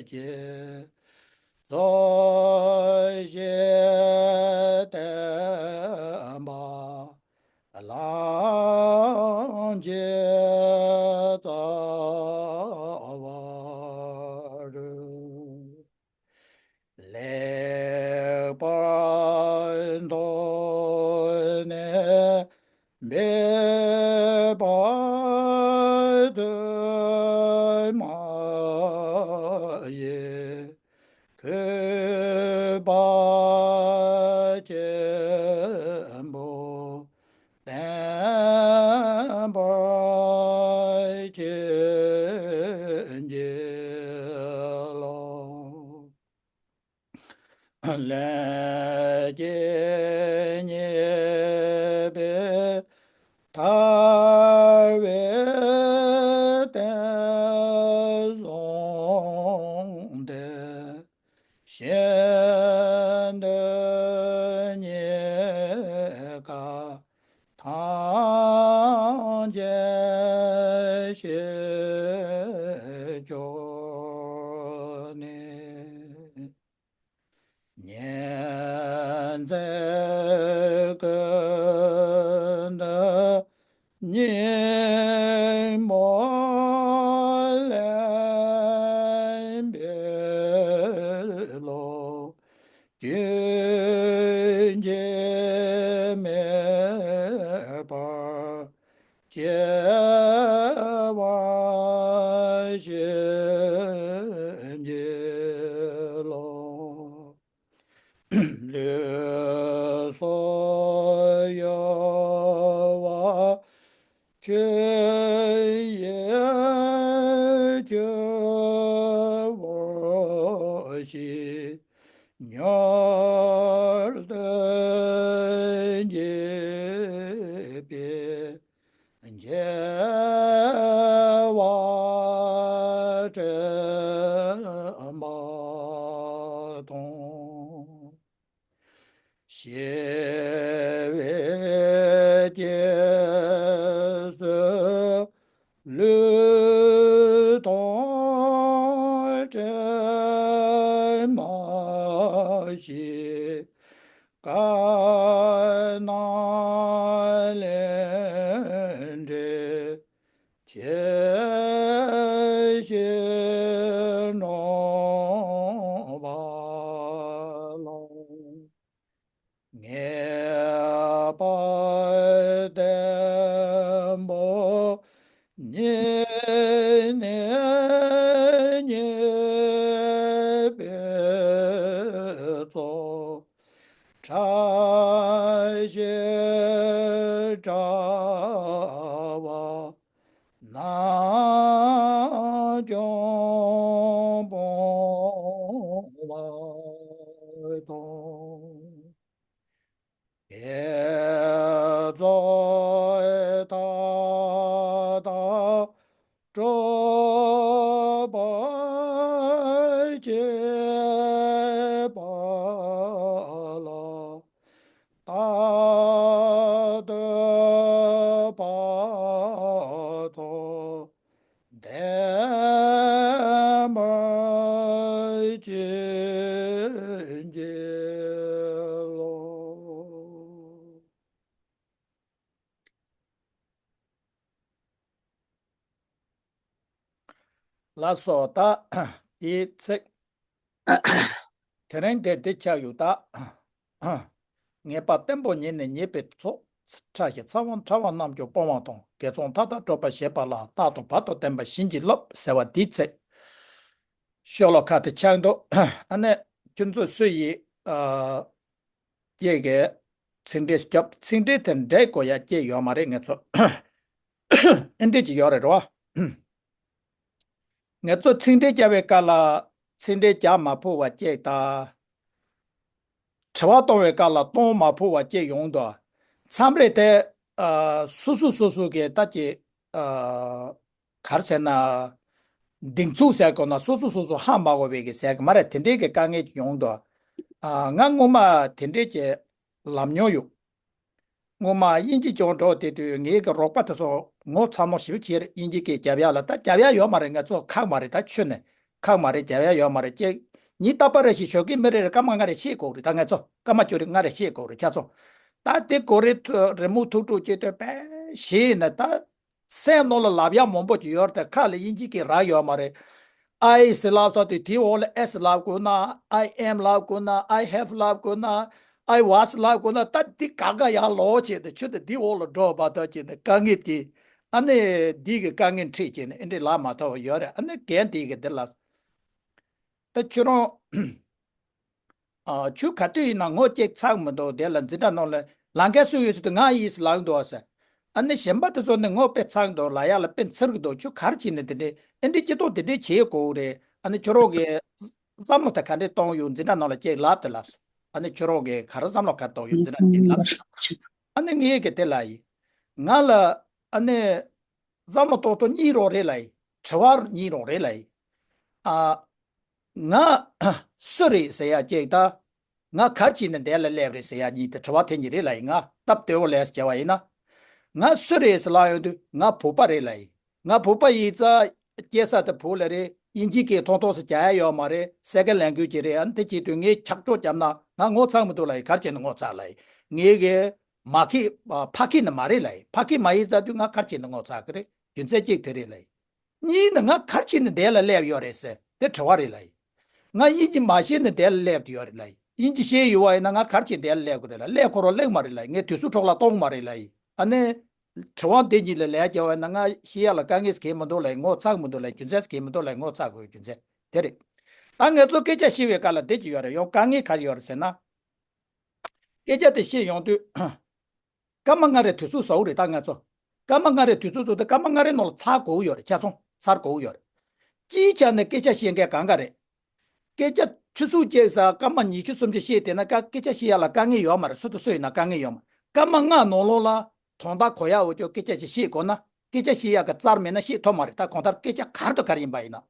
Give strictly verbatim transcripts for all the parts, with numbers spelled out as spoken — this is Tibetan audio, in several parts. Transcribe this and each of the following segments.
ཀྱི་རྩོད་གཞི་བསྟན་པ་གླང་ཆེན་རྩ་བ་རུ། ལེགས་པར་མཐོང་ནས་འབད་པ་དུ་མ་ཡིས། གུས་པ་ཆེན་པོས་བསྟན་པར་བྱིན་གྱིས་རློབས། ལན་གཅིག་གཉིས་པའི་ཐར་པའི་བསྟན་བཟུང་སྟེ། གཞན་དོན་གཉིས་ཀ་ཐམས་ཅད་ཤེས་གྱུར་ནས། ཉན་ཐོས་ཀུན་ཏུ་སྙིང་པོ་ལེན་པའི་བློ། རྒྱུན་ཆད་མེད་པར་སྐྱེ་བར་བྱིན་གྱིས་རློབས། ལུས་སྲོག་གཡོ་བ་ཆོས་དབྱིངས་ཆུ་བོར་ཞིག། མྱུར་དུ་འཇིག་པའི་བྱ་བ་དྲན་པ་དང་། ཞི་བའི་སྐྱེ་བསོད་ལུས་དང་བྲལ་མ་ཞིག། དཀར་ནག་ལས་འབྲས་ཆེ་ཞིང་རྣམ་པ་ལ། ངེས་པར་བརྟན་པོ་ཉིད་ནས་རྙེད་པའི་ཚོགས། ཕྲ་ཞིང་བཀྲ་བ་རྣམས་ཀྱང་སྤངས་པ་དང་། དགེ་ཚོགས་མཐའ་དག་སྒྲུབ་པར་བྱེད་པ་ལ། རྟག་ཏུ་བག་ཐོག་ལྡན་པར་བྱིན་གྱིས་རློབས། ལགས་སོ། ད་དེའི་ཚིག་དེ་རིང་དེ་འདི་ཆགས་ཡོད་ད། ངེས་པ་བརྟན་པོ་ཉིད་ནས་རྙེད་པའི་ཚོགས། ཕྲ་ཞིང་ཕྲ་བ་ཕྲ་བ་རྣམས་ཀྱང་སྤོང་བ་དང་། དགེ་ཚོགས་མཐའ་དག་སྒྲུབ་པར་བྱེད་པ་ལ། རྟག་ཏུ་བག་ཐོག་ལྡན་པར་བྱིན་གྱིས་རློབས་ཟེར་བ་འདིའི་ཚིག་ཤོ་ལོ་ཀ་དེ་ཆགས་འདུག་ཨ་ནི་ཁྱོད་ཚོས་སུ་ཡིས་ཨ་སྐྱེས་ཀྱི་ཚིག་འགྲེལ་སྐྱོབ། ཚིག་འགྲེལ་དེ་འགྲེལ་དགོས་ཡ་སྐྱེས་ཡོད་མ་རེད། ངེད་ཚོ་ཨེ་འདྲས་ཀྱི་ཡོད་རེད་རོ། ངེད་ཚོ་ཚིག་འགྲེལ་རྒྱག་པའི་སྐབས་ལ་ཚིག་འགྲེལ་རྒྱག་མ་ཕོད་པ་སྐྱེས་དང་། དྲི་བ་གཏོང་བའི་སྐབས་ལ་གཏོང་མ་ཕོད་པ་སྐྱེས་ཡོང་དུས། མཚམས་རེ་དེ་ཨ་སོ་སོ་སོ་སོ་གི་ལྟ་ཀྱི་ཨ་ག་རེ་ཟེར་ན། གདེང་ཚོད་ཟེར་དགོས་ན་སོ་སོ་སོ་སོ་ཧ་མ་གོ་བའི་གི་ཟེར་གི་མ་རེད། དེ་འདྲའི་གི་དཀའ་ངལ་ཅིག་ཡོང་དུས། ཨ་ང་སྔོན་མ་དེ་འདྲའི་གི་ལབ་མྱོང་ཡོད། སྔོན་མ་དབྱིན་ཇི་སྦྱོང་འགྲོ་དེ་དུས་ངའི་གི་རོགས་པ་དེ་ཚོ་ ངོ་ཚ་མོ་ཞེ་པོ་བྱས་རེད། དབྱིན་ཇི་སྐད་རྒྱབ་ཡག་ལ་ད་རྒྱབ་ཡག་ཡོད་མ་རེད། ང་ཚོ་ཁག་མ་རེད། ད་ཆུ་ནས་ཁག་མ་རེད། རྒྱབ་ཡག་ཡོད་མ་རེད། ཅེས་ཉིན་རྟག་པར་རེ་ཞིག་ཞོགས་ཀས་མི་རེ་རེ་སྐར་མ་ལྔ་རེ་ཤེས་དགོས་རེད། ད་ང་ཚོ་སྐར་མ་བཅུ་རེ་ལྔ་རེ་ཤེས་དགོས་རེད། ཆ་ཚང་ད་དེ་གོ་རེ་ཐུ་རི་མོ་ཐུག་འཕྲོ་བྱེད་དུས་པས་ཞེས་ནས་ད་སེམས་ནང་ལ་ལབ་ཡག་མང་པོ་ཅིག་ཡོད་རེད། ད་ཁ་ལ་དབྱིན་ཇི་སྐད་རག་ཡོད་མ་རེད། I ཟེར་ལབ་ཚར་དུས་དེའི་འོག་ལ་S ལབ་དགོས་ན། I am ལབ་དགོས་ན། I have ལབ་དགོས་ན། I was ལབ་དགོས་ན། ད་འདི་ག་ག་ཡར་ལོག་བྱས་ཏེ་ཆུ་དེ་འདིའི་འོག་ལ་འགྲོ་བ་ད་བྱས་ནས་དཀའ་ངལ་དེ། ཨ་ནི་འདི་གི་དཀའ་ངལ་འཕྲད་བྱས་ནས་ཨེ་འདྲས་ལབ་མ་ཐུབ་པ་ཡོད་རེད། ཨ་ནི་རྒན་དེ་གི་འདི་ལ་ད་ཁྱོད་རང་ཨ་ཁྱོད་ག་དུས་ཡིན་ན་ངོ་གཅིག་ཚ་གི་མི་འདུག་དེ་ལ་འཛིན་གྲྭ་ནང་ལ་ལམ་ཁ་སུ་ཡོད་ཟེར་དུས་ང་ཡིན་ཟེར་ལབ་འདུག་ཟེར། ཨ་ནི་གཞན་པ་དེ་ཚོ་ནི་ངོ་དཔེ་ཚ་གི་འདུག་ལབ་ཡག་ལ་དཔེ་འཚེར་གི་འདུག་ཁྱོད་ག་རེ་བྱས་ནས་དེ་འདྲས་ཨེ་འདྲས་སྐྱིད་ཏོག་དེ་འདྲས་བྱེད་དགོས་རེད། ཨ་ནི་ཁྱོད་རང་གི་བསམ་བློ་དེ་ག་འདྲས་གཏོང་ཡོད་འཛིན་གྲྭ་ནང་ལ་ཅིག་ལབ་དེ་ལབ་སོང་། ཨ་ནི་ཁྱོད་རང་གི་ག་རེ་བསམ་བློ་ག་རེ་གཏོང་ཡོད་འཛིན་གྲྭ་ཅིག་ལབ། ཨ་ནི་ངས་གི་དེ་ལ་ཡིན། ང་ལ་ཨ་ནི་བསམ་བློ་གཏོང་སྟངས་གཉིས་རང་རེད་ལབ་ཡིན། དྲི་བ་གཉིས་རང་རེད་ལབ་ཡིན། ཨ། ང་སུ་རེད་ཟེར་ཡག་ཅིག་དང་། ང་ག་རེ་བྱས་ནས་འདི་ལ་སླེབས་རེད་ཟེར་ཡག་གཉིས་དེ་དྲི་བ་དེ་གཉིས་རེད་ལབ་ཡིན། ང་སྟབས་བདེ་བོ་ལས་བྱས་པ་ཡིན་ན། ང་སུ་རེད་ཟེར་ལབ་ཡོང་དུས་ང་བོད་པ་རེད་ལབ་ཡིན། ང་བོད་པ་ཡིན་ཙང་སྐྱེས་ས་དེ་བོད་ལ་རེད། དབྱིན་ཇིའི་སྐད་ཐོང་ཐོང་ཟེར་རྒྱག་ཡག་ཡོད་མ་རེད། སེ་ཀན་ལེང་གུ་ཡེཇ་རེད། ཨ་ནི་དེ་བྱེད་དུས་ངས་ཁྱབ་བསྒྲགས་བརྒྱབ་ན་ང་ངོ་ཚ་མི་འདུག་ལབ་ཡིན། ག་རེ་བྱས་ནས་ངོ་ཚ་ལབ་ཡིན། ངས་གི་མ་ཁེ་ཕ་ཁེ་ནི་མ་རེད་ལབ་ཡིན། ཕ་ཁེ་མ་ཡིན་ཙང་དུས་ང་ག་རེ་བྱས་ནས་ངོ་ཚ་གི་རེད། རྒྱུ་མཚན་གཅིག་དེ་རེད་ལབ་ཡིན། གཉིས་ནི་ང་ག་རེ་བྱས་ནས་འདི་ལ་སླེབས་ཡོད་རེད་ཟེར་དེ་དྲི་བ་རེད་ལབ་ཡིན། ང་དབྱིན་ཇི་མ་ཤེས་ནས་འདི་ལ་སླེབས་ཡོད་རེད་ལབ་ཡིན། དབྱིན་ཇི་ཤེས་ཡོད་པ་ཡིན་ན་ང་ག་རེ་བྱས་འདི་ལ་སླེབས་དགོས་རེད་ལབ། སླེབས་ཁོ་རང་སླེབས་མ་རེད་ལབ་ཡིན། ངས་དུས་ཚོད་འཕྲོ་བརླག་གཏོང་མ་རེད་ལབ་ཡིན། ཨ་ནི། དྲི་བ་འདི་གཉིས་ལ་ལན་རྒྱག་པ་ཡིན་ན་ང་ཤེས་ཡག་ལ་དཀའ་ངལ་གང་ཡང་མི་འདུག་ལབ་ཡིན། ངོ་ཚ་གི་མི་འདུག་ལབ་ཡིན། རྒྱུ་མཚན་གང་ཡང་མི་འདུག་ལབ་ཡིན། ངོ་ཚ་དགོས་རྒྱུ་མཚན་དེ་རེད། ད་ང་ཚོ་སྐད་ཆ་བཤད་པའི་སྐབས་ལ་འདི་ཅི་ཡོད་རེད། ཡང་དཀའ་ངལ་ག་རེ་ཡོད་རེད་ཟེར་ན། སྐད་ཆ་དེ་བཤད་ཡོང་དུས། སྐར་མ་ལྔ་རེ་དུས་ཚོད་བཟོ་གི་རེད། ད་ང་ཚོ་སྐར་མ་ལྔ་རེ་དུས་ཚོད་བཟོ་དུས་སྐར་མ་ལྔ་རེ་ནང་ལ་ཚར་དགོས་ཀྱི་ཡོད་རེད། ཆ་ཚང་ཚར་དགོས་ཀྱི་ཡོད་རེད། སྤྱིའི་ཆ་ནས་སྐད་ཆ་བཤད་མཁན་གང་ག་རེད། སྐད་ཆ་ཆུ་ཚོད་གཅིག་ཙམ་སྐར་མ་ཉི་ཤུ་སུམ་ཅུ་བཤད་བསྡད་ན་ཀ་སྐད་ཆ་བཤད་ཡག་ལ་དཀའ་ངལ་ཡོད་མ་རེད། སུ་དང་སུ་ཡིན་ན་དཀའ་ངལ་ཡོད་མ་རེད། སྐར་མ་ལྔ་ནང་ལོགས་ལ་དོན་དག་གོ་ཡག་འོ་ཅོག་སྐད་ཆ་ཞིག་བཤད་དགོས་ན་སྐད་ཆ་བཤད་ཡག་གི་རྩར་མེད་ན་བཤད་ཐུབ་མ་རེད། ད་གང་ལྟར་སྐད་ཆ་ག་རེ་དང་ག་རེ་ཡིན་པ་ཡིན་ན།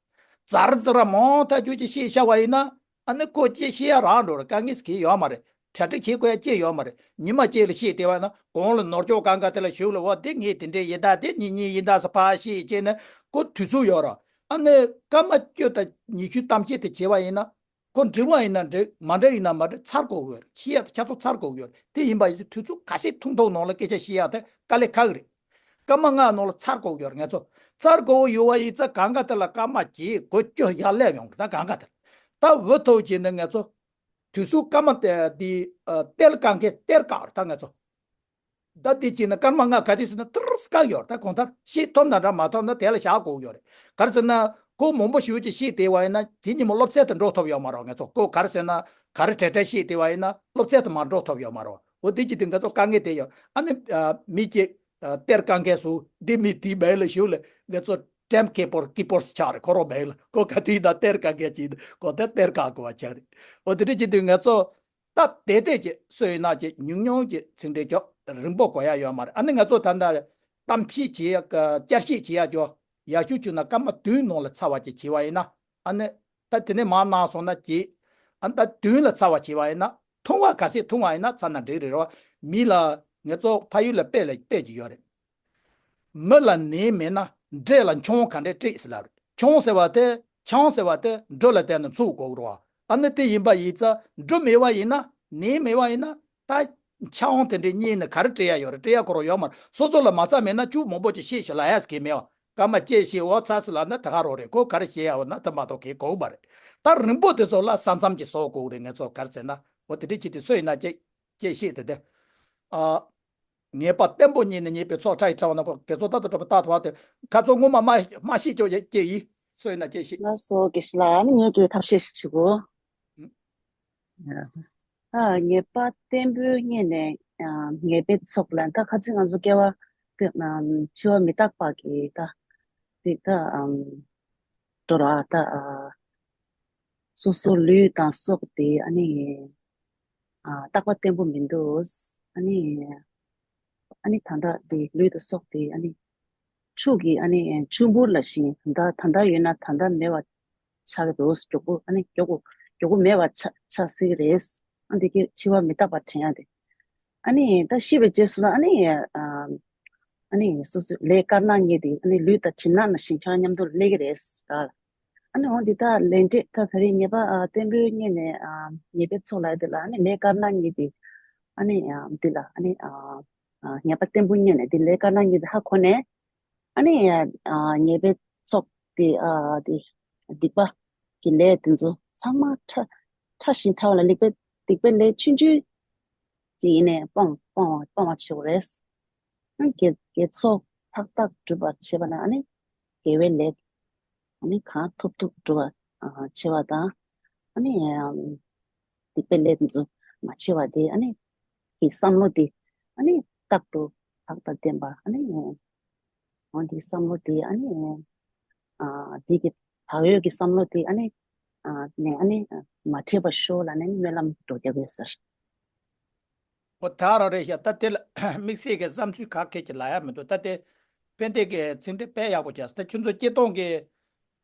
ཛར་ཛི་ར་མང་ཐག་ཆོད་ཅིག་བཤད་བཞག་པ་ཡིན་ན། ཨ་ནི་ཁོ་ཅིག་བཤད་ཡག་རག་འགྲོ་རེད། དཀའ་ངལ་ཟེར་གྱི་ཡོད་མ་རེད། གྲ་སྒྲིག་བྱེད་དགོས་ཡག་ཅིག་ཡོད་མ་རེད། ཉི་མ་གཅིག་ལ་བཤད་བསྡད་པ་ན་གོང་ལ་ནོར་འཁྱོག་གང་ག་དེ་ལ་ཞུགས་ལ་འོ་དེ་ངས་དེ་འདྲས་ཡིན། ད་དེ་གཉིས་གཉིས་ཡིན་ད་ཟེར་ཕར་བཤད་བྱས་ནས་ཁོ་དུས་ཚོད་ཡོད་ར། ཨ་ནི་སྐར་མ་བཅུ་དང་ཉི་ཤུ་གཏམ་བཤད་དེ་བྱས་པ་ཡིན་ན། ཁོ་འགྲིག་པ་ཡིན་ན་འགྲིག་མ་འགྲིག་ཡིན་ན་མ་འགྲིག་ཚར་དགོས་ཀྱི་ཡོད་རེད། བཤད་ཡག་དེ་ཆ་ཚང་ཚར་དགོས་ཀྱི་ཡོད་རེད། དེ་ཡིན་པ་ཡིན་ཚེ་དུས་ཚོད་ག་ཚད་ཐུང་ཐུང་ནང་ལ་སྐད་ཆ་བཤད་ཡག་དེ་དཀའ་ལས་ཁག་གི་རེད། སྐར་མ་ལྔ་ནང་ལ་ཚར་དགོས་ཀྱི་ཡོད་རེད། ང་ཚོ་ཚར་དགོས་ཀྱི་ཡོད་པ་ཡིན་ཙང་གང་ག་དེ་ལ་སྐར་མ་བརྒྱད་དགུ་བཅུ་ཡར་སླེབས་ཡོང་གི་རེད། ད་གང་ག་དེ་ལ་ད་འུ་ཐུག་བྱས་ནས་ང་ཚོ་དུས་ཚོད་སྐར་མ་དེ་འདི་ཨ་སྟེར་གང་ག་སྟེར་གང་རེད། ད་ང་ཚོ། ད་འདི་བྱས་ན་སྐར་མ་ལྔ་ག་དུས་ཟེར་ན་ཏིར་སྐག་ཡོད་རེད། ད་གང་ལྟར་བཤད་ཐུབ་ན་འདྲ་མ་ཐུབ་ན་དེ་ལ་བཞག་དགོས་ཡོད་རེད། ག་རེ་ཟེར་ན་ཁོ་མང་པོ་ཞེ་པོ་ཅིག་བཤད་བསྡད་པ་ཡིན་ན་དེ་ཉིན་མོ་སློབ་ཚན་དུ་འགྲོ་ཐུབ་ཡོད་མ་རེད། ང་ཚོ་ཁོ་ག་རེ་ཟེར་ན་ག་རེ་གྲ་སྒྲིག་བཤད་བསྡད་པ་ཡིན་ན་སློབ་ཚན་དུ་མར་འགྲོ་ཐུབ་ཡོད་མ་རེད། འོ་དེ་ཅི་སྟེ་ང་ཚོ་དཀའ་ངལ་དེ་ཡོད། ཨ་ནི་ཨ་མི་གཅིག་ཨ་སྟེར་གང་གས་སུ་འདི་མི་དེའི་མིང་ལ་ཞུགས་ལ་ང་ཚོ་ཊེམ་ཀི་པར་ཀི་པར་ཆགས་རེད། ཁོ་རང་མིང་ལ་ཁོ་ག་དུས་ད་སྟེར་གང་གས་ཅིག་ཁོ་ད་སྟེར་གང་དགོས་པ་ཆགས་རེད། འོ་དེ་འདྲ་ཅི་སྟེ་ང་ཚོ། སྟབས་བདེ་བདེ་ཅིག་སུ་ཡིན་ན་ཅིག་ཉུང་ཉུང་ཅིག་ཚིག་འགྲེལ་ཅོག་རིང་པོ་དགོས་ཡ་ཡོད་མ་རེད། ཨ་ནི་ང་ཚོ་ད་ལྟ་གཏམ་བཤད་བྱེད་ཡ་བསྐྱར་བཤད་བྱེད་ཡ་ཅོག་ཡག་ཤོས་བྱུང་ན་སྐར་མ་བདུན་ནང་ལ་ཚར་བ་ཅིག་བྱས་པ་ཡིན་ན། ཨ་ནི་ད་དེ་ནས་མར་གནང་སོང་ན་ཅིག་ཨ་ནི་ད་བདུན་ལ་ཚར་བ་བྱས་པ་ཡིན་ན་ཐུང་བ་ག་ཚད་ཐུང་བ་ཡིན་ན་ཚར་ན་འགྲིག་རེད་རོ། མི་ལ་ང་ཚོ་ཕ་ཡུལ་ལ་དཔེ་ལ་དཔེ་ཅིག་ཡོད་རེད། མི་ལ་ནད་མེད་ན་འདྲེ་ལ་མཆོང་ག་འདྲས་སྤྲད་ཟེར་ལབ་རེད། མཆོང་ཟེར་བ་དེ་ཆང་ཟེར་བ་དེ་འབྲུ་ལ་བརྟེན་ནས་འཚོ་དགོས་རེད་བ། ཨ་ནི་དེ་ཡིན་པ་ཡིན་ཙང་འབྲུ་མེད་པ་ཡིན་ན་ནད་མེད་པ་ཡིན་ན་ད་ཆང་དེ་འདྲས་རྙེད་ནས་ག་རེ་སྤྲད་ཡ་ཡོད་རེད། སྤྲད་ཡ་ཁོ་རང་ཡོད་མ་རེད། སོ་སོ་ལ་མ་ཚད་མེད་ན་ཅུང་མང་པོ་ཅིག་བཤད་ཞིག་ལ་ཡ་ཟེར་གི་མེད་བ། སྐར་མ་བཅད་བཤད་འོ་ཚར་ཟེར་ལབ་ན་དེ་ག་རང་རེད། ཁོ་ག་རེ་བཤད་ཡ་འོ་ན་དེ་མ་གཏོགས་གལ་དགོས་མ་རེད། ད་རིང་པོ་དེ་ཚོ་ལ་ས་མཚམས་ཀྱི་བཟོ་དགོས་རེད། ང་ཚོ་ག་རེ་ཟེར་ན་འོ་དེ་འདྲས་ཅིག་དེ་སུ་ཡིན་ན་ཅིག་ཅེས་བཤད་དེ་དེ། ཨ། ངེས་པ་བརྟན་པོ་རྙེད་ནས་ཉེས་པའི་ཚོགས་ཕྲ་ཡི་ཕྲ་བ་ན་དགེ་ཚོགས་རྟག་ཏུ་གྲུབ་པ་རྟག་ཏུ་བ་དེ་ཁ་ཚོ་ངོ་མ་མ་མ་ཤེས་ཅོག་ཡེ་སྐྱེ་ཡིས་སོ་ཡིན་ན་སྐྱེ་ཤེས། ལགས་སོ་དགེ་བཤེས་ལགས། ཨ་ནི་ངས་ཀྱི་ཐབས་ཤེས་ཤིག་བྱེད་གོ། ཨ་ངེས་པ་བརྟན་པོའི་རྙེད་ནས་ཨ་ངེས་པའི་ཚོགས་ལ་ད་ཁ་ཚིག་ང་ཚོ་སྐྱེ་བ་དེ་ཨ་འཆི་བ་མི་རྟག་པ་གི་ད་དེ་ད་ཨམ་དོ་ར་ད་ཨ། སོ་སོ་ལུས་དང་སྲོག་དེ་ཨ་ནི་ཨ་རྟག་པ་བརྟན་པོ་མི་འདུག་ཨ་ནི་ཨ་ནི་ད་ལྟ་དེ་ལུས་དང་སྲོག་དེ་ཨ་ནི་ཆུ་གི་ཨ་ནི་ཆུ་བུར་ལ་བཞིན་ད་ད་ལྟ་ཡོད་ན་ད་ལྟ་མེད་པ་ཆགས་ཀྱི་འདུག་མགྱོགས་པོ་ཨ་ནི་མགྱོགས་པོ་མགྱོགས་པོ་མེད་པ་ཆགས་ཆགས་སྲིད་ཀྱི་རེད། ཨ་འདི་གི་འཆི་བ་མི་རྟག་པ་དྲན་ཡ་དེ། ཨ་ནི་ད་ཤི་བའི་རྗེས་སུ་ལ་ཨ་ནི་ཨ་ ཨ་ནི་སོ་སོའི་ལས་དཀར་ནག་གཉིས་དེ་ཨ་ནི་ལུས་དང་གྲིབ་ནག་ནང་བཞིན་ཁྱོད་རང་མཉམ་དུ་སླེབས་ཀྱི་རེད་ཟེར། ཨ་ནི་འོ་འདི་ལྟར་ལས་འབྲས་ད་ད་རེས་ཉེས་པ་ཨ་བརྟན་པོའི་གཉེན་ནས་ཨ་ཉེས་པའི་ཚོགས་ལབ་ཡ་དེ་ལ་ཨ་ནི་ལས་དཀར་ནག་གཉིས་དེ་ཨ་ནི་ཨ་འདི་ལ་ཨ་ནི་ཨ་ཨ་ཉེས་པ་བརྟན་པོའི་གཉེན་ནས་དེ་ལས་དཀར་ནག་གཉིས་དེ་ཧ་གོ་ནས། ཨ་ནི་ཨ་ཉེས་པའི་ཚོགས་དེ་ཨ་དེ་སྡིག་པ་གི་ལས་དེ་ཚོ་ཚང་མ་ཕྲ་ཕྲ་ཞིང་ཕྲ་བ་ལ་སྡིག་པའི་སྡིག་པའི་ལས་ཆུང་ཆུང་ཅིག་ཡིན་ནའི་སྤོང་སྤོང་བ་སྤོང་བ་བྱེད་དགོས་རེད། ཨ་དགེ་དགེ་ཚོགས་མཐའ་དག་སྒྲུབ་པར་བྱེད་པ་ན་ཨ་ནི་དགེ་བའི་ལས་ཨ་ནི་གང་ཐུབ་ཐུབ་སྒྲུབ་པར་ཨ་བྱེད་པ་དང་། ཨ་ནི་ཨམ་སྡིག་པའི་ལས་དེ་ཚོ་མ་བྱེད་པ་དེ་ཨ་ནི་གི་བསམ་བློ་དེ་ཨ་ནི་རྟག་ཏུ་བག་དང་ལྡན་པ་ཨ་ནི་འོ་འདིའི་བསམ་བློ་དེ་ཨ་ནི་ཨ་འདི་གི་བག་ཡོད་ཀྱི་བསམ་བློ་དེ་ཨ་ནི་ཨ་ནས་ཨ་ནི་མ་འཕྲད་པ་ཤོག་ལབ་ནས་སྨོན་ལམ་འགྲོ་རྒྱག་དགོས་ཟེར། འོ་ད་རང་རེད་ཤག་ད་དེ་ལ་དམིགས་བསལ་གྱི་བསམ་ཚུལ་ག་གེ་ཅིག་ལབ་ཡ་མི་འདུག་ད་དེ་ཕན་བདེ་གི་ཚིག་འགྲེལ་དཔེ་ཡག་པོ་བྱས། ད་ཁྱོད་ཚོ་སྤྱིར་བཏང་གི་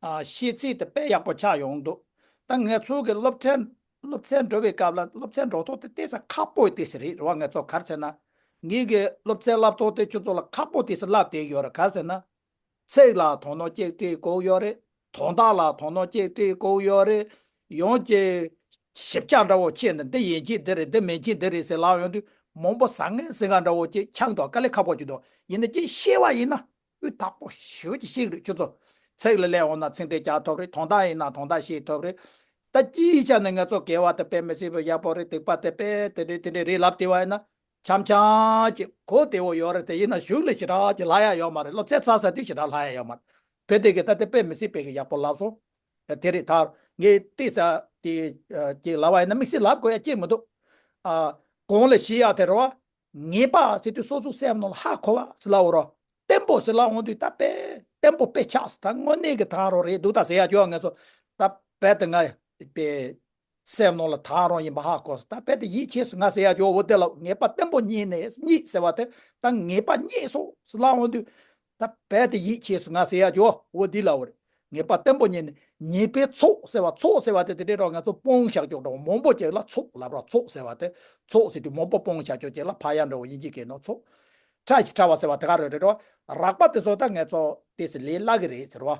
ཨ་ཤེས་ཚད་དེ་དཔེ་ཡག་པོ་ཆགས་ཡོང་འདུག་ད་ང་ཚོ་གི་སློབ་ཚན་སློབ་ཚན་འགྲོ་བའི་སྐབས་ལ་སློབ་ཚན་འགྲོ་ཐོག་དེ་ཏོག་ཙམ་ཁག་པོ་ཏོག་ཙམ་རེད་རེད་བ། ང་ཚོ་ག་རེ་ཟེར་ན་ངེད་ཀྱི་སློབ་ཚན་བསླབ་ཐོག་དེ་ཁྱོད་ཚོ་ལ་ཁག་པོ་ཏོག་ཙམ་བསླབ་བསྡད་ཡོད་རེད། ག་རེ་ཟེར་ན། ཚེག་ལ་དོ་སྣང་གཅིག་སྤྲད་དགོས་ཡོད་རེད། དོན་དག་ལ་དོ་སྣང་གཅིག་སྤྲད་དགོས་ཡོད་རེད། ཡང་གཅིག་ཞིབ་ཆ་འདྲ་བོ་ཁྱེད་ནི་འདི་ཡིན་གཅིག་འདི་རེད། འདི་མིན་གཅིག་འདི་རེད་ཟེར་ལབ་ཡོང་དུས་མང་པོ་ཟང་ངེ་ཟིང་ངེ་འདྲ་བོ་ཅིག་ཆགས་འདུག་དཀའ་ལས་ཁག་པོ་ཅིག་འདུག་ཡིན་ན་ཅིག་ཤེས་པ་ཡིན་ན་དབུས་ཐག་པོ་ཞེ་པོ་ཅིག་ཤེས་ཀྱི་རེད། ཁྱོད་ཚོ་ཚེག་ལ་སླེབས་འོང་ན་ཚིག་འགྲེལ་རྒྱག་ཐུབ་རེད། དོན་དག་ཡིན་ན་དོན་དག་ཤེས་ཐུབ་རེད། ད་སྤྱིའི་ཆ་ནས་ང་ཚོ་དགེ་བ་དེ་དཔེ་མི་སྲིད་པའི་ཡག་པོ་རེད། སྡིག་པ་དེ་དཔེ་དེ་འདྲས་དེ་འདྲས་རེད་ལབ་བསྡད་པ་ཡིན་ན། འཆམ་འཆམ་གྱི་གོ་བདེ་བོ་ཡོད་རེད། དེ་ཡིན་ན་གཞུག་ལ་ཞེ་དྲག་ཅིག་ལྷག་ཡ་ཡོད་མ་རེད། སློབ་ཚན་ཚར་ཚར་དུས་ཞེ་དྲག་ལྷག་ཡ་ཡོད་མ་རེད། བོད་དེ་གི་ད་དེ་དཔེ་མི་སྲིད་པའི་གི་ཡག་པོ་ལབ་སོང་། དེ་རེད། ད་ངས་ཏོག་ཙམ་དེ་ཅིག་ལབ་པ་ཡིན་ན་དམིགས་བསལ་ལབ་དགོས་ཡ་ཅིག་མི་འདུག་ཨ་གོང་ལ་བཤད་ཡ་དེ་རེད་བ། ངེས་པ་ཟེར་དུས་སོ་སོའི་སེམས་ནང་ལ་ཧ་གོ་བ་ཟེར་ལབ་འོ་རོ། བརྟན་པོ་ཟེར་ལབ་འོང་དུས་ད་དཔེ་བརྟན་པོ་དཔེ་ཆགས་ཟེར། ད་དངོས་གནས་ཀྱི་ད་རུང་རེད་འདུག་ད་ཟེར་ཡ་ཅོ་ང་ཚོ་ད་དཔེ་དེ་ང་དཔེ། སེམས་ནང་ལ་ད་རུང་ཡིན་པ་ཧ་གོ་སོང་། ད་རྦད་དེ་ཡིད་ཆེས་སོང་ང་ཟེར་ཡ་ཇོ་བོ་དེ་ལ་ངེས་པ་བརྟན་པོ་རྙེད་ནས་རྙེད་ཟེར་བ་དེ་ད་ངེས་པ་རྙེད་སོང་ཟེར་ལབ་འོང་དུས། ད་རྦད་དེ་ཡིད་ཆེས་སོང་ང་ཟེར་ཡ་ཇོ་བོ་འདི་ལ་འོ་རེད། ངེས་པ་བརྟན་པོ་རྙེད་ནས་ཉེས་པའི་ཚོགས་ཟེར་བ། ཚོགས་ཟེར་བ་དེ་དེ་འདྲའི་རོ་ང་ཚོ་སྤོང་བྱ་ཅོག་འདྲ་བོ་མང་པོ་ཅིག་ལ་ཚོགས་ལབ་ར། ཚོགས་ཟེར་བ་དེ་ཚོགས་ཟེར་དུས་མང་པོ་སྤོང་བྱ་ཅོག་ཅིག་ལ་ཕ་ཡ་འདྲ་བོ་དབྱིན་ཇི་སྐད་ནང་ཚོགས། ཕྲ་ཞིང་ཕྲ་བ་ཟེར་བ་དེ་ག་རེ་རེད་རོ། རགས་པ་དེ་ཚོ་ད་ང་ཚོ་ཏོག་ཙམ་ལས་སླ་གི་རེད་ཟེར་བ།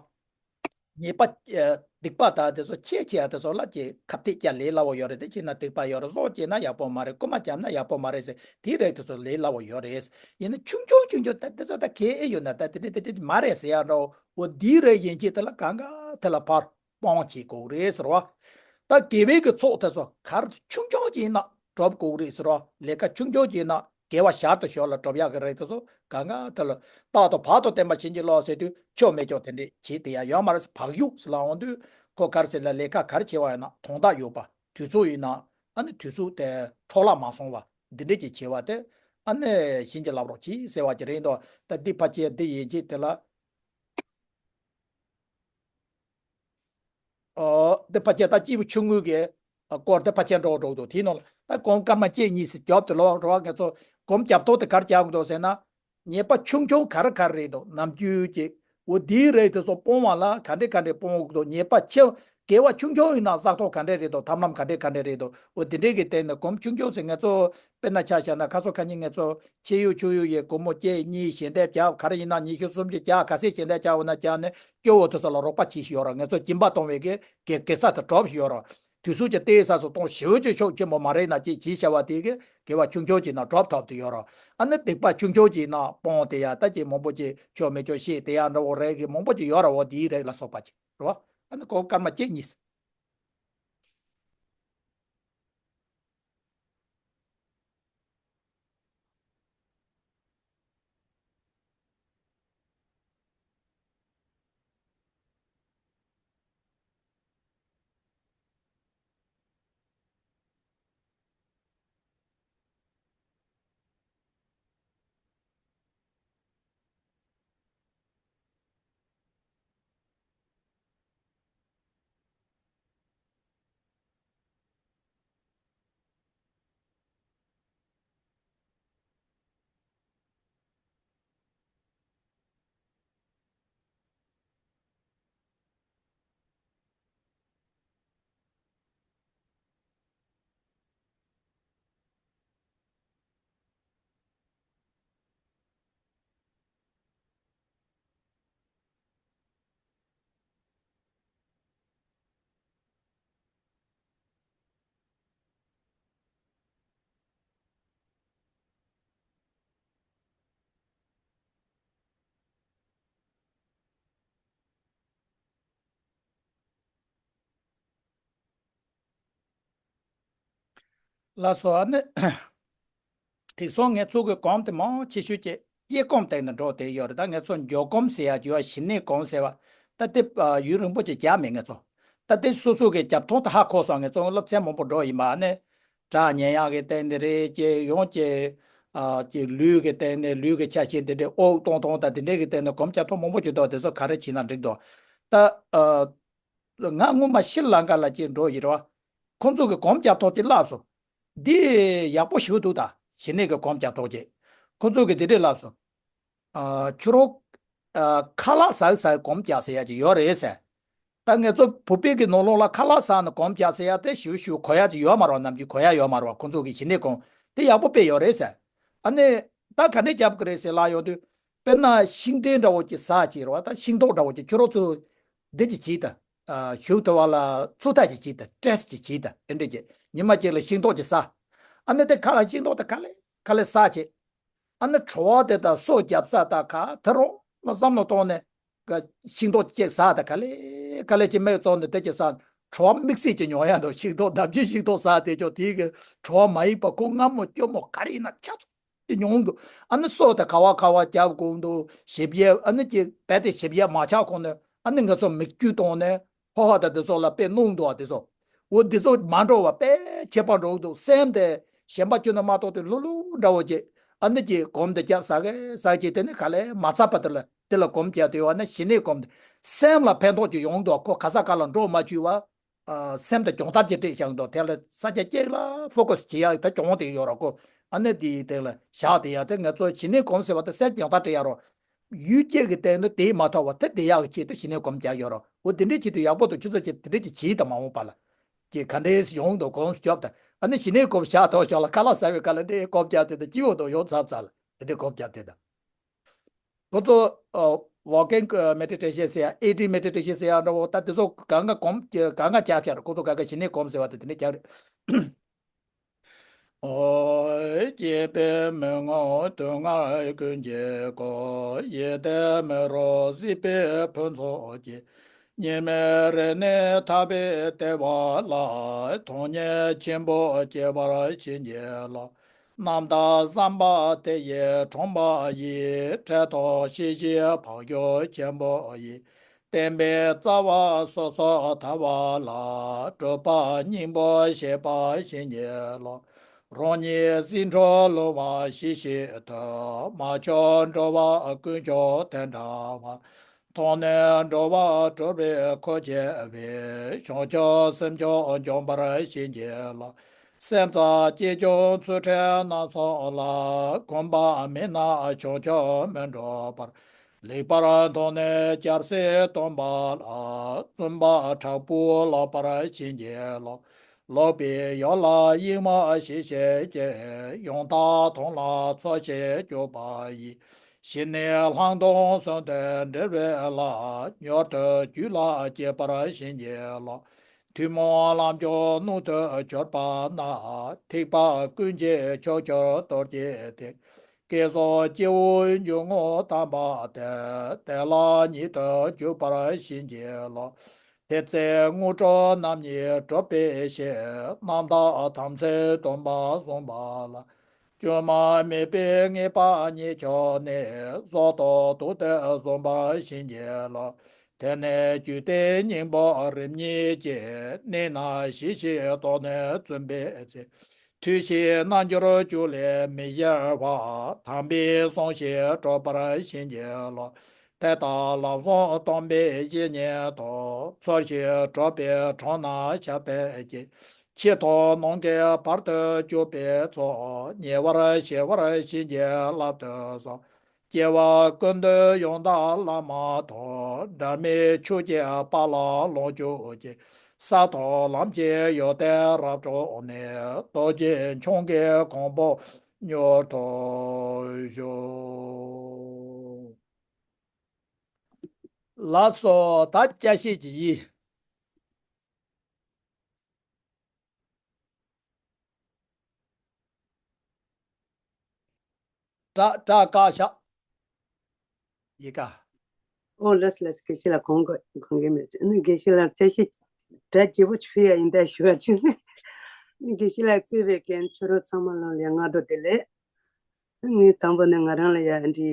ཉེས་པ་ཨ་སྡིག་པ་དག་དེ་ཚོ་ཆེ་ཆེ་ཡ་དེ་ཚོ་ལ་ཅིག་ཁ་གཏད་བཅག་ལས་སླ་བོ་ཡོད་རེད། དེ་བྱས་ན་སྡིག་པ་ཡོད་རེད། བཟོ་བྱས་ན་ཡག་པོ་མ་རེད། རྐུ་མ་བརྒྱབ་ན་ཡག་པོ་མ་རེད་ཟེར། དེའི་རིགས་དེ་ཚོ་ལས་སླ་བོ་ཡོད་རེད། ཡིན་ན་ཆུང་ཆུང་ཆུང་ཆུང་ད་དེ་ཚོ་ད་གལ་ཨེ་ཡོད་ན་ད་དེ་འདྲ་དེ་འདྲ་མ་རེད་ཟེར་ཡ་འདྲ་བོ་འོ་དེའི་རིགས་ཡན་ཆད་དེ་ལ་གང་ག་དེ་ལ་ཕར་སྤོང་བྱེད་དགོས་རེད་ཟེར་བ། ད་དགེ་བའི་གི་ཚོགས་དེ་ཚོ་གར་ཆུང་ཆུང་ཅིག་ཡིན་ན་སྒྲུབ་དགོས་རེད་ཟེར་བ། ལས་ཀ་ཆུང་ཆུང་ཅིག་ཡིན་ན། དགེ་བ་ཞར་དུ་ཞོར་ལ་སྒྲུབ་ཡག་གི་རིགས་དེ་ཚོ་གང་ག་དེ་ལ་རྟག་ཏུ་བག་ཏུ་བསྟེན་པ་བྱིན་གྱིས་རློབས་ཟེར་དུས་ཆོ་མེད་ཆོ་དེ་འདྲས་བྱེད་དེ་ཡ་ཡོད་མ་རེད། བག་ཡོད་ཟེར་ལབ་འོང་དུས་ཁོ་ག་རེ་ཟེར་ལ་ལས་ཀ་ག་རེ་བྱེད་པ་ཡིན་ན་དོན་དག་ཡོད་པ། དུས་ཚོད་ཡིན་ན་ཨ་ནི་དུས་ཚོད་དེ་འཕྲོ་བརླག་མ་སོང་བ་འདི་འདྲས་ཀྱི་བྱེད་པ་དེ་ཨ་ནི་བྱིན་གྱིས་བརླབ་རོགས་གྱིས་ཟེར་བ་ཅིག་རེད་འདུག་ད་འདི་ཕལ་ཆེར་འདི་ཡན་ཆད་དེ་ལ། ཨོ། འདི་ཕལ་ཆེར་ད་སྐྱེས་བུ་ཆུང་ངུའི་གི་ཨ་སྐོར་འདི་ཕལ་ཆེར་འགྲོ་འགྲོ་འདུག་དེའི་ནང་ལ་ད་སྒོམ་སྐར་མ་གཅིག་གཉིས་སུ་རྒྱབ་ཏུ་ལོག་རོགས་ང་ཚོ་སྒོམ་རྒྱབ་ཐོག་དེ་གར་རྒྱབ་འདུག་ཟེར་ན། ཉེས་པ་ཆུང་ཆུང་ག་རེ་ག་རེ་རེད་འདུག་ནམ་རྒྱུན་གྱི་འོ་དེའི་རིགས་དེ་ཚོ་སྤོང་བ་ལ་ག་འདྲས་ག་འདྲས་སྤོང་དགོས་འདུག་ཉེས་པ་ཆེ་དགེ་བ་ཆུང་ཆུང་ཡིན་ན་བསགས་ཐོག་ག་འདྲས་རེད་འདུག་ཐབས་ལམ་ག་འདྲས་ག་འདྲས་རེད་འདུག་འོ་དེ་འདྲས་ཀྱི་སྟེང་ནས་སྒོམ་ཆུང་ཆུང་ཟེར་ང་ཚོ། དཔེར་ན་ཆ་བཞག་ན་ཁ་སང་ཁ་ཉིན་ངེད་ཚོ་ཆེ་ཡུ་ཆུང་ཡུ་ཡི་སྒོར་མོ་གཅིག་གཉིས་ཞལ་འདེབས་བརྒྱབ། ག་རེ་ཡིན་ན་ཉི་ཤུ་སུམ་ཅུ་བརྒྱབ། ག་ཚད་ཞལ་འདེབས་བརྒྱབ་འོ་ན་བརྒྱབ་ནས་སྐྱོ་བོ་དེ་ཚོ་ལ་རོགས་པ་བྱེད་བཞིན་ཡོད་ར། ངེད་ཚོ་སྦྱིན་པ་གཏོང་བའི་གི་གེ་གེ་ས་དེ་སྒྲུབ་བཞིན་ཡོད་ར། དུས་ཚོད་ཀྱི་ལྟའི་ས་སུ་གཏོང་ཞེ་པོ་ཅིག་ཤུགས་ཆེན་པོ་མ་རེད་ན་ཅིག་བྱེད་བྱ་བ་དེ་གི་དགེ་བ་ཆུང་ཆུང་ཅིག་ན་སྒྲུབ་ཐུབ་དེ་ཡོད་ར། ཨ་ནི་སྡིག་པ་ཆུང་ཆུང་ཅིག་ན་སྤོང་དེ་ཡ་ད་ཅིག་མང་པོ་ཅིག་ཆོ་མེད་ཆོ་ཤེས་དེ་ཡ་འདྲ་བོ་རེད་གི་མང་པོ་ཅིག་ཡོད་ར། འོ་དེའི་རིགས་ལ་སོགས་པ་ཅིག་རེད་བ། ཨ་ནི་སྒོར་སྐར་མ་གཅིག་གཉིས། ལགས་སོ། ཨ་ནི། དེང་སང་ངས་ཚོ་གི་གོམ་དེ་མང་ཆེ་ཤོས་ཀྱི་དབྱེ་གོམ་སྟེང་ནས་འགྲོ་བསྡད་ཡོད་རེད། ད་ངས་ཚོ་མགྱོགས་གོམ་ཟེར་ཡ་ཅིག་ཡོད། ཞི་གནས་གོམ་ཟེར་བ། ད་དེ་ཡུན་རིང་པོ་ཅིག་རྒྱབ་མེད་ངས་ཚོ། ད་དེ་སོ་སོ་གི་རྒྱབ་ཐོག་ཏུ་ཧ་གོ་སོང་། ངས་ཚོ་སློབ་ཚན་མང་པོ་འགྲོ་ཡིན་པ། ཨ་ནི། སྒྲ་སྙན་ཡག་གི་སྟེང་ནས་རེད། ཀྱི་ཡོངས་ཀྱི་ཀྱི་ལུས་ཀྱི་སྟེང་ནས་ལུས་ཀྱི་ཆ་ཤས་དེ་འདྲའི་དབུགས་གཏོང་སྟངས་དང་དེ་འདྲའི་གི་སྟེང་ནས་གོམ་རྒྱབ་ཐོག་མང་པོ་ཅིག་འདུག་དེ་ཚོ་ག་རེ་བྱས་ན་འགྲིག་འདུག་ད། ང་སྔོན་མ་ཤྲི་ལང་ཀ་ལ་ཅིག་འགྲོ་ཡི་རེད་བ། ཁོང་ཚོ་གི་གོམ་རྒྱབ་ཐོག་ཅིག་བསླབས་སོང་། འདི་ཡག་པོ་ཞིག་འདུག་ད་ཞི་གནས་ཀྱི་གོམ་རྒྱབ་ཐོག་ཅིག་ཁོང་ཚོ་གི་འདི་འདྲས་བསླབས་སོང་། ཨ། ཁྱོད་རང་། ཨ། ཁ་ལག་ཟ་ཟ་གོམ་རྒྱག་ཟེར་ཡ་ཅིག་ཡོད་རེད་ཟེར། ད་ངེད་ཚོ་བོད་པའི་གི་ནང་ལོགས་ལ་ཁ་ལག་ཟ་ནས་གོམ་རྒྱག་ཟེར་ཡ་དེ་ཞུ་ཞུ་གོ་ཡ་ཅིག་ཡོད་མ་རེད་བ། ནམ་རྒྱུན་གོ་ཡ་ཡོད་མ་རེད་བ། ཁོང་ཚོ་གི་ཞི་གནས་གོམ་དེ་ཡག་པོ་དཔེ་ཡོད་རེད་ཟེར། ཨ་ནི། ད་ག་འདྲས་རྒྱབ་གི་རེད་ཟེར་ལབ་ཡོང་དུས། དཔེར་ན་ཤིང་འབྲས་འདྲ་བོ་ཅིག་ཟ་ཅིག་རེད་བ། ད་ཤིང་ཏོག་འདྲ་བོ་ཅིག་ཁྱོད་རང་ཚོ་འདི་ཅིག་བྱེད་ད། ཨ། ཞུ་ཐུབ་པ་ལ་ཚོད་ལྟ་ཅིག་བྱེད་ད། ཊེ་སི་ཊི་ཅིག་བྱེད་ད། ཨེ་འདྲས་ཅིག་ཉི་མ་གཅིག་ལ་ཤིང་ཏོག་ཅིག་ཟ། ཨ་ནི་དེ་ག་ལ་ཤིང་ཏོག་དེ་ག་ལེ་ག་ལེ་ཟ་བྱེད། ཨ་ནི་བྲོ་བ་དེ་དང་སོ་རྒྱབ་ས་དང་ག་དེ་རང་ལ་བསམ་བློ་གཏོང་ནས། ག་ཤིང་ཏོག་ཅིག་ཟ་དང་ག་ལེ་ག་ལེ་ཅིག་མིག་བཙུམ་ནས་དེ་ཅིག་ཟ། བྲོ་བ་དམིགས་བསལ་ཅིག་མྱོང་ཡ་འདུག་ཤིང་ཏོག་ལྡབ་ཀྱིས་ཤིང་ཏོག་ཟ་དེ་ཅོག་དེའི་གི་བྲོ་བ་མ་ཡིན་པ་ཁོ་མངར་མོ་སྐྱོ་མོ་ག་རེ་ཡིན་ན་ཆ་ཚང་དེ་མྱོང་འདུག་ཨ་ནི་སོ་དང་ག་བ་ག་བ་རྒྱབ་གོང་དུ་ཞིབ་ཡས། ཨ་ནི་ཅིག་དེ་དེ་ཞིབ་ཡས་མ་ཆགས་གོང་ནས། ཨ་ནི་ང་ཚོ་མིག་ཆུ་བཏང་ནས། ཧོ་ཧ་ད་དེ་ཚོ་ལ་དཔེ་གནོང་འདུག་བ། དེ་ཚོ། འོ་དེ་ཚོ་མ་འགྲོ་བ་དཔེ་ཁྱད་པར་འགྲོ་གི་འདུག་སེམས་དེ་ཞེན་པ་ཅུང་ཙམ་མ་གཏོགས་དེ་ལྷུག་ལྷུག་འདྲ་བོ་ཅིག་ཨ་ནི་ཅིག་གོམ་དེ་རྒྱབ་ཟ་གི་ཟ་གི་དེ་ནི་ག་ལེ་མ་ཚར་བ་དེ་ལ་དེ་ལ་གོམ་རྒྱག་དུས་བ་ན་ཞི་གནས་གོམ་དེ་སེམས་ལ་ཕན་ཐོགས་ཅིག་ཡོང་འདུག་ཁོ་ག་ས་ག་ལ་འགྲོ་མ་བཅུག་བ། ཨ། སེམས་དེ་གྱོང་ལྟར་གྱི་སྤྲད་བཞག་འདུག་དེ་ལ་ས་ཆ་གཅིག་ལ་ཕོ་ཀ་སི་བྱེད་ཡག་ད་གྱོང་དེ་ཡོད་ར་ཁོ། ཨ་ནི་དེ་དེ་ལ་བཞག་དེ་ཡ་དེ་ང་ཚོ་ཞི་གནས་གོམ་ཟེར་བ་དེ་སེམས་གྱོང་ལྟར་སྤྲད་ཡག་རོ། ཡུལ་སྐྱེ་གི་སྟེང་དུ་དེ་མ་ཐོགས་པ་དེ་བདེ་ཡག་གི་ཆེད་དུ་ཞི་གནས་གོམ་རྒྱག་ཡོད་རོ། འོ་དེ་འདྲའི་ཆེད་དུ་ཡག་པོ་དང་ཆུ་ཚོད་ཀྱི་དེ་འདྲའི་ཅིག་བྱེད་དང་མ་འོངས་པ་ལ། ཀྱི་ག་འདྲའི་ཡོང་དུ་གོམ་སྐྱོབ་དང་། ཨ་ནི་ཞི་གནས་གོམ་བཞག་ཐོག་ཞོག་ལ་ཁ་ལག་ཟ་བའི་སྐབས་ལ་འདྲའི་གོམ་རྒྱག་དེ་དང་སྐྱིད་པོ་དང་ཡོང་ཚར་ཚར་ལ་དེ་འདྲའི་གོམ་རྒྱག་དེ་དང་། ཁོ་ཚོ་ཨ། ཝོ་ཀིང་མེ་ཌི་ཊེ་ཤན་ཟེར་ཡ། ཨེ་ཌི་མེ་ཌི་ཊེ་ཤན་ཟེར་ཡ་འདྲ་བོ། ད་དེ་ཚོ་གང་ག་གོམ་གང་ག་རྒྱབ་ཤར། ཁོ་ཚོ་གང་ག་ཞི་གནས་གོམ་ཟེར་བ་དེ་དེ་འདྲའི་རྒྱབ་རེད། ཨོ། སྐྱེས་པའི་མི་མངོན་དུས་ངན་ཀུན་གྱི་སྐོར། ཡིད་བརྟན་མི་རོ་སྲིད་པའི་ཕུན་ཚོགས་ཀྱི། ཉི་མའི་རེ་ནས་ཐར་པའི་བདེ་བ་ལ། དོན་གཉེར་ཆེན་པོ་སྐྱེ་བར་བྱིན་གྱིས་རློབས། རྣམ་དག་བསམ་པ་དེ་ཡིས་འཁྲུངས་པ་ཡི། འབྲས་རྟོགས་ཤེས་བྱའི་འཕགས་མཆོག་ཆེན་པོ་ཡི། བསྟན་པའི་རྩ་བ་སོ་སོར་ཐར་བ་ལ། སྒྲུབ་པ་སྙིང་པོ་བཞེས་པ་བྱིན་གྱིས་རློབས། རང་ཉིད་ཟིན་འཁྲུག་ལུང་བ་ཞི་ཞི་དུ། མ་ཆགས་འགྲོ་བ་ཀུན་ཀྱང་དེ་འདྲ་བར། མཐོང་ནས་འགྲོ་བ་སྒྲོལ་བའི་འཁོར་བཅས་པའི། བྱང་ཆུབ་སེམས་མཆོག་འབྱོངས་པར་བྱིན་གྱིས་རློབས། སེམས་ཙམ་སྐྱེས་ཀྱང་ཚུལ་ཁྲིམས་རྣམ་གསུམ་ལ། གོམས་པ་མེད་ན་བྱང་ཆུབ་མི་འགྲུབ་པར། ལེགས་པར་མཐོང་ནས་སྐྱབས་སུ་སྟོན་པ་ལ། བཙུན་པ་དྲག་པོས་བརླག་པར་བྱིན་གྱིས་རློབས། ལོག་པའི་ཡུལ་ལ་གཡེང་བ་ཞི་ཞི་སྐྱེས། ཡང་དག་དོན་ལ་ཚོགས་ཞིང་འཇུག་པ་ཡི། ཞི་གནས་ལྷག་མཐོང་གསུམ་དང་འབྲེལ་བའི་ལམ། མྱུར་དུ་རྒྱུད་ལ་སྐྱེ་བར་བྱིན་གྱིས་རློབས། ཐུན་མོང་ལམ་མཆོག་སྣང་དུ་གྱུར་པ་ན། ཐེག་པ་ཀུན་གྱི་མཆོག་གྱུར་རྡོ་རྗེ་གདན། བསྐལ་གསུམ་སྐྱེ་བོའི་འཇུག་ངོགས་དམ་པ་དེར། དེ་ལ་ཉིད་དུ་འཇུག་པར་བྱིན་གྱིས་རློབས། དེ་ཚེ་དངོས་གྲུབ་རྣམ་གཉིས་འགྲུབ་པའི་ཕྱིར། རྣམ་དག་དམ་ཚིག་སྡོམ་པ་བཟུང་བ་ལ། བཅོས་མ་མེད་པའི་ངེས་པ་རྙེད་ཀྱང་ནི། བཟོད་དང་བདུད་དེ་བཟུང་བར་བྱིན་གྱིས་རློབས། དེ་ནས་བཅུད་ལྡན་སྙིང་པོ་རིམ་གཉིས་ཀྱི། གནས་རྣམས་ཞི་ཞིང་རྟོགས་ནས་བཙུན་པའི་ཚེ། ཐོས་ཤིང་རྣལ་འབྱོར་བཅུ་ལས་མི་གཞན་པ། དམ་པའི་གསུང་བཞིན་གྲུབ་པར་བྱིན་གྱིས་རློབས། དེ་དག་ལམ་གསུམ་སྟོན་པའི་བཤེས་གཉེན་དུ། ཚུལ་བཞིན་སྒྲུབ་པའི་གྲོགས་རྣམས་ཞབས་པད་ཀྱིས། ཕྱི་དང་ནང་གི་བར་དུ་གྱུར་པའི་ཚོགས། ཉེ་བར་ཞི་བར་བྱིན་གྱིས་བརླབ་ཏུ་གསོལ། སྐྱེ་བ་ཀུན་ཏུ་ཡང་དག་བླ་མ་དང་། འབྲལ་མེད་ཆོས་ཀྱི་དཔལ་ལ་ལོངས་སྤྱོད་ཅིང་། ས་དང་ལམ་གྱི་ཡོན་ཏན་རབ་འཕྲོག་ནས། རྡོ་རྗེ་འཆང་གི་གོ་འཕང་མྱུར་ཐོབ་ཤོག་ལགས་སོ། ད་བཅའ་བཤད་ཅིག་ཡིན། སྒྲ་སྒྲ་བཀག་བཞག་ཡི་ག་ཨོ་ལགས་ལགས། དགེ་བཤེས་ལགས་གོང་གོང་གི་མེད་ཅེ་ནི་དགེ་བཤེས་ལགས་བཅའ་བཤད་སྒྲ་ལྗིད་པོ་ཅིག་ཕུལ་ཡ་ཡིན་ད་ཞུ་བ་ཅིག་ནི། དགེ་བཤེས་ལགས་གཙོས་པའི་འགན་ཆོས་རོགས་ཚང་མ་ལ་ཡང་སྔ་དྲོ་བདེ་ལེགས། ངས་དང་པོ་ནས་ང་རང་ལ་ཡ་འདི་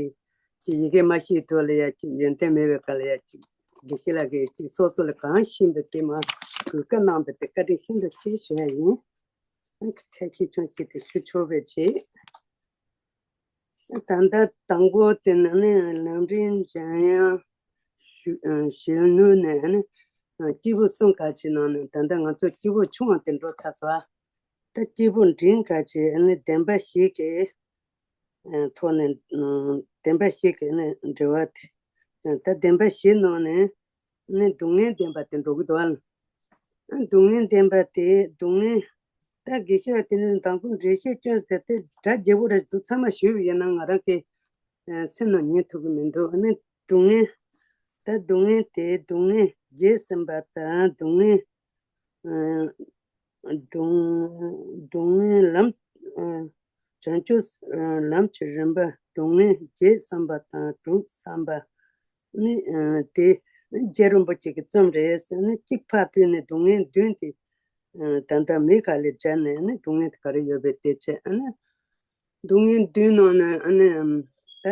ཅིག་ཡི་གེ་མ་ཤེས་དུས་ལ་ཡ་ཅིག་ཡོན་ཏན་མེད་པའི་སྐབས་ལ་ཡ་ཅིག་དགེ་བཤེས་ལགས་ཀྱིས་ཅིག་སོ་སོ་ལ་གང་ཤེས་པ་དེ་མ་གུས་བཀའ་གནང་བ་དེ་བཀའ་དྲིན་ཤིན་ཏུ་ཆེ་ཞུ་ཡ་ཡིན། ཐབས་ཤེས་ཆུང་ཤོས་དེ་ཞུ་ཆོག་པའི་ཆེད། ད་ལྟ་དང་པོ་དེ་ནི་ནི་ལམ་རིམ་འཇམ་དབྱངས་ཞུ་ཨ་གཞོན་ནུ་ནས་ནི་ཨ་སྐྱེས་བུ་གསུམ་ག་ཅིག་ནང་ནས་ད་ལྟ་ང་ཚོ་སྐྱེས་བུ་ཆུང་བ་དེ་འགྲོ་ཚར་སོང་། ད་སྐྱེས་བུ་འབྲིང་ག་ཅིག་ནི་བདེན་པ་བཞི་གི་ཨ་ཐོག་ནས་ཨ་བདེན་པ་བཞི་གི་ནི་འབྲེལ་བ་དེ་ད་བདེན་པ་བཞི་ནང་ནས། ནི་སྡུག་བསྔལ་བདེན་པ་དེ་འགྲོ་གི་འདུག་ཨ། སྡུག་བསྔལ་བདེན་པ་དེ་སྡུག་བསྔལ། ད་དགེ་བཤེས་དེ་ནི་དང་པོ་འགྲེལ་བཤད་སྐྱོན་ཟེར་དེ་སྒྲ་རྒྱས་པོ་རེད་འདུག་ཚང་མ་ཞུས་པ་ཡིན་ན་ང་རང་གི་སེམས་ནང་ཉན་ཐུབ་ཀྱི་མི་འདུག་ཨ་ནི་སྡུག་བསྔལ། ད་སྡུག་བསྔལ་དེ་སྡུག་བསྔལ་བརྒྱད་ཟིན་པ་དང་སྡུག་བསྔལ། སྡུག་སྡུག་བསྔལ་ལམ། བྱང་ཆུབ་ལམ་གྱི་རིམ་པ་སྡུག་བསྔལ་བརྒྱད་བསམ་པ་དང་དྲུག་བསམ་པ་ནི་དེ་རྗེ་རིན་པོ་ཆེ་གི་རྩོམ་རེད་ཟེར་ནས་གཅིག་ཕར་ཕུད་ནས་སྡུག་བསྔལ་བདུན་དེ་ད་ལྟ་མི་ཁ་ལས་སྦྱར་ནས་ནི་སྡུག་བསྔལ་དེ་ག་རེ་ཡོད་པའི་དེ་བྱས་ནི་སྡུག་བསྔལ་བདུན་ནང་ནས་ནི་ད་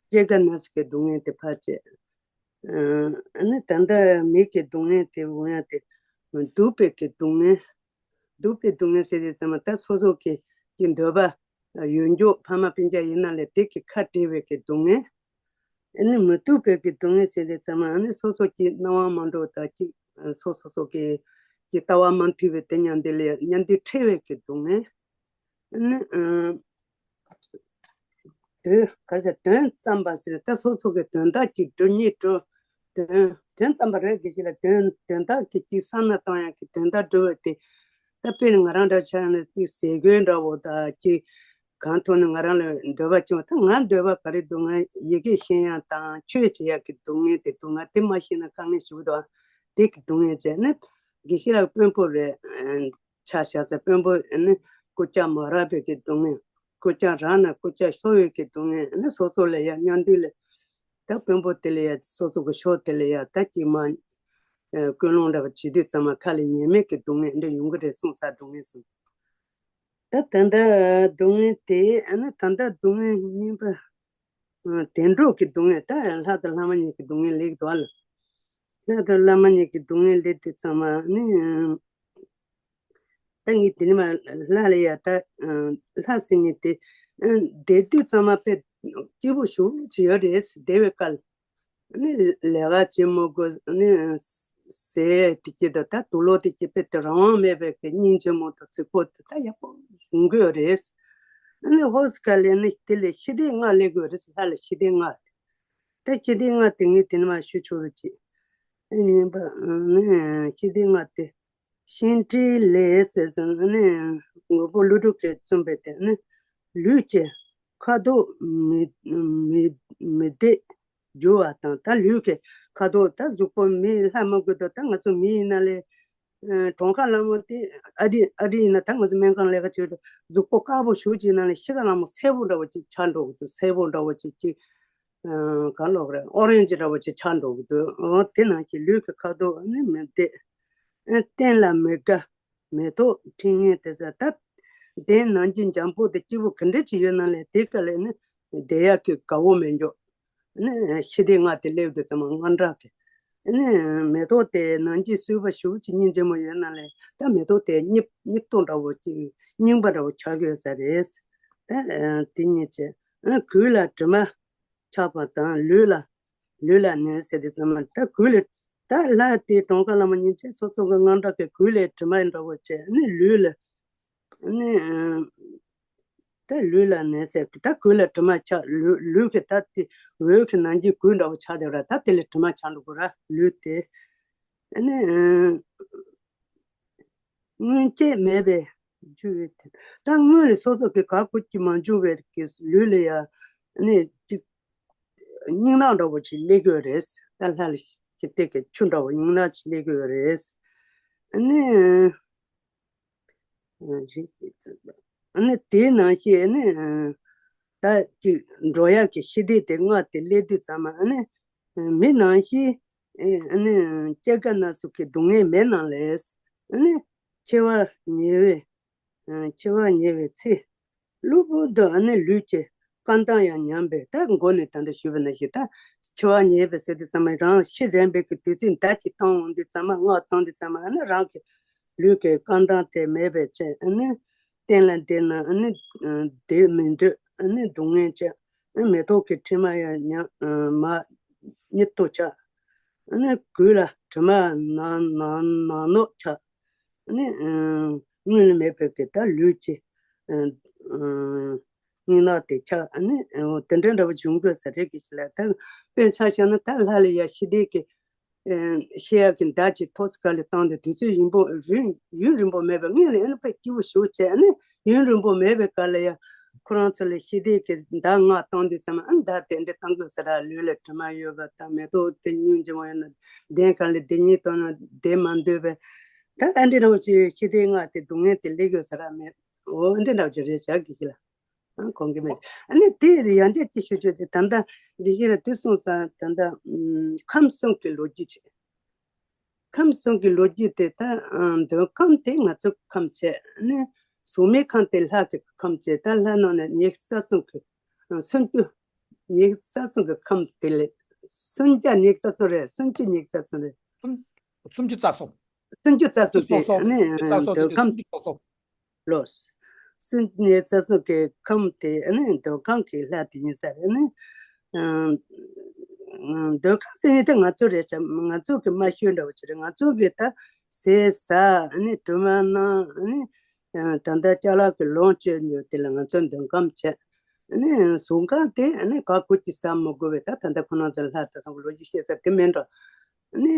སྐྱེ་རྒ་ན་འཆི་གི་སྡུག་བསྔལ་དེ་ཕར་བྱས། ཨ་ནི་ད་ལྟ་མི་གི་སྡུག་བསྔལ་དེ་འོང་ཡ་དེ་སྡུག་པའི་གི་སྡུག་བསྔལ། སྡུག་པའི་སྡུག་བསྔལ་ཟེར་དུས་ཙམ་པ་ད་སོ་སོ་གི་གི་འདོད་པ་ཡོད་འཇོག་ཕ་མ་སྤུན་ཀྱག་ཡིན་ན་ལས་དེ་གི་ཁ་བྲལ་བའི་གི་སྡུག་བསྔལ། ཨ་ནི་མི་སྡུག་པའི་གི་སྡུག་བསྔལ་ཟེར་དུས་ཙམ་པ་ཨ་ནི་སོ་སོ་གི་སྣང་བ་མ་འགྲོ་ད་ཅིག་སོ་སོ་སོ་གི་གི་ལྟ་བ་མ་མཐུན་པའི་དེ་མཉམ་དུ་ལས་མཉམ་དུ་འཕྲད་པའི་གི་སྡུག་བསྔལ། ཨ་ནི་ཨ། དོན་ག་རེ་ཟེར་དོན་བརྩམས་པ་ཟེར་ད་སོ་སོ་གི་དོན་དག་ཅིག་སྒྲུབ་སྙིང་འདོད། དོན་དོན་བརྩམས་པ་རེད་དགེ་བཤེས་ལགས་དོན་དོན་དག་གི་ཅིག་བསམ་ན་བཏང་ཡག་གི་དོན་དག་སྒྲུབ་པ་དེ། ད་དཔེར་ན་ང་རང་འདྲ་ཆགས་ན་ཅིག་ཟས་གོས་འདྲ་བོ་དང་ཅིག་གང་ཐོག་ནས་ང་རང་ལ་འདོད་པ་བྱུང་བ་ད་ང་འདོད་པ་ག་རེ་འདུག་ང་ཡི་གེ་ཤེས་ཡག་དང་ཆོས་བྱེད་ཡག་གི་སྡུག་བསྔལ་དེ་འདུག་ང་དེ་མ་ཤེས་ན་དཀའ་ངལ་ཞིག་འདུག་དེ་གི་སྡུག་བསྔལ་བྱས་ནས་དགེ་བཤེས་ལགས་དཔོན་པོ་རེད། ཆ་བཞག་ཚེ་དཔོན་པོ་ནི་རྐུབ་བཀྱག་མ་རག་པའི་གི་སྡུག་བསྔལ། རྐུབ་བཀྱག་རག་ན་རྐུབ་བཀྱག་ཤོར་བའི་གི་སྡུག་བསྔལ་ནི་སོ་སོ་ལ་ཡ་མཉམ་དུ་ལ། ད་དཔོན་པོ་དེ་ལ་ཡ་སོ་སོ་གི་ཕྱོགས་དེ་ལ་ཡ་ད་ཅིག་མ། ཀུན་སློང་འདྲ་བ་བྱེད་དུས་ཙམ་མ་ཁ་ལ་ཉན་མེད་ཀྱི་སྡུག་བསྔལ་འདི་ཡོང་གི་རེད་གསུངས་ས་སྡུག་བསྔལ་གསུངས། ད་ད་ལྟ་སྡུག་བསྔལ་དེ་ཨ་ནི་ད་ལྟ་སྡུག་བསྔལ་གཉིས་པ། དལ་འགྲོ་གི་སྡུག་བསྔལ་ད་ལྷ་དང་ལྷ་མ་ཡིན་གྱི་སྡུག་བསྔལ་ལེགས་འདུག་ཨ་ལ། ལྷ་དང་ལྷ་མ་ཡིན་གྱི་སྡུག་བསྔལ་ལེགས་དུས་ཙམ་མ་ནི། ད་ངས་དེ་ནི་མ་ལྷ་ལ་ཡ་ད་ལྷ་ཟེར་ནི་དེ་བསྡད་དུས་ཙམ་མ་དཔེ་སྐྱིད་པོ་ཞེ་པོ་ཅིག་ཡོད་རེད་བསྡད་པའི་སྐབས། ནི་ལས་ཀ་བྱེད་མི་དགོས་ནི་ཟས་དེ་གྱད་དང་ད་དུག་ལོག་དེ་གྱད་དཔེ་དེ་རང་དབང་མེད་པའི་གི་སྙིང་རྗེ་མོ་དང་རྫིག་པོ་དེ་ད་ཡག་པོ་ཡོང་གི་ཡོད་རེད། ནི་ཧོ་སི་ཀ་ལས་ནི་དེ་ལས་ཤི་དེ་ལྔ་ལས་དགོས་རེད་ལྷ་ལ་ཤི་དེ་ལྔ། ད་ཤི་དེ་ལྔ་དེ་ངས་དེ་ནི་མ་ཞུ་ཆོག་རེད་ཅེས། ཨ་ནི་པ་ནི་ཤི་དེ་ལྔ་དེ། ཤིང་ཁྲིའི་ལས་ཟེར་ཙམ་ནི་ངོ་བོ་ཀླུ་སྒྲུབ་ཀྱིས་རྩོམ་པའི་དེ་ནི་ལུས་ཀྱི་ཁ་དོག་མི་མི་མི་བདེ་རྒྱུ་བ་དང་ད་ལུས་ཀྱི་ཁ་དོག་ད་གཟུགས་པོ་མི་ལྷ་མ་དགོས་དོ་ད་ང་ཚོ་མི་ཡིན་ན་ལས་གྲོང་ཁ་ལ་མོ་དེ་ཨ་རི་ཨ་རི་ཡིན་ན་ད་ང་ཚོ་སྨན་ཁང་ལས་ཀ་བྱེད་དུས་གཟུགས་པོ་དཀར་པོ་ཞུ་ཅིག་ན་ལས་ཤི་ཁ་ལ་མོ་སེར་པོ་འདྲ་བོ་ཅིག་ཆགས་འགྲོ་གི་འདུག་སེར་པོ་འདྲ་བོ་ཅིག་ཅིག་གང་ལོག་རེད་ཨོ་རེན་ཇི་འདྲ་བོ་ཅིག་ཆགས་འགྲོ་གི་འདུག་འོ་དེ་ནང་བཞིན་ལུས་ཀྱི་ཁ་དོག་ནི་མི་བདེ། སྟན་ལ་མི་དགའ། མེ་ཏོག་ཕྲེང་ངེ་དེ་ཟ་ད། དེ་ནང་གི་འཇམ་པོ་དེ་སྐྱིད་པོ་ག་འདྲ་ཅིག་ཡོད་ན་ལས་དེ་ག་ལས་ནི་བསྡད་ཡག་གི་དགའ་བོ་མེད་འཇོག་ནི་ཤི་དེ་ང་དེ་སླེབས་དུས་ཙམ་མ་དངངས་སྐྲག་གི་ནི་མེ་ཏོག་དེ་ནང་གི་སུས་པ་ཞུ་ཅིག་སྙིང་རྗེ་མོ་ཡོད་ན་ལས་ད་མེ་ཏོག་དེ་སྙིབ་སྙིབ་ཏོ་འདྲ་བོ་ཅིག་རྙིང་པ་འདྲ་བོ་ཆགས་ཡོད་ས་རེད། ད་དེ་གཉིས་བྱས་གོས་ལ་དྲི་མ་ཆགས་པ་དང་ལུས་ལ་ལུས་ལ་ནི་ཟེར་དུས་ཙམ་མ་ད་གོས་ལ་ད་ལྷ་དེ་གྲོང་ཁ་ལ་མ་ཉིན་བྱས་སོ་སོ་གི་དངངས་སྐྲག་གི་གོས་ལ་དྲི་མ་འདྲ་བོ་བྱས་ནི་ལུས་ལ་ནི་ད་ལུས་ལ་ནི་ཟེར་ད་གོས་ལ་དྲི་མ་ཆགས་ལུས་ལུས་ཀྱི་ད་དེ་འོད་ཀྱི་ནང་གི་གོས་འདྲ་བོ་ཆགས་དེ་ར་ད་དེ་ལ་དྲི་མ་ཆགས་འགྲོ་གི་ར་ལུས་དེ་ནི། སྔོན་ཆད་མེད་པའི་རྒྱུ་ཡོད་དེ། ད་སྔོན་ལ་སོ་སོ་གི་ག་གོ་ཅི་མ་བྱུང་བའི་གི་ལུས་ལ་ཡ་ནི་ཅིག་སྙིང་ནག་འདྲ་བོ་ཅིག་སླེབས་ཡོད་རེད། ད་ལྷ་ལ་ཞིག་སྟེ་གི་ཆུ་འདྲ་བོ་སྙིང་ནག་ཅིག་སླེབས་ཡོད་རེད། ནི་ནི་དེའི་ནང་བཞིན་ནི་ད་ཅིག་འགྲོ་ཡག་གི་ཤི་དེ་དེ་ལྔ་དེ་སླེབས་དུས་ཙམ་མ་ནི་མི་ནང་བཞིན། ཨེ་ཨ་ནི་སྐྱེ་རྒ་ན་འཆི་གི་སྡུག་བསྔལ་མེད་ནའང་ལས། ཨ་ནི་ འཆི་བ་ཉེ་བའི། ཨ། འཆི་བ་ཉེ་བའི་ཚེ། གློ་བུར་དུ་ཨ་ནི་ལུས་ཀྱི་སྐམ་སྟངས་ཡང་ཉམས་པས། ད་མགོ་ནས་ད་ལྟ་ཞུས་པ་ནང་བཞིན། ད་འཆི་བ་ཉེ་བའི་ཟེར་དུས་ཙམ་པ། རང་ཤི་རན་པའི་གི་དུས་ཚོད་མདའ་གཅིག་བཏང་འོང་དུས་ཙམ་པ། རྔ་བཏང་དུས་ཙམ་པ། ཨ་ནི་རང་གི་ལུས་ཀྱི་སྐམ་སྟངས་དེ་མེད་པའི་ཚེ། ཨ་ནི་སྟན་ལ་བསྡད་ན་ཨ་ནི་བསྡད་མི་འདོད། ཨ་ནི་སྡུག་བསྔལ་ཆེ། ཨ་ནི་མེ་ཏོག་གི་དྲི་མ་ཡང་ཉམས། ཨ། མ་མྱུར་དུ་ཆགས། ཨ་ནི་གོས་ལ་དྲི་མ་ནག་ནག་ནག་ནོག་ཆགས། ཨ་ནི། ཨ། སྔོན་ལ་མེད་པའི་གི་ད་ལུས་ཀྱི། ཨ། ཨ། སྔོན་ནག་དེ་ཆགས། ཨ་ནི། ཨ། དེ་འདྲ་འདྲ་བོ་བྱུང་དགོས་ས་རེད་གི་ཞིག་ལ། ད་དཔེར་ཆ་བཞག་ན། ད་ལྷ་ལ་ཡ་ཤི་དེ་གི། ཨ། ཤི་ཡག་གི་མདའ་གཅིག་ཐོག་སི་ཁ་ལ་བཏང་དུས། དུས་ཚོད་རིང་པོ་རིང་ཡུན་རིང་པོ་མེད་པའི་སྔོན་ལ་ཨ་ནི་དཔེ་སྐྱིད་པོ་ཞེ་པོ་བྱས། ཨ་ནི་ཡུན་རིང་པོ་མེད་པའི་སྐབས་ལ་ཡ་ཁོ་རང་ཚོ་ལ་ཤི་དེ་གི་མདའ་རྔ་བཏང་དུས་ཙམ། ཨ། མདའ་དེ་འདྲ་བཏང་དགོས་ས་རེད། ལུས་ལ་དྲི་མ་ཡོད་པ་དང་། མེ་ཏོག་དེ་སྙིང་རྗེ་མོ་ཡོད་ན་གདན་ཁ་ལ་དེ་གཉིས་བཏང་ན་བསྡད་མ་འདོད་པས། ད་ཨ་འདྲ་འདྲ་བོ་ཅིག་ཤི་དེ་རྔ་དེ་སྡུག་བསྔལ་དེ་སླེབས་དགོས་ས་རེད་མེད། འོ། ཨ་འདྲ་འདྲ་བོ་ཅིག་རེད་བཞག་གི་ཞིག་ལ། ཨ། གོང་གི་མེད། ཨ་ནི་དེ་ཡང་བསྐྱར་ཅིག་ཞུ་ཆོག་ཅིག། ད་ལྟ་འདི་ཤེས་ར་དེ་སོང་ཙང་། ད་ལྟ། ཨམ། ཁམས་གསུམ་གྱི་ལོ་རྒྱུས་བྱས། ཁམས་གསུམ་གྱི་ལོ་རྒྱུས་དེ། ད། ཨ། འདོད་ཁམས་དེ་ང་ཚོ་ཁམས་བྱས། ཨ་ནི་གཟུགས་མེད་ཁམས་དེ་ལྷ་གི་ཁམས་བྱས། ད་ལྷ་རྣམས་ནི་ཉི་ཤུ་རྩ་གསུམ་གྱི། ཨ། སུམ་ཅུ། ཉི་ཤུ་རྩ་གསུམ་གྱི་ཁམས་དེ་ལས། སུམ་བརྒྱ་ཉི་ཤུ་རྩ་གསུམ་རེད། སུམ་ཅུ་ཉི་ཤུ་རྩ་གསུམ་རེད། སུམ་སུམ་ཅུ་རྩ་གསུམ། སུམ་ཅུ་རྩ་གསུམ་དེ། སུམ་ཅུ་རྩ་གསུམ། ཨ་ནི་སུམ་ཅུ་རྩ་གསུམ་འདོད་ཁམས། སུམ་ཅུ་རྩ་གསུམ། ལོས། སུམ་ཅུ་རྩ་གསུམ་གྱི་ཁམས་དེ་ཨ་ནི་འདོད་ཁམས་ཀྱི་ལྷ་དེ་ཡིན་ས་རེད། ཨ་ནི། ཨ། འདོད་ཁམས་ཟེར་མཁན་དེ་ང་ཚོ་རེད་ཤག། ང་ཚོ་གི་རྨ་ཤུལ་འདྲ་བོ་ཅིག་རེད། ང་ཚོ་གི་ད་ཟས་ཟ། ཨ་ནི་གྲིབ་མ་ན། ཨ་ནི། ཨ། ད་ལྟ་ཅ་ལག་གི་ལོངས་སྤྱོད་ཡོད་དེ་ལ་ང་ཚོ་འདོད་ཁམས་བྱས། ཨ་ནི་གཟུགས་ཁམས་དེ་ཨ་ནི་ག་གོ་གི་ཟ་མི་དགོས་པས། ད་ད་ལྟ་ཁོ་རང་ཚོ་ལྷ་དེ་ཚོ་གི་ལོ་རྒྱུས་བཤད་ས་དེ་མིན་འགྲོ། ཨ་ནི་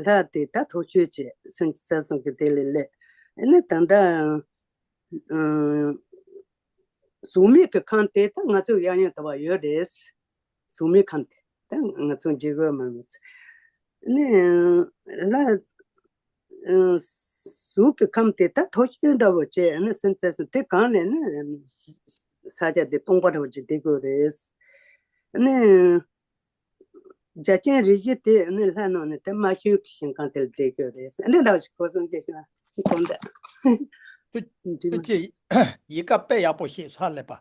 ལྷ་དེ་ད་མཐོ་ཤོས་བྱས། སུམ་ཅུ་རྩ་གསུམ་གྱི་དེ་ལས་སླེབས། ཨ་ནི་ད་ལྟ། ཨ། གཟུགས་མེད་ཀྱི་ཁམས་དེ་ད་ང་ཚོ་ཡང་ཡང་དུ་བ་ཡོད་རེད། གཟུགས་མེད་ཁམས་དེ་ད་ང་ཚོ་འཇིགས་པ་མ་མི་ཚེ་ནི་ལ། ཨ། གཟུགས་ཀྱི་ཁམས་དེ་ད་མཐོ་ཤོས་འདྲ་བོ་བྱས། ཨ་ནི་སུམ་ཅུ་རྩ་གསུམ་དེ་གང་ལས་ནི་ས་ཆ་དེ་སྟོང་པ་འདྲ་བོ་ཅིག་བསྡད་དགོས་རེད། ཨ་ནི། རྒྱ་ཆེན་རིགས་བཞི་དེ་ནི་ལྷ་རྣམས་ནི་དེ་རྨ་ཤུལ་གྱི་ཞིང་ཁམས་དེ་ལ་བསྡད་ཡོད་རེད། འདི་འདྲ་ཞིག་གོ་སོང་། སྐད་ཆ་གོ་འདྲ། ཐུགས་རྗེ་ཆེ། ཡི་ག་དཔེ་ཡག་པོ་ཞིག་ཧ་ལས་པ།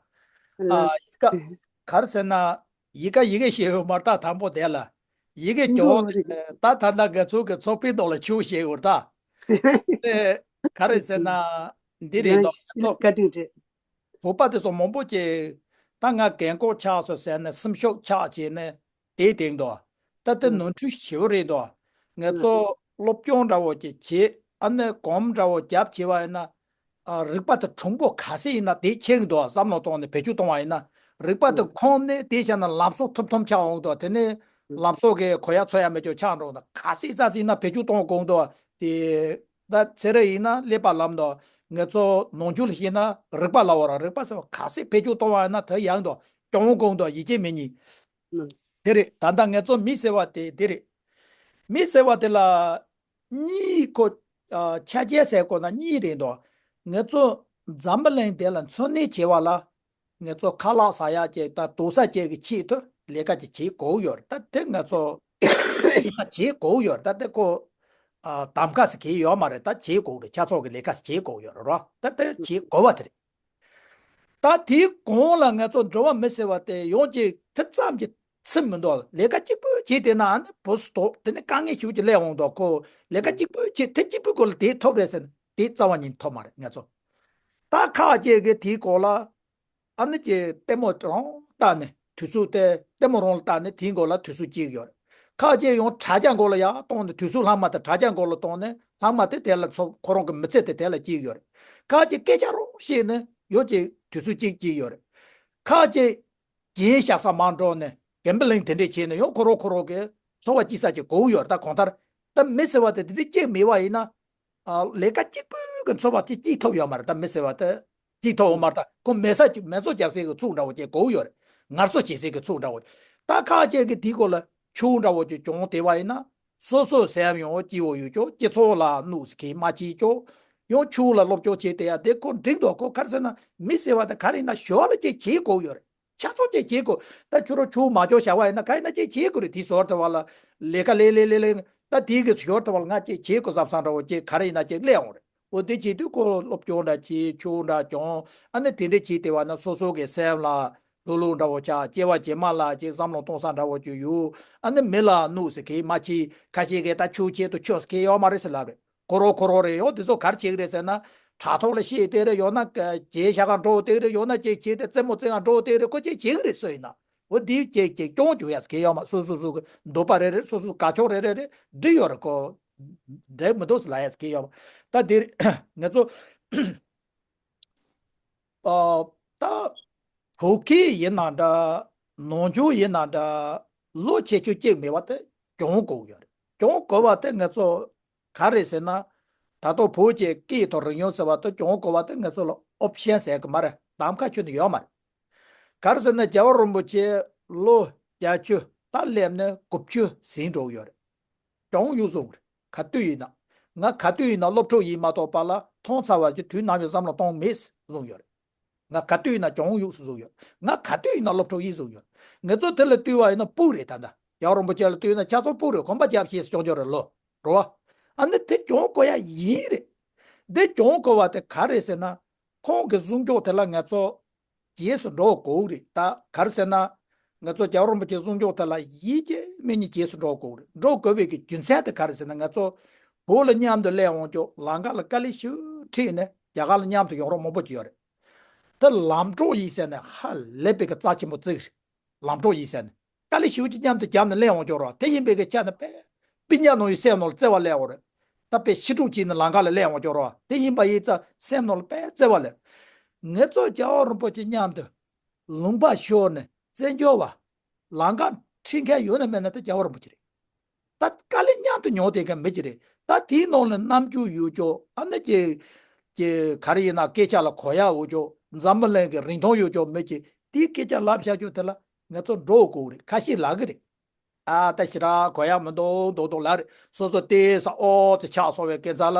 ཨ། ལགས། ཡི་ག་ག་རེ་ཟེར་ན། ཡི་ག་ཡི་གེ་ཞིག་ཡོད་མ་རེད། ད་དང་པོ་དེ་ལ་ཡི་གེ་སྐྱོ་བོ་རེད། ད་ད་ལྟ་ང་ཚོ་གི་ཚོགས་པའི་ནང་ལ་ཆུ་བཞེས་ཡོད་རེད་ད། དེ་ག་རེ་ཟེར་ན། འདི་རེད་འདུག། ང་ཚོ་བཀའ་དྲིན་རེད། བོད་པ་དེ་ཚོ་མང་པོ་ཅིག་ད་ང་རྒན་གོག་ཆགས་སོང་ཟེར་ནས་སེམས་ཤུགས་ཆག་བྱས་ནས་དེ་བསྡད་འདུག། ད་དེ་ནོར་འཁྲུལ་ཞེ་པོ་རེད་འདུག། ང་ཚོ་སློབ་སྦྱོང་འདྲ་བོ་ཅིག་བྱེད། ཨ་ནི་སྒོམ་འདྲ་བོ་རྒྱབ་བྱས་པ་ཡིན་ན། ཨ། རིག་པ་དེ་གྲུང་པོ་ག་ཚད་ཡིན་ན་དེ་ཆེ་གི་འདུག། བསམ་བློ་གཏོང་ནས་བེད་སྤྱོད་གཏོང་བ་ཡིན་ན། རིག་པ་དེ་ཁོམ་ནས་དེ་བྱས་ན་ལམ་སྲོལ་ཐུབ་ཐུབ་ཆགས་འོང་འདུག། དེ་ནས་ལམ་སྲོལ་གི་གོ་ཡ་ཚོད་ཡ་མེད་ཅོག་ཆགས་འགྲོ་འདུག། ག་ཚད་ཙམ་ཡིན་ན་བེད་སྤྱོད་གཏོང་དགོས་འདུག། དེ། ད་ཚེ་རབས་ཡིན་ན་ཀླད་པ་ལམ་དང་། ང་ཚོ་ནང་ཆོས་ལ་བཤད་ན་རིག་པ་ལ་བར་རིག་པ་ཟེར་བ་ག་ཚད་བེད་སྤྱོད་གཏོང་བ་ན་ད་ཡག་འདུག། སྐྱོང་དགོས་འདུག། ཡིད་ཆེས་མེད་ཉིད། དེ་རེད། ད་ལྟ་ང་ཚོ་མི་ཟེར་བ་དེ་དེ་རེད། མི་ཟེར་བ་དེ་ལ་གཉིས་ཁོ། ཨ། ཆ་རྐྱེན་ཟེར་དགོས་ན་གཉིས་རེད་འདུག། ང་ཚོ་འཛམ་བུ་གླིང་དེ་ལ་འཚོ་གནས་བྱེད་པ་ལ། ང་ཚོ་ཁ་ལག་ཟ་ཡག་ཅིག་དང་དུག་ས་ཅིག་གི་ཆེད་དུ་ལས་ཀ་ཅིག་བྱེད་དགོས་ཡོད་རེད། ད་དེ་ང་ཚོ་བྱེད་དགོས་ཡོད་རེད། ད་དེ་ཁོ། ཨ། གདམ་ག་ཟེར་གྱི་ཡོད་མ་རེད། ད་བྱེད་དགོས་རེད། ཆ་ཚང་གི་ལས་ཀ་ཟེར་བྱེད་དགོས་ཡོད་རེད་རོ། ད་དེ་བྱེད་དགོས་པ་དེ་རེད། ད་དེའི་གོང་ལ་ང་ཚོ་འགྲོ་བ་མི་ཟེར་བ་དེ་ཡོང་ཅིག་དེ་ཙམ་གྱིས་ཚིམ་མི་འདུག། ལས་ཀ་གཅིག་པུ་བྱེད་བསྡད་ན་ཨ་ནི་བུ་སུ་དོག། དེ་ནི་དཀའ་ངལ་ཞེ་པོ་ཅིག་སླེབས་འོང་འདུག། ཁོ་ལས་ཀ་གཅིག་པུ་བྱེད། དེ་གཅིག་པུའི་སྒོ་ལ་དེ་ཐོབ་རེད་ཟེར་ན་དེ་རྩ་བ་ཉིད་ཐོབ་མ་རེད། ང་ཚོ་ད་ཁག་ཅིག་གིས་དེའི་སྐོར་ལ། ཨ་ནི་ཅིག་ལྟད་མོ་རང་བལྟས་ནས་དུས་ཚོད་དེ། ལྟད་མོ་རང་ལ་བལྟས་ནས་དེའི་མགོ་ལ་དུས་ཚོད་སྐྱེལ་གྱི་ཡོད་རེད། ཁ་ཅིག་ཡང་དྲ་རྒྱ་མགོ་ལ་ཡར་གཏོང་ནས། དུས་ཚོད་ལྷག་མ་དེ་དྲ་རྒྱ་མགོ་ལ་གཏོང་ནས། ལྷག་མ་དེ་དེ་ལ་ཚོ་ཁོ་རང་གི་མི་ཚེ་དེ་དེ་ལ་སྐྱེལ་གྱི་ཡོད་རེད། ཁ་ཅིག་སྐད་ཆ་རང་བཤད་ནས་ཡང་ཅིག་དུས་ཚོད་སྐྱེལ་གྱི་ཡོད་རེད། ཁ་ཅིག་རྒྱན་བཞག་ས་མར་འགྲོ་ནས་གན་པི་ལིང་དེ་འདྲས་བྱས་ནས་ཡང་ཁོ་རང་ཁོ་རང་གི་འཚོ་བ་སྐྱེལ་ས་ཅིག་དགོས་ཀྱི་ཡོད་རེད། ད་གང་ལྟར་ད་མི་ཟེར་བ་དེ་དེ་འདྲས་གཅིག་མེད་པ་ཡིན་ན། ཨ། ལས་ཀ་གཅིག་པུ་གི་འཚོ་བ་དེ་སྐྱེལ་ཐུབ་ཡོད་མ་རེད། ད་མི་ཟེར་བ་དེ་སྐྱེལ་ཐུབ་ཡོད་མ་རེད། ད་ཁོ་མེ་ས་མེ་བཙོ་རྒྱག་སའི་གི་ཚུགས་འདྲ་བོ་ཅིག་དགོས་ཡོད་རེད། ངལ་གསོ་བྱེད་སའི་གི་ཚུགས་འདྲ་བོ། ད་ཁ་ཅིག་གིས་དེའི་སྐོར་ལ་ཆུ་འདྲ་བོ་ཅིག་གྱོན་བསྡད་པ་ཡིན་ན། སོ་སོའི་སེམས་ཡང་སྐྱིད་པོ་ཡོད་ཅོག། སྤྱི་ཚོགས་ལ་གནོད་ཟེར་གྱི་མ་བྱེད་ཅོག། ཡང་ཆུ་ལ་སློབ་སྦྱོང་བྱེད་བསྡད་ཡ་དེ་ཁོ་འགྲིག་འདུག། ཁོ་ག་རེ་ཟེར་ན་མི་ཟེར་བ་དེ་ག་རེ་ཡིན་ན་ཞོར་ལ་ཅིག་བྱེད་དགོས་ཡོད་རེད། ཆ་ཚང་ཅིག་བྱེད་དགོས། ད་ཁྱོད་རང་ཆུ་མ་གྱོན་བཞག་པ་ཡིན་ན་ག་ཡིན་ན་ཅིག་བྱེད་དགོས་རེད། དེའི་ཞོར་དུ་བ་ལ་ལས་ཀ་ལས་ལས་ལས་ལས། ད་དེའི་གི་ཞོར་དུ་བ་ལ་ང་ཅིག་བྱེད་དགོས་བསམ་བསམ་འདྲ་བོ་ཅིག་ག་རེ་ཡིན་ན་ཅིག་སླེབས་འོང་རེད། འོ་དེ་བྱེད་དུས་ཁོ་སློབ་སྦྱོང་འདྲ་བྱེད། ཆོས་འདྲ་སྦྱོང་། ཨ་ནི་དེ་འདྲ་བྱས་བསྡད་པ་ན་སོ་སོ་གི་སེམས་ལ་ལྷོད་ལྷོད་འདྲ་བོ་ཆགས། སྐྱེ་བ་རྗེས་མ་ལ་ཅིག་བསམ་བློ་གཏོང་ས་འདྲ་བོ་ཅིག་ཡོད། ཨ་ནི་མི་ལ་གནོད་ཟེར་མཁན་མ་བྱེད། ཁ་ཤས་ཀྱིས་ད་ཆོས་བྱེད་དུ་ཆོས་ཟེར་མཁན་ཡོད་མ་རེད་ཟེར་ལབ་རེད། ཁོ་རོ་ཁོ་རོ་རེད། ཡང་དེ་ཚོ་ག་རེ་བྱེད་ཀྱི་རེད་ཟེར་ན། དྲ་ཐོག་ལ་བཤད་བསྡད་རེད། ཡང་ན་ཀ་བྱེད་ཤ་ཁ་འགྲོ་བསྡད་རེད། ཡང་ན་ཅིག་བྱེད་དེ་རྩེད་མོ་རྩེ་ག་འགྲོ་བསྡད་རེད། ཁོ་ཅིག་བྱེད་ཀྱི་རེད། སུ་ཡིན་ན། འོ་འདི་ཅིག་ཅིག་སྐྱོན་བརྗོད་ཡ་ཟེར་མཁན་ཡོད་མ། སོ་སོ་སོ་གི་འདོད་པ་རེ་རེ། སོ་སོ་དགའ་ཕྱོགས་རེ་རེ་རེ་འགྲིག་ཡོད་རེད། ཁོ་འགྲིག་མི་འདུག་ཟེར་ལབ་ཡ་ཟེར་མཁན་ཡོད་མ། ད་འདིར་ང་ཚོ་ཨ་ད་བོད་སྐད་ཡིན་ན་འདྲ། ནང་ཆོས་ཡིན་ན་འདྲ། ལོ་ཆེ་ཆུང་གཅིག་མེད་པ་དེ་སྦྱོང་དགོས་ཡོད་རེད། སྦྱོང་དགོས་པ་དེ་ང་ཚོ་ག་རེ་ཟེར་ན། ད་ལྟ་བོད་ཀྱི་སྐད་དང་རིག་གཞུང་ཟེར་བ་དེ་སྦྱོང་དགོས་པ་དེ་ང་ཚོ་ལ་ཨོབ་ཤན་ཟེར་གི་མ་རེད། གདམ་ཁ་ཁྱོན་ནས་ཡོད་མ་རེད། ག་རེ་ཟེར་ན་རྒྱལ་བ་རིན་པོ་ཆེ་ལོ་བརྒྱད་ཅུ་ད་སླེབས་ནས་དགུ་བཅུ་ཟིན་འགྲོ་གི་ཡོད་རེད། སྦྱོང་ཡུལ་བཟུང་རེད། ག་དུས་ཡིན་ན། ང་ག་དུས་ཡིན་ན་སློབ་ཕྲུག་ཡིན་མ་གཏོགས་པ་ལ་མཐོང་ཚར་བ་ཅིག་དུས་ནམ་ཡང་བསམ་བློ་གཏོང་མེད་བཟུང་ཡོད་རེད། ང་ག་དུས་ཡིན་ན་སྦྱོང་ཡུལ་བཟུང་ཡོད། ང་ག་དུས་ཡིན་ན་སློབ་ཕྲུག་ཡིན་བཟུང་ཡོད། ང་ཚོ་དེ་ལ་ལྟོས་པ་ཡིན་ན་སྤུ་རེད། ད་ལྟ་རྒྱལ་བ་རིན་པོ་ཆེ་ལ་ལྟོས་ན་ཆ་ཚང་སྤུ་རེད། གོམ་པ་རྒྱབ་ཤེས་སུ་སྐྱོང་ཆོག་རེད་ལོ། རེད་བ། ཨ་ནི་དེ་སྦྱོང་དགོས་ཡ་ཡིན་རེད། དེ་སྦྱོང་དགོས་པ་དེ་ག་རེད་ཟེར་ན། ཁོང་གི་གསུང་ཕྱོགས་དེ་ལ་ང་ཚོ་རྗེས་སུ་འགྲོ་དགོས་རེད། ད་ག་རེ་ཟེར་ན། ང་ཚོ་རྒྱལ་བ་རིན་པོ་ཆེའི་གསུང་ཕྱོགས་དེ་ལ་ཡིད་ཀྱི་མི་ཉིད་རྗེས་སུ་འགྲོ་དགོས་རེད། འགྲོ་དགོས་པའི་གི་རྒྱུ་མཚན་དེ་ག་རེ་ཟེར་ན། ང་ཚོ་བོད་ལ་མཉམ་དུ་སླེབས་འོང་ཆོག་ལམ་ཁ་ལ་དཀའ་ལས་ཞེ་པོ་འཕྲད་ནས་རྒྱ་གར་ལ་མཉམ་དུ་ཡོང་རོགས་མང་པོ་ཅིག་ཡོད་རེད། ད་ལམ་གྲོགས་ཡིན་ཟེར་ནས་ཧ་ལས་པའི་གི་རྩ་ཆེན་པོ་བརྩི་གི་རེད། ལམ་གྲོགས་ཡིན་ཟེར་ནས། དཀའ་ལས་ཞེ་པོ་ཅིག་མཉམ་དུ་བརྒྱབ་ནས་སླེབས་འོང་ཆོག་རོགས། དེ་ཡིན་པའི་གི་ཆ་ནས་དཔེ་སྤུན་ཀྱག་ནང་བཞིན་སེམས་ནང་ལ་བརྩེ་བ་སླེབས་འོང་རེད། ད་དཔེ་ཤི་ཕྲུག་ཅིག་ནི་ལམ་ཁ་ལ་སླེབས་འོང་ཆོག་རོགས། དེ་ཡིན་པ་ཡིན་ཙང་སེམས་ནང་ལ་དཔེ་བརྩེ་བ་སླེབས། ང་ཚོ་རྒྱལ་བ་རིན་པོ་ཆེ་མཉམ་དུ་ལུང་པ་ཤོར་ནས་བཙན་བྱོལ་བ་ལམ་ཁ་ཁྲིད་མཁན་ཡོད་ན་མེད་ན་ད་རྒྱལ་བ་རིན་པོ་ཆེ་རེད། ད་དཀའ་ལས་མཉམ་དུ་མྱོང་བསྡད་མཁན་མི་ཅིག་རེད། ད་དེའི་ནང་ལ་རྣམ་འགྱུར་ཡོད་ཆོག་ཨ་ནི་ཀྱི་ཀྱི་ག་རེ་ཡིན་ན་སྐད་ཆ་ལ་གོ་ཡག་ཡོད་ཆོག་འཛམ་བུ་གླིང་གི་རིན་ཐང་ཡོད་ཆོག་མི་ཅིག་དེའི་སྐད་ཆ་ལབ་བཞག་ཆོག་དེ་ལ་ང་ཚོ་འགྲོ་དགོས་རེད། ཁ་ཤས་ལབ་གི་རེད། ཨ་ད་ཞེ་དྲག་གོ་ཡག་མི་འདུག་མདོག་མདོག་ལབ་རེད། སོ་སོ་ཏོག་ཙམ་ཨོ་ཙི་ཆགས་སོང་བའི་སྐབས་ལ།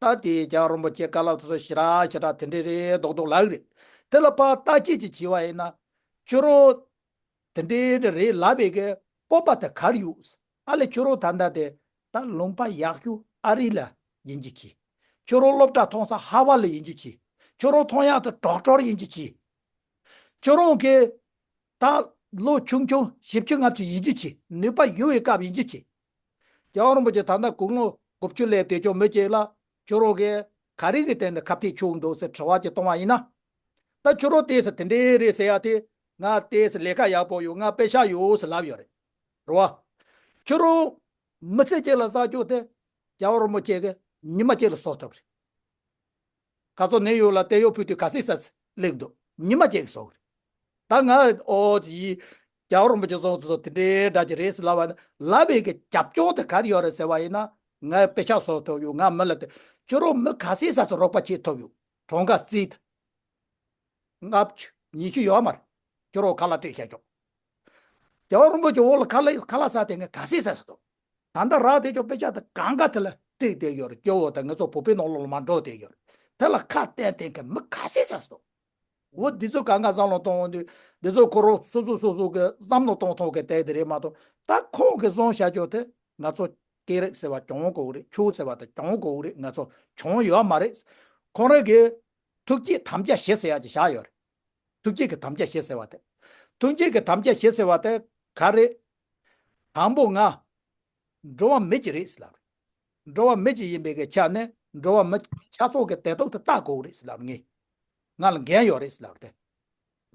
ད་དེ་རྒྱལ་བ་རིན་པོ་ཆེ་བཀའ་སློབ་དེ་ཚོ་ཞེ་དྲག་ཞེ་དྲག་དེ་འདྲ་རེད་མདོག་མདོག་ལབ་གི་རེད། དེ་ལ་ཕར་བརྟག་དཔྱད་ཅིག་བྱས་པ་ཡིན་ན། ཁྱོད་རང་དེ་འདྲའི་རེད་ལབ་པའི་གི་སྤོབས་པ་དེ་ག་རེ་ཡོད། ཨ་ལས་ཁྱོད་རང་ད་ལྟ་དེ་ད་ལུང་པ་ཡག་ཤོས་ཨ་རི་ལ་ཡིན་རྒྱུ་གྱིས། ཁྱོད་རང་སློབ་གྲྭ་མཐོང་ས་ཧར་ཝརཌ་ལ་ཡིན་རྒྱུ་གྱིས། ཁྱོད་རང་མཐོང་ཡག་དེ་ཌོག་ཊར་ཡིན་རྒྱུ་གྱིས། ཁྱོད་རང་གི་ད་ལོ་ཆུང་ཆུང་བཞི་བཅུ་ལྔ་བཅུ་ཡིན་རྒྱུ་གྱིས། ནུས་པ་ཡོད་པའི་སྐབས་ཡིན་རྒྱུ་གྱིས། རྒྱལ་བ་རིན་པོ་ཆེ་ད་ལྟ་དགུང་ལོ་དགུ་བཅུ་སླེབས་བསྡད་ཆོག་མི་གཅིག་ལ་ཁྱོད་རང་གིས་ག་རེ་གི་སྟེང་ནས་ཁ་གཏད་གཅོག་འདུག་ཟེར་དྲི་བ་ཅིག་གཏོང་བ་ཡིན་ན། ད་ཁྱོད་རང་ཏོག་ཙམ་དེ་འདྲའི་རེད་ཟེར་ཡ་དེ། ང་ཏོག་ཙམ་ལས་ཀ་ཡག་པོ་ཡོད། ང་དཔེ་ཆ་ཡོད་ཟེར་ལབ་ཡོད་རེད། རེད་བ། ཁྱོད་རང་མི་ཚེ་གཅིག་ལ་བསགས་རྒྱུ་དེ་རྒྱལ་བ་རིན་པོ་ཆེ་གིས་ཉི་མ་གཅིག་ལ་བཟོ་ཐུབ་རེད། ཁ་ཚོ་ནས་ཡོད་ལ་དེ་ཡོད་ཕུལ་དུས་ག་སྲིད་ས་སླེབས་འདུག་ཉི་མ་གཅིག་གིས་བཟོ་གི་རེད། ད་ང་ཨོ་ཡི་རྒྱལ་བ་རིན་པོ་ཆེ་གསུང་དུས་དེ་འདྲའི་འདྲ་ཅིག་རེད་ཟེར་ལབ་པ་ན། ལབ་པའི་གི་རྒྱབ་ལྗོངས་དེ་ག་རེ་ཡོད་རེད་ཟེར་བ་ཡིན་ན། ང་དཔེ་ཆ་བཟོ་ཐུབ་ཡོད། ང་མི་ལ་དེ། ཁྱོད་རང་མི་ག་སྲིད་ས་སུ་རོགས་པ་བྱེད་ཐུབ་ཡོད། གྲངས་ཀ་རྩིས་ད། ལྔ་བཅུ་ཉི་ཤུ་ཡོད་མ་རེད། ཁྱོད་རང་ཁ་ལག་སྤྲད་བཞག་ཆོག་རྒྱལ་བ་རིན་པོ་ཆེ་འོག་ལ་ཁ་ལག་ཁ་ལག་ཟ་དེ་ངས་ག་སྲིད་ཟ་ཟེར་དོ། ད་ལྟ་རག་དེ་ཆོག་དཔེ་ཆ་དེ་གང་ག་དེ་ལ་སྤྲད་བསྡད་ཡོད་རེད། སྐྱོ་བོ་དང་ང་ཚོ་བོད་པའི་ནང་ལོགས་ལ་མར་འགྲོ་བསྡད་ཡོད་རེད། དེ་ལ་ཁ་གཏད་དེ་མཁན་མི་ག་སྲིད་ཟ་ཟེར་དོ། འོ་འདི་ཚོ་གང་ག་བསམ་བློ་གཏོང་འོང་དུས་འདི་ཚོ་ཁོ་རང་སོ་སོ་སོ་སོ་གི་བསམ་བློ་གཏོང་ཐོག་གི་དེ་དེ་རེད་མ་གཏོགས། ད་ཁོང་གི་བཟོ་བྱ་ཆོག་དེ་ང་ཚོ་སྐད་རིགས་ཟེར་བ་སྦྱོང་དགོས་རེད། ཆོས་ཟེར་བ་དེ་སྦྱོང་དགོས་རེད། ང་ཚོ་སྦྱོང་ཡོད་མ་རེད། ཁོང་རང་གི་ཐུགས་བསྐྱེད་དམ་བཅའ་བཞི་ཟེར་ཡག་ཅིག་བཞག་ཡོད་རེད། ཐུགས་བསྐྱེད་ཀྱི་དམ་བཅའ་བཞི་ཟེར་བ་དེ། ཐུགས་བསྐྱེད་ཀྱི་དམ་བཅའ་བཞི་ཟེར་བ་དེ་ག་རེད། དང་པོ་ང་འགྲོ་བ་མི་ཅིག་རེད་ཟེར་ལབ་རེད། འགྲོ་བ་མི་ཅིག་ཡིན་པའི་གི་ཆ་ནས་འགྲོ་བ་མི་ཆ་ཚང་གི་བདེ་སྡུག་དེ་བལྟ་དགོས་རེད་ཟེར་ལབ་རེད། ངས་ང་ལ་འགན་ཡོད་རེད་ཟེར་ལབ་རེད་དེ།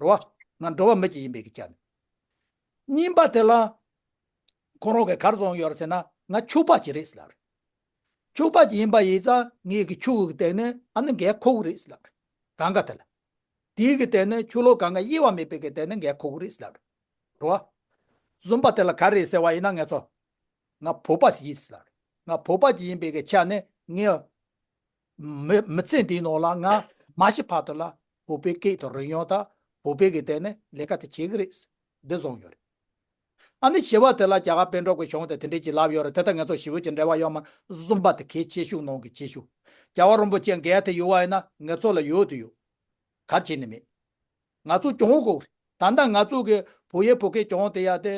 རེད་བ། ང་འགྲོ་བ་མི་ཅིག་ཡིན་པའི་གི་ཆ་ནས། གཉིས་པ་དེ་ལ་ཁོ་རང་གིས་ག་རེ་གསུངས་ཡོད་རེད་ཟེར་ན། ང་ཕྱུག་པ་ཅིག་རེད་ཟེར་ལབ་རེད། ཕྱུག་པ་ཅིག་ཡིན་པ་ཡིན་ཙང་ངས་གི་ཕྱུག་གི་སྟེང་ནས་ཨ་ནི་འགན་འཁུར་གི་རེད་ཟེར་ལབ་རེད། གང་ག་དེ་ལ། དེའི་གི་སྟེང་ནས་ཆོས་ལུགས་གང་ག་དབྱེ་བ་མེད་པའི་གི་སྟེང་ནས་འགན་འཁུར་གི་རེད་ཟེར་ལབ་རེད། རེད་བ། གསུམ་པ་དེ་ལ་ག་རེ་ཟེར་བ་ཡིན་ན། ང་ཚོ་ང་བོད་པ་ཞིག་ཡིན་ཟེར་ལབ་རེད། ང་བོད་པ་ཞིག་ཡིན་པའི་གི་ཆ་ནས་ངས་མི་མི་ཚེ་འདིའི་ནང་ལ་ང་མ་ཤི་བར་དུ་ལ་བོད་པའི་སྐད་དང་རིག་གཞུང་དང་བོད་པའི་གི་སྟེང་ནས་ལས་ཀ་དེ་བྱེད་གི་རེད། འདི་བཟུང་ཡོད་རེད། ཨ་ནི་བཞི་པ་དེ་ལ་རྒྱ་གར་པཎ་གྲུབ་ཀྱི་གཞུང་དེ་དེ་འདྲས་ཅིག་ལབ་ཡོད་རེད། དེ་དང་ང་ཚོ་ཞེ་པོ་ཅིག་འབྲེལ་བ་ཡོད་མ། གསུམ་པ་དེ་གལ་ཆེ་ཤོས་ནང་གི་ཆེ་ཤོས། རྒྱལ་བ་རིན་པོ་ཆེ་འགན་དེ་ཡོད་པ་ཡིན་ན་ང་ཚོ་ལ་ཡོད་དུ་ཡོད། ག་རེ་བྱས་ནས་མེད། ང་ཚོ་སྐྱོང་དགོས་རེད། ད་ལྟ་ང་ཚོ་གི་བོད་ཡིག་བོད་སྐད་སྦྱོང་བསྡད་ཡ་དེ།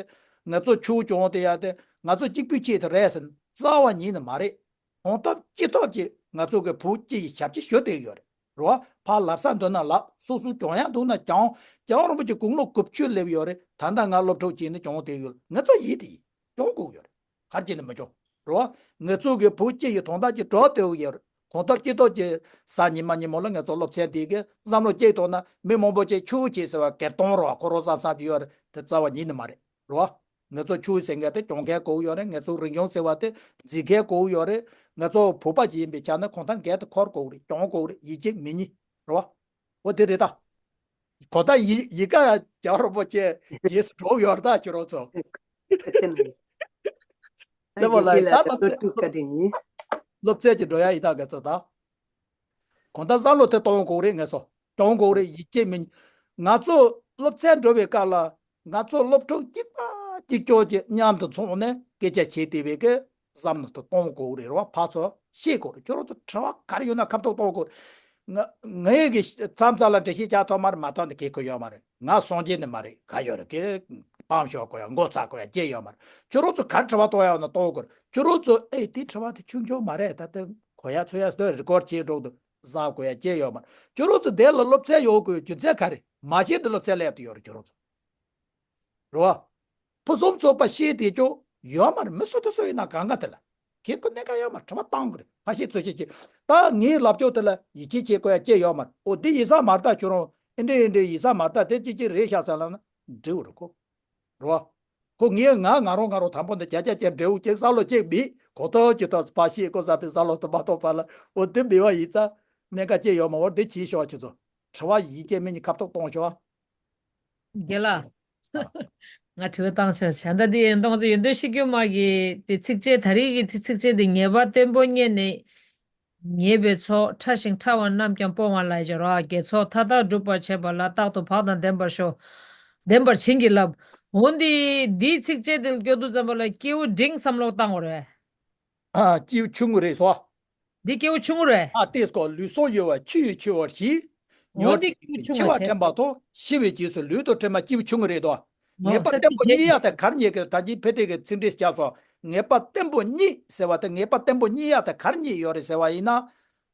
ང་ཚོ་ཆོས་སྦྱོང་བསྡད་ཡ་དེ་ང་ཚོ་གཅིག་པུའི་ཆེད་དུ་རེད་ཟེར་ན་རྩ་བ་ཉིད་ནས་མ་རེད། གང་ཐུབ་ཅི་ཐུབ་ཀྱིས་ ང་ཚོ་གི་བུ་སྐྱེ་ཡི་ཞབས་ཕྱི་ཞུ་བསྡད་ཡོད་རེད། རེད་བ། ཕར་ལབ་ས་འདོད་ན་ལབ། སོ་སོ་གྱོང་ཡག་འདུག་ན་གྱོང་། རྒྱལ་བ་རིན་པོ་ཆེ་དགུང་ལོ་དགུ་བཅུ་སླེབས་ཡོད་རེད། ད་ལྟ་ང་སློབ་ཕྲུག་ཅིག་ནི་གྱོང་བསྡད་ཡོད། ང་ཚོ་ཡིད་དེ་ཡིན། གྱོང་དགོས་ཡོད་རེད། གར་གྱིས་ནི་མི་གྱོང་། རེད་བ། ང་ཚོ་གི་བུ་སྐྱེ་ཡི་དོན་དག་ཅིག་འགྲོ་བསྡད་ཡོད་རེད། གོང་ཐོག་སྤྱི་ཚོགས་ཀྱི་གཟའ་ཉི་མ་ཉིན་མོ་ལ་ང་ཚོ་སློབ་ཚན་དེ་གི་བསམ་བློ་གཅིག་གཏོང་ན་མི་མང་པོ་ཅིག་ཆུ་བོ་སྐྱེས་ཟེར་བ་གར་གཏོང་རོགས་ཁོ་རང་བསམ་བསམ་གྱི་ཡོད་རེད། དེ་རྩ་བ་ཉིད་ནས་མ་རེད། རེད་བ། ང་ཚོ་ཆུ་ཟེར་མཁན་དེ་སྐྱོང་མཁན་དགོས་ཡོད་རེད། ང་ཚོ་རིག་གཞུང་ཟེར་བ་དེ་འཛིན་མཁན་དགོས་ཡོད་རེད། ང་ཚོ་བོད་པ་ཅིག་ཡིན་པའི་ཆ་ནས་གང་ལྟར་འགན་དེ་འཁུར་དགོས་རེད། སྐྱོང་དགོས་རེད། ཡིད་ཆེས་མི་ཉིད། རེད་བ། འོ་དེ་རེད་ད། གང་ལྟར་ཡི་ཡི་ག་རྒྱལ་བ་རིན་པོ་ཆེ་རྗེས་སུ་འགྲོ་ཡོད་རེད་ད་ཁྱོད་རང་ཚོ། ཨ་ཅེ་ན། རྩེ་མོ་ལ་ད་སློབ་ཚན་སློབ་ཚན་གྱི་འགྲོ་ཡ་ཡི་ད་ག་ཚོད་ད། གང་ལྟར་བསམ་བློ་དེ་གཏོང་དགོས་རེད། ང་ཚོ་གཏོང་དགོས་རེད། ཡིད་ཆེས་མི་ང་ཚོ་སློབ་ཚན་འགྲོ་བའི་སྐབས་ལ་ང་ཚོ་སློབ་ཕྲུག་གཅིག་པ་གཅིག་ཀྱོག་ཅིག་མཉམ་དུ་འཚོགས་ནས་སྐད་ཆ་བྱེད་བསྡད་པའི་གི་བསམ་བློ་དེ་གཏོང་དགོས་རེད། རེད་བ། ཕར་ཚུར་ཤེས་དགོས་རེད། ཁྱོད་རང་ཚོ་དྲི་བ་ག་རེ་ཡོད་ན་ཁ་ཐུག་གཏོང་དགོས་རེད། ང་ངའི་གི་མཚམས་མཚམས་ལ་འགྲེལ་བཤད་རྒྱག་ཐུབ་མ་རེད། མ་གཏོགས་འདི་གེ་ཁོ་ཡོད་མ་རེད། ང་སངས་རྒྱས་ནི་མ་རེད། ག་ཡོད་རེད་གི། སྤང་ཤོག་གོ་ཡ་མགོ་ཚ་གོ་ཡ་སྐྱེ་ཡོད་མ་རེད། ཁྱོད་རང་ཚོ་ག་རེ་དྲི་བ་གཏོང་ཡ་ཡོད་ན་གཏོང་དགོས་རེད། ཁྱོད་རང་ཚོ་ཨེ་དེ་དྲི་བ་དེ་ཆུང་ཆུང་མ་རེད། ད་ལྟ་གོ་ཡ་ཚོ་ཡ་སྟོད་རི་ཀོར་བྱེད་འགྲོ་འདུག་བཟའ་དགོས་ཡ་སྐྱེ་ཡོད་མ་རེད། ཁྱོད་རང་ཚོ་དེ་ལ་སློབ་ཚན་ཡོང་དགོས་རྒྱུ་མཚན་ག་རེ། མ་ཤེས་དུ་སློབ་ཚན་སླེབས་དུ་ཡོད་རེད་ཁྱོད་རང་ཚོ། རེད་བ། ཕུན་སུམ་ཚོགས་པ་ཤེས་དེ་ཅོ་ཡོད་མ་རེད། མི་སུ་དེ་སུ་ཡིན་ན་གང་ག་དེ་ལ་ཁྱེད་ཁོ་གནད་འགག་ཡོད་མ་རེད། དྲི་བ་བཏང་དགོས་རེད། ཕ་ཤེས་ཚོ་ཤེས་ཀྱི། ད་ངའི་ལབ་ཕྱོགས་དེ་ལ་ཡིད་ཆེས་བྱེད་དགོས་ཡ་ཅི་ཡོད་མ་རེད། ཨོ་དེ་ཡིན་ས་མ་རེད། ད་ཁྱོད་རང་ཨེ་འདྲ་ཨེ་འདྲ་ཡིན་ས་མ་རེད། ད་དེ་ཅི་ཅི་རེད་ཤག་ས་ལབ་ན་འགྲིག་རེད་ཁོ། རེད་བ། ཁོ་ངས་ང་ང་རང་ང་རང་དང་པོ་འདི་བརྒྱ་ཆ་བརྒྱ་འབྲས་བུ་སྐྱེ་བསམ་བློ་གཅིག་མེད་གོ་ཐོག་ཅི་ཐོག་ཕ་ཤེས་ཁོ་ས་དེ་བསམ་བློ་དུ་མ་ཐོག་པ་ལ་ཨོ་དེ་མི་བ་ཡིན་ཙང་གནད་འགག་ཅི་ཡོད་མ་འོར་དེ་བྱེད་ཤོག་ཁྱོད་ཚོ། དྲི་བ་ཡིད་ཆེས་མི་གཉིས་ཁ་ཐོག་གཏོང་ཤོག་ཨ། རྒན་ལགས། ང་དྲི་བ་བཏང་ཆོག་བྱ་ད་འདི་ཡན་ཏོང་ཙེ་ཡོན་ཏན་ཤེས་རྒྱུད་མ་གི་དེ་ཚིགས་བཅད་ད་རེས་ཀྱི་དེ་ཚིགས་བཅད་དེ་ངེས་པ་བརྟན་པོ་རྙེད་ནས་ཉེས་པའི་ཚོགས་ཕྲ་ཞིང་ཕྲ་བ་རྣམས་ཀྱང་སྤོང་བ་ལ་སྦྱོར་བ། དགེ་ཚོགས་མཐའ་དག་སྒྲུབ་པར་བྱེད་པ་ལ་རྟག་ཏུ་བག་དང་ལྡན་པར་ཤོག་ལྡན་པར་བྱིན་གྱིས་བརླབ། འོན་ཏེ་འདིའི་ཚིགས་བཅད་དེ་སྐྱོ་དུས་ཙམ་པ་ལ་སྐྱེ་བོ་འབྲིང་བསམ་བློ་བཏང་དགོས་རེད། ཨ་སྐྱེ་བོ་ཆུང་ངུ་རེད་སོ། འདི་སྐྱེ་བོ་ཆུང་ངུ་རེད། ཨ་ཏེས་ཀོ་ལུས་སྲོག་གཡོ་བ་ཆུ་ཡིས་འཆི་བར་བྱེད། འོ་ཉོར་འདི་སྐྱེ་བོ་ཆུང་ངུ་འཆི་བ་བྱས། དྲན་པ་དང་ཤི་བའི་རྗེས་སུ་ལུས་དང་གྲིབ་མ་སྐྱེ་བོ་ཆུང་ངུ་རེད་དོ། ངེས་པ་བརྟན་པོ་རྙེད་ཡག་དེ་གར་རྙེད་ཀྱི་ད་གིན་ཕེ་ཏེ་གི་ཚིག་འགྲེལ་བརྒྱབ་སོང་། ངེས་པ་བརྟན་པོ་རྙེད་ཟེར་བ་དེ་ངེས་པ་བརྟན་པོ་རྙེད་ཡག་དེ་གར་རྙེད་ཡོད་རེད་ཟེར་བ་ཡིན་ན།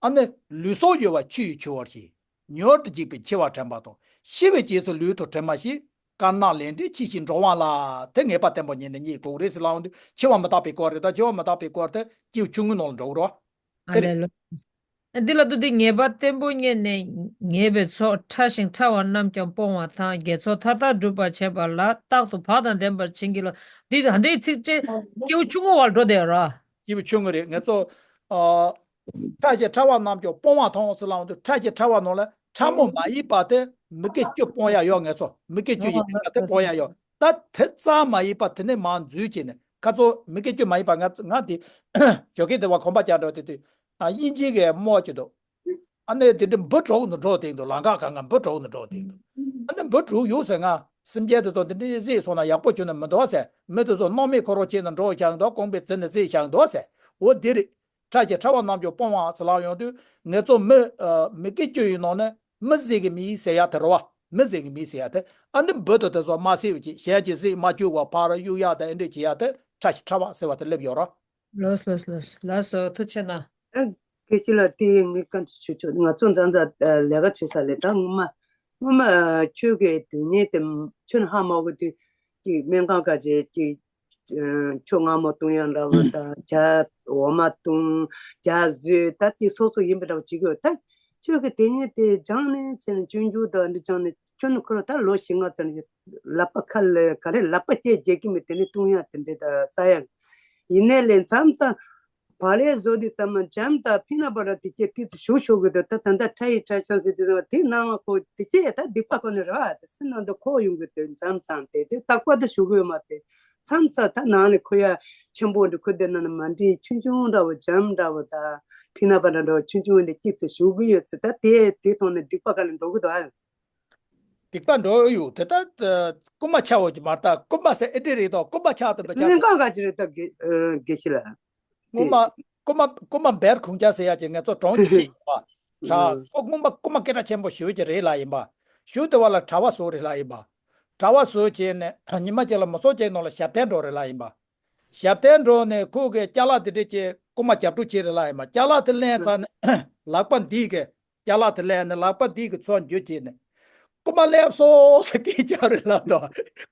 ཨ་ནི་ལུས་སྲོག་གཡོ་བ་ཆུ་ཡིས་འཆི་བར་བྱེད། ཉོར་དུ་འཇིག་པའི་འཆི་བ་དྲན་པ་དང་ཤི་བའི་རྗེས་སུ་ལུས་དང་གྲིབ་མ་ཞིག་དཀར་ནག་ལས་འབྲས་ཕྱི་བཞིན་འགྲོ་བ་ལ་དེ་ངེས་པ་བརྟན་པོ་རྙེད་ནས་རྙེད་དགོས་རེད་ཟེར་ལབ་འོང་དུས་འཆི་བ་མི་རྟག་པའི་སྐོར་རེད། ད་འཆི་བ་མི་རྟག་པའི་སྐོར་དེ་སྐྱེ་བོ་ཆུང་ངུའི་ནང་ལ་འགྲོ་གི་རེད། ཨ་དེ་རེད། ལས་ལོ། འདི་ལ་ལྟོས་ཏེ་ངེས་པ་བརྟན་པོ་རྙེད་ནས་ཉེས་པའི་ཚོགས་ཕྲ་ཞིང་ཕྲ་བ་རྣམས་ཀྱང་སྤོང་བ་དང་དགེ་ཚོགས་མཐའ་དག་སྒྲུབ་པར་བྱེད་པ་ལ་རྟག་ཏུ་བག་དང་ལྡན་པར་བྱིན་གྱིས་རློབས། འདི་ད་ལྟའི་ཚིགས་བཅད་སྐྱེ་བོ་ཆུང་ངུ་བར་འགྲོ་བསྡད་ཡོད་ར། སྐྱེས་བུ་ཆུང་ངུ་རེད། ང་ཚོ་ཨ། ཕྲ་ཞིང་ཕྲ་བ་རྣམས་ཀྱང་སྤོང་བ་དང་ཟེར་ལབ་འོང་དུས་ཕྲ་ཞིང་ཕྲ་བ་ནང་ལ་ཕྲ་མོ་མ་ཡིན་པ་དེ་མི་དགེ་བཅུ་སྤོང་ཡ་ཡོད། ང་ཚོ་མི་དགེ་བཅུ་ཡི་སྡིག་པ་དེ་སྤོང་ཡ་ཡོད། ད་དེ་ཙམ་མ་ཡིན་པ་དེ་ནས་མར་འཛུལ་བྱས་ནས་ཁ་ཚོ་མི་དགེ་བཅུ་མ་ཡིན་པ་ང་ང་དེ་ཞོགས་ཀས་དེ་བ་གོམ་པ་རྒྱག་འགྲོ་དེ་དུས་ཨ་དབྱིན་ཇི་གི་མོ་ཅིག་འདུག་ཨ་ནི་དེ་འདྲ་འབུ་གྲོག་ནས་འགྲོ་དེ་འདུག་ལམ་ཁ་གང་ག་འབུ་གྲོག་ནས་འགྲོ་དེ་འདུག་ཨ་ནི་འབུ་གྲོག་ཡོད་ཟེར། ང་སེམས་ཅན་དེ་ཚོ་དེ་འདྲ་བཟས་སོང་ན་ཡག་པོ་བྱུང་ན་མི་འདུག་ཟེར། མི་དེ་ཚོ་སྣང་མེད་འཁོར་བ་བྱས་ནས་འགྲོ་བཞག་འདུག་རྐང་པའི་རྩེ་ནས་བཟས་བཞག་འདུག་ཟེར། འོ་དེ་རེད། ཕྲ་ཞིང་ཕྲ་བ་རྣམས་ཀྱང་སྤོང་བ་ཟེར་ལབ་ཡོང་དུས་ང་ཚོ་མི་ཨ་མི་དགེ་བཅུ་ཡི་ནང་ནས་མི་བཟས་ཀྱི་མི་ཟེར་ཡ་དེ་རེད་བ། མི་བཟས་ཀྱི་མི་ཟེར་ཡ་དེ་ཨ་ནི་འབུ་དང་དེ་ཚོ་མ་བཟས་པ་ཅིག་གཞན་གྱིས་བཟས་མ་བཅུག་པ་ཕར་གཡུག་ཡ་དང་ཨེ་འདྲ་བྱེད་ཡ་དེ་ཕྲ་ཞིང་ཕྲ་བ་ཟེར་བ་དེ་སླེབས་ཡོད་རེད། ལགས་སོ་ལགས་སོ་ལགས་སོ། ཐུགས་རྗེ་གནང་། ཨ་དགེ་བཤེས་ལགས་དེ་ངས་བཀའ་འདྲི་ཞུ་ཆོག་ང་ཚོ་འཛམ་བཟའ་ལས་ཀ་བྱེད་ས་ལས་ད་སྔོན་མ་སྔོན་མ་ཆོས་ཀྱི་དོན་གཉེར་དེ་ཁྱོན་ཧ་མ་གོ་དུས་ཀྱི་སྨན་ཁང་ཁ་ཆེ་ཀྱི་ཆུ་མངར་མོ་བཏུང་ཡང་འདྲ་བོ་དང་ཇ་འོ་མ་བཏུང་ཇ་བཟོས་ད་དེ་སོ་སོ་ཡིན་པ་འདྲ་བོ་བྱེད་ཀྱི་ཡོད། ད་ཆོས་ཀྱི་དེ་ཉིད་དེ་སྦྱངས་ནས་བྱས་ནས་སྤྱོད་འཇུག་དང་འདི་སྦྱངས་ནས་ཁྱོད་ནི་ཁོ་ར་ད་ལོ་བཞི་ལྔ་ཙམ་ནས་ལག་པ་ཁ་ལ་ག་རེ་ལག་པ་སྐྱེས་རྒྱལ་གྱི་མི་དེ་ནི་བཏུང་ཡང་དེ་འདྲས་ད་ས་ཡ་ཡིན་ནའི་ལས་མཚམས་མཚམས་བག་ལེབ་བཟོ་དུས་ཙམ་ན་འཇམ་དང་ཕི་ན་པ་ར་དེ་སྐྱེས་ཏི་ཙི་ཞུག་ཞུག་གི་འདུག་ད་ད་ལྟ་ཁྲ་ཡི་ཁྲ་ཤང་ཟེར་དུས་ཙམ་དེ་ནང་ཁོ་དེ་སྐྱེས་ད་སྡིག་པ་ཁོ་ནི་ར་དེ་སེམས་ནང་དུ་ཁོ་ཡོང་གི་འདུག་མཚམས་མཚམས་དེ་དེ་རྟག་པར་དུ་ཞུག་གི་ཡོད་མ་རེད། མཚམས་མཚམས་ད་ནང་ནས་ཁོ་ཡ་ཆེན་པོ་འདྲ་ཁོ་དེ་ནང་ནས་མ་འདྲི་ཆུང་ཆུང་འདྲ་བོ་འཇམ་འདྲ་བོ་ད་ཕི་ན་པ་ར་འདྲ་བོ་ཆུང་ཆུང་འདྲ་སྐྱེས་ཙི་ཞུག་གི་ཡོད་ཙི་ད་དེ་དེ་ཐོག་ནས་སྡིག་པ་ག་ལ་འགྲོ་གི་འདུག་ཨ། སྡིག་པ་འགྲོ་ཡོད་དེ་ད་རྐུན་མ་ཆགས་འོས་ཀྱི་མ་རེད། ད་རྐུན་མ་ཟེར་ཨེ་འདྲ་རེད་དོ། རྐུན་མ་ཆགས་དུ་འབད་ཆགས་ཟེར། སྔོན་གང་ག་ཅི་རེད་ད་དགེ་ཨ་དགེ་བཤེས་ལགས། རྐུན་མ་རྐུན་མ་རྐུན་མ་བེར་ཁུང་ཅག་ཟེར་ཡ་ཅིག་ང་ཚོ་གྲོང་གི་ཤིག་ཡིན་པ། ཨ་ཁོ་རྐུན་མ་རྐུན་མ་སྐད་གྲགས་ཆེན་པོ་ཞུ་གི་རེད་ལ་ཡིན་པ། ཞུ་དེ་བ་ལ་གྲྭ་བ་བཟོ་རེད་ལ་ཡིན་པ། གྲྭ་བ་བཟོ་བྱས་ནས་ཉི་མ་གཅིག་ལ་མི་ཚོགས་ཅིག་ནང་ལ་ཞབས་བརྟན་འགྲོ་རེད་ལ་ཡིན་པ། ཞབས་བརྟན་འགྲོ་ནས་ཁོ་གི་ཅ་ལག་དེ་འདྲས་ཀྱི་ རྐུ་མ་རྒྱབ་སྒྲུག་བྱེད་རེད་ལབ་ཡིན་པ། ཅ་ལག་དེ་ལེན་ཚར་ནས་ལག་པ་འདི་གི་ཅ་ལག་དེ་ལེན་ནས་ལག་པ་འདི་གི་ཚུར་འཇུ་བྱས་ནས། རྐུ་མ་སླེབས་སོང་ཟེར་སྐད་རྒྱག་རེད་ལབ་འདུག་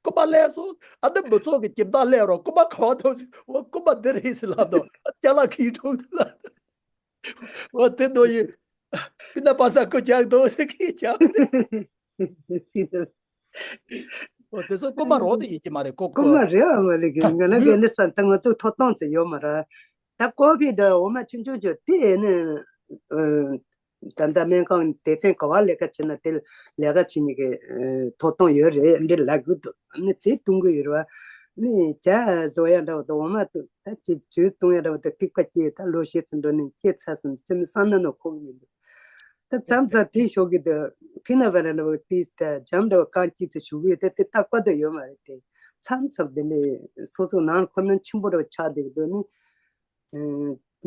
རྐུ་མ་སླེབས་སོང་། ཨ་ནི་མི་ཚོགས་ཀྱི་ཁྱིམ་བདག་སླེབས་རོགས། རྐུ་མ་ག་བ་འདུག་ཟེར། འོ་རྐུ་མ་འདི་རེད་ཟེར་ལབ་འདུག་ཅ་ལག་གིས་འཁྲུག་འདུག་ལབ་འདུག་འོ་དེ་འདྲ་ཡིན། སྤུན་ཟླ་པ་སངས་སྐུ་རྒྱག་འདུག་ཟེར་སྐད་རྒྱག་རེད། འོ་དེ་ཚོ་རྐུ་མ་རོགས་དེ་ཡིན་གྱི་མ་རེད། ཁོ་རྐུ་མ་རེད་བ། མ་ལེ་གི་ང་ན་གི་ནི་ས་ད་ང་ཚོ་ཐོབ་ཐང་ཟེར་ཡོད་མ་རེད། ད་ཀོ་བི་ད་འོ་མ་ཆུང་ཆུང་ཅོ་དེ་ནི་ད་ལྟ་སྨན་ཁང་སྡེ་ཚན་ག་བ་ལས་ཀ་བྱེད་ན་དེ་ལས་ཀ་བྱེད་མཁན་གི་ཐོབ་ཐང་ཡོད་རེད་འདི་ལབ་གི་འདུག་ནི་དེ་གཏོང་གི་ཡོད་རེད་བ། ནི་ཇ་བཟོ་ཡ་འདྲ་བ་དང་འོ་མ་དང་ད་ཅིག་ཇུས་གཏོང་ཡ་འདྲ་བ་དང་ཐིགས་པ་སྐྱེས། ད་ལོ་ཤས་ཙམ་འགྲོ་ནས་སྐྱེས་ཚར་སོང་། ཅི་མི་བསམ་ན་ནོ་ཁོག་མི་འདུག་ད་མཚམས་མཚམས་དེ་ཞོག་གི་འདུག་ཕི་ན་བ་ར་ལ་བ་ཏིས་ད་ཇམ་འདྲ་བ་རྐང་གཅིག་ཙམ་ཞུ་གི་ཡོད། དེ་དེ་རྟག་པར་དུ་ཡོད་མ་རེད། དེ་མཚམས་མཚམས་དེ་ནས་སོ་སོ་ནང་ཁོ་ན་ཆེན་པོ་འདྲ་བ་ཆགས་བསྡད་ཀྱི་འདུག་ནི།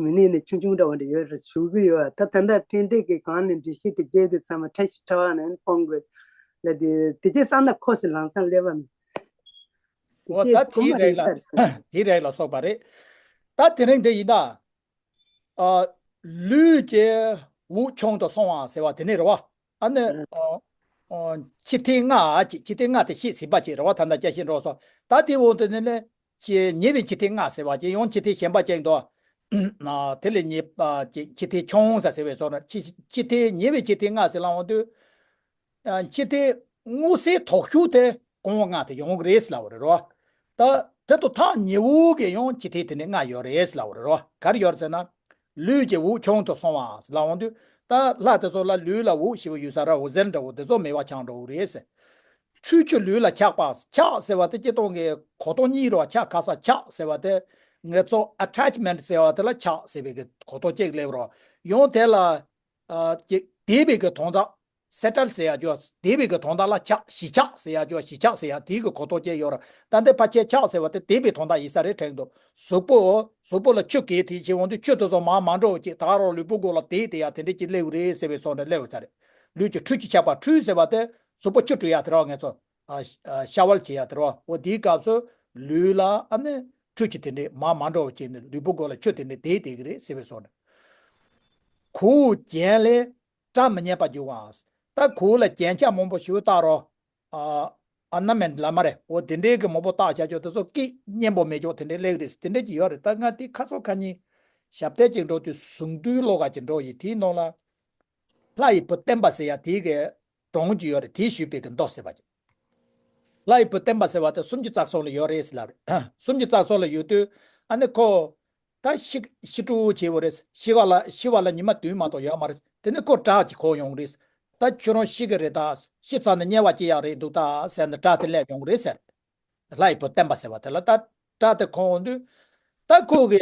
མི་ནས་ནི་ཆུང་ཆུང་འདྲ་བ་འདྲ་ཡོད་རེད་ཞུ་གི་ཡོད། ད་ད་ལྟ་ཕན་བདེ་གི་སྒང་ནས་འགྲེལ་བཤད་དེ་རྒྱས་དེ་ཚང་མ་ཁྲ་ཞིག་ཁྲ་བ་ནས་སྤོང་དགོས་ལ། དེ་དེ་རྗེས་བསམ་ན་ཁོ་སི་ལང་སང་སླེབས་པ་མི། འོ་ད་དེ་རེད་ལ། དེ་རེད་ལ་སོགས་པ་རེད། ད་དེ་རིང་དེ་ཡིན་ད། ཨ། ལུས་ཀྱི་དབུགས་ཆུང་དུ་སོང་བ་ཟེར་བ་དེ་ནི་རེད་བ། ཨ་ནི། ཨ། ཨ། སྤྱི་ཐེངས་ལྔ་ཅིག་སྤྱི་ཐེངས་ལྔ་དེ་ཤེས་ཟིན་པ་ཅིག་རེད་བ། ད་ལྟ་སྐྱ་ཤིན་འགྲོ་སོང་། ད་དེ་འོག་ཏུ་ནི་ནི། ཅི་ཉེ་བའི་སྤྱི་ཐེངས་ལྔ་ཟེར་བ་ཅིག་ཡང་སྤྱི་ཐེངས་གཞན་པ་ཅིག་འདུག་ཨ། དེ་ལས་ཉེ་བ་ཅིག་སྤྱི་ཐེངས་ཆུང་ས་ཟེར་བའི་སོགས་ན་སྤྱི་སྤྱི་ཐེངས་ཉེ་བའི་སྤྱི་ཐེངས་ལྔ་ཟེར་ལབ་འོང་དུས། ཨ། སྤྱི་ཐེངས་སྔོ་སའི་དོགས་ཤུགས་དེ་སྐོང་བ་ལྔ་དེ་ཡོང་གི་རེད་ཟེར་ལབ་པ་རེད་རོ། ད་དེ་དང་ཐག་ཉེ་བོ་གི་ཡང་སྤྱི་ཐེངས་དེ་ནས་ལྔ་ཡོད་རེད་ཟེར་ལབ་པ་རེད་རོ། ག་རེ་ཡོད་རེད་ཟེར་ན། ལུས་ཀྱི་དབུགས་ཆུང་དུ་སོང་བ་ཟེར་ལབ་འོང་དུས། ད་ལྷ་དེ་ཚོ་ལ་ལུས་ལ་དབུགས་ཞེས་པ་ཡོད་ས་ར། འོ་ཟེར་འདྲ་བོ་དེ་ཚོ་མེད་པ་ཆགས་འགྲོ་གི་རེད་ཟེར། འཁྲུལ་གྱི་ལུས་ལ་ཆགས་པ། ཆགས་ཟེར་བ་དེ་སྤྱིར་བཏང་གི་གོ་རྟོགས་གཉིས་རེད་བ། ཆགས་ག་ས་ཆགས་ཟེར་བ་དེ་ངེད་ཚོ་ཨ་ཊེཆ་མེན་ཊི་ཟེར་བ་དེ་ལ་ཆགས་ཟེར་བའི་གི་གོ་རྟོགས་གཅིག་སླེབས་རོ། ཡང་དེ་ལ། ཨ། ཀྱི་དེ་བའི་གི་དོན་དག་སེ་ཊལ་ཟེར་ཡ་ཅོ། དེ་བའི་གི་དོན་དག་ལ་ཆགས། གཞི་ཆགས་ཟེར་ཡ་ཅོ། གཞི་ཆགས་ཟེར་ཡ་དེའི་གི་གོ་རྟོགས་ཅན་ཡོད་ར། ད་འདི་ཕལ་ཆེར་ཆགས་ཟེར་བ་དེ་དེ་བའི་དོན་དག་ཡིན་ས་རེད་དྲན་འདུག་གཟུགས་པོ། གཟུགས་པོ་ལ་ཆུ་གས་དེ་བྱེད་འོང་དུས་ཆུ་དེ་ཚོ་མར་མ་འགྲོ་བ་ཅིག་ད་ག་རང་ལུས་པོ་སྒོ་ལ་དེ་དེ་ཡ་དེ་འདྲ་ཅིག་སླེབས་རེད་ཟེར་བའི་སོགས་ནས་སླེབས་ཡོད་ས་རེད། ལུས་ཀྱི་འཁྲུལ་གྱིས་ཆགས་པ། འཁྲུལ་ཟེར་བ་དེ་གཟུགས་པོ་ཆུ་བཀྲུ་ཡ་དེ་ར། ངེད་ཚོ། ཨ། ཤ་ཝར་བྱེད་ཡ་དེ་ར། འོ་དེའི་སྐབས་སུ་ལུས་ལ་ཨ་ནི་འཁྲུལ་གྱིས་དེ་འདྲས་མར་མ་འགྲོ་བ་བྱས་ནས་ལུས་པོ་སྒོ་ལ་ཆུ་དེ་འདྲས་དེ་དེ་གི་རེད་ཟེར་བའི་སོགས་ནས། ཁོའི་རྒྱན་ལས་སྐྲ་མི་སྙན་པ་འབྱུང་བ། ད་ཁོ་ལ་རྒྱན་ཆ་མང་པོ་ཞིག་བཏགས་རོ། ཨ། ཨོར་ན་མེན་ཊི་ལབ་མ་རེད། འོ་དེ་འདྲའི་གི་མང་པོ་བཏགས་བྱ་ཆོག་དེ་ཚོ་སྐད་སྙན་པོ་མེད་ཆོག་དེ་འདྲའི་ལེགས་རེད། དེ་འདྲའི་ཅིག་ཡོད་རེད། ད་ང་དེ་ཁ་སང་ཁ་ཉིན་ཞབས་བརྟན་ཅིག་འགྲོ་དུས་གཟུངས་བསྡུས་ཀློག་ག་ཅིག་འགྲོ་ཡི། དེའི་ནང་ལ་ལྷ་ཡི་བུ་བསྟན་པ་ཟེར་ཡ་དེའི་གི་སྒྲུང་ཅིག་ཡོད་རེད། དེ་ཞུས་པའི་གི་མདོ་ཟེར་བ་ཅིག་ལྷ་ཡི་བུ་བསྟན་པ་ཟེར་བ་དེ་སུམ་ཅུ་རྩ་གསུམ་ལ་ཡོད་རེད་ཟེར་ལབ་རེད། སུམ་ཅུ་རྩ་གསུམ་ལ་ཡོད་དུས་ཨ་ནི་ཁོ། ད་ཤི་ཤི་ཀྲུའུ་བྱེད་པ་རེད། ཤི་བ་ལ་ཤི་བ་ལ་ཉི་མ་བདུན་མ་གཏོགས་ཡོད་མ་རེད། དེ་ནས་ཁོ་བྲག་ཅིག་གོ་ཡོང་རེད། ད་ཁྱོད་རང་ཤི་གི་རེད་ད། ཤི་ཚར་ནས་དམྱལ་བ་སྐྱེ་ཡག་རེད་འདུག་ད་ཟེར་ནས་བྲག་དེ་སླེབས་ཡོང་གི་རེད་ཟེར། ལྷ་ཡི་བུ་བསྟན་པ་ཟེར་བ་དེ་ལ་ད་བྲག་དེ་གོ་ཡོང་དུས། ད་ཁོ་གི་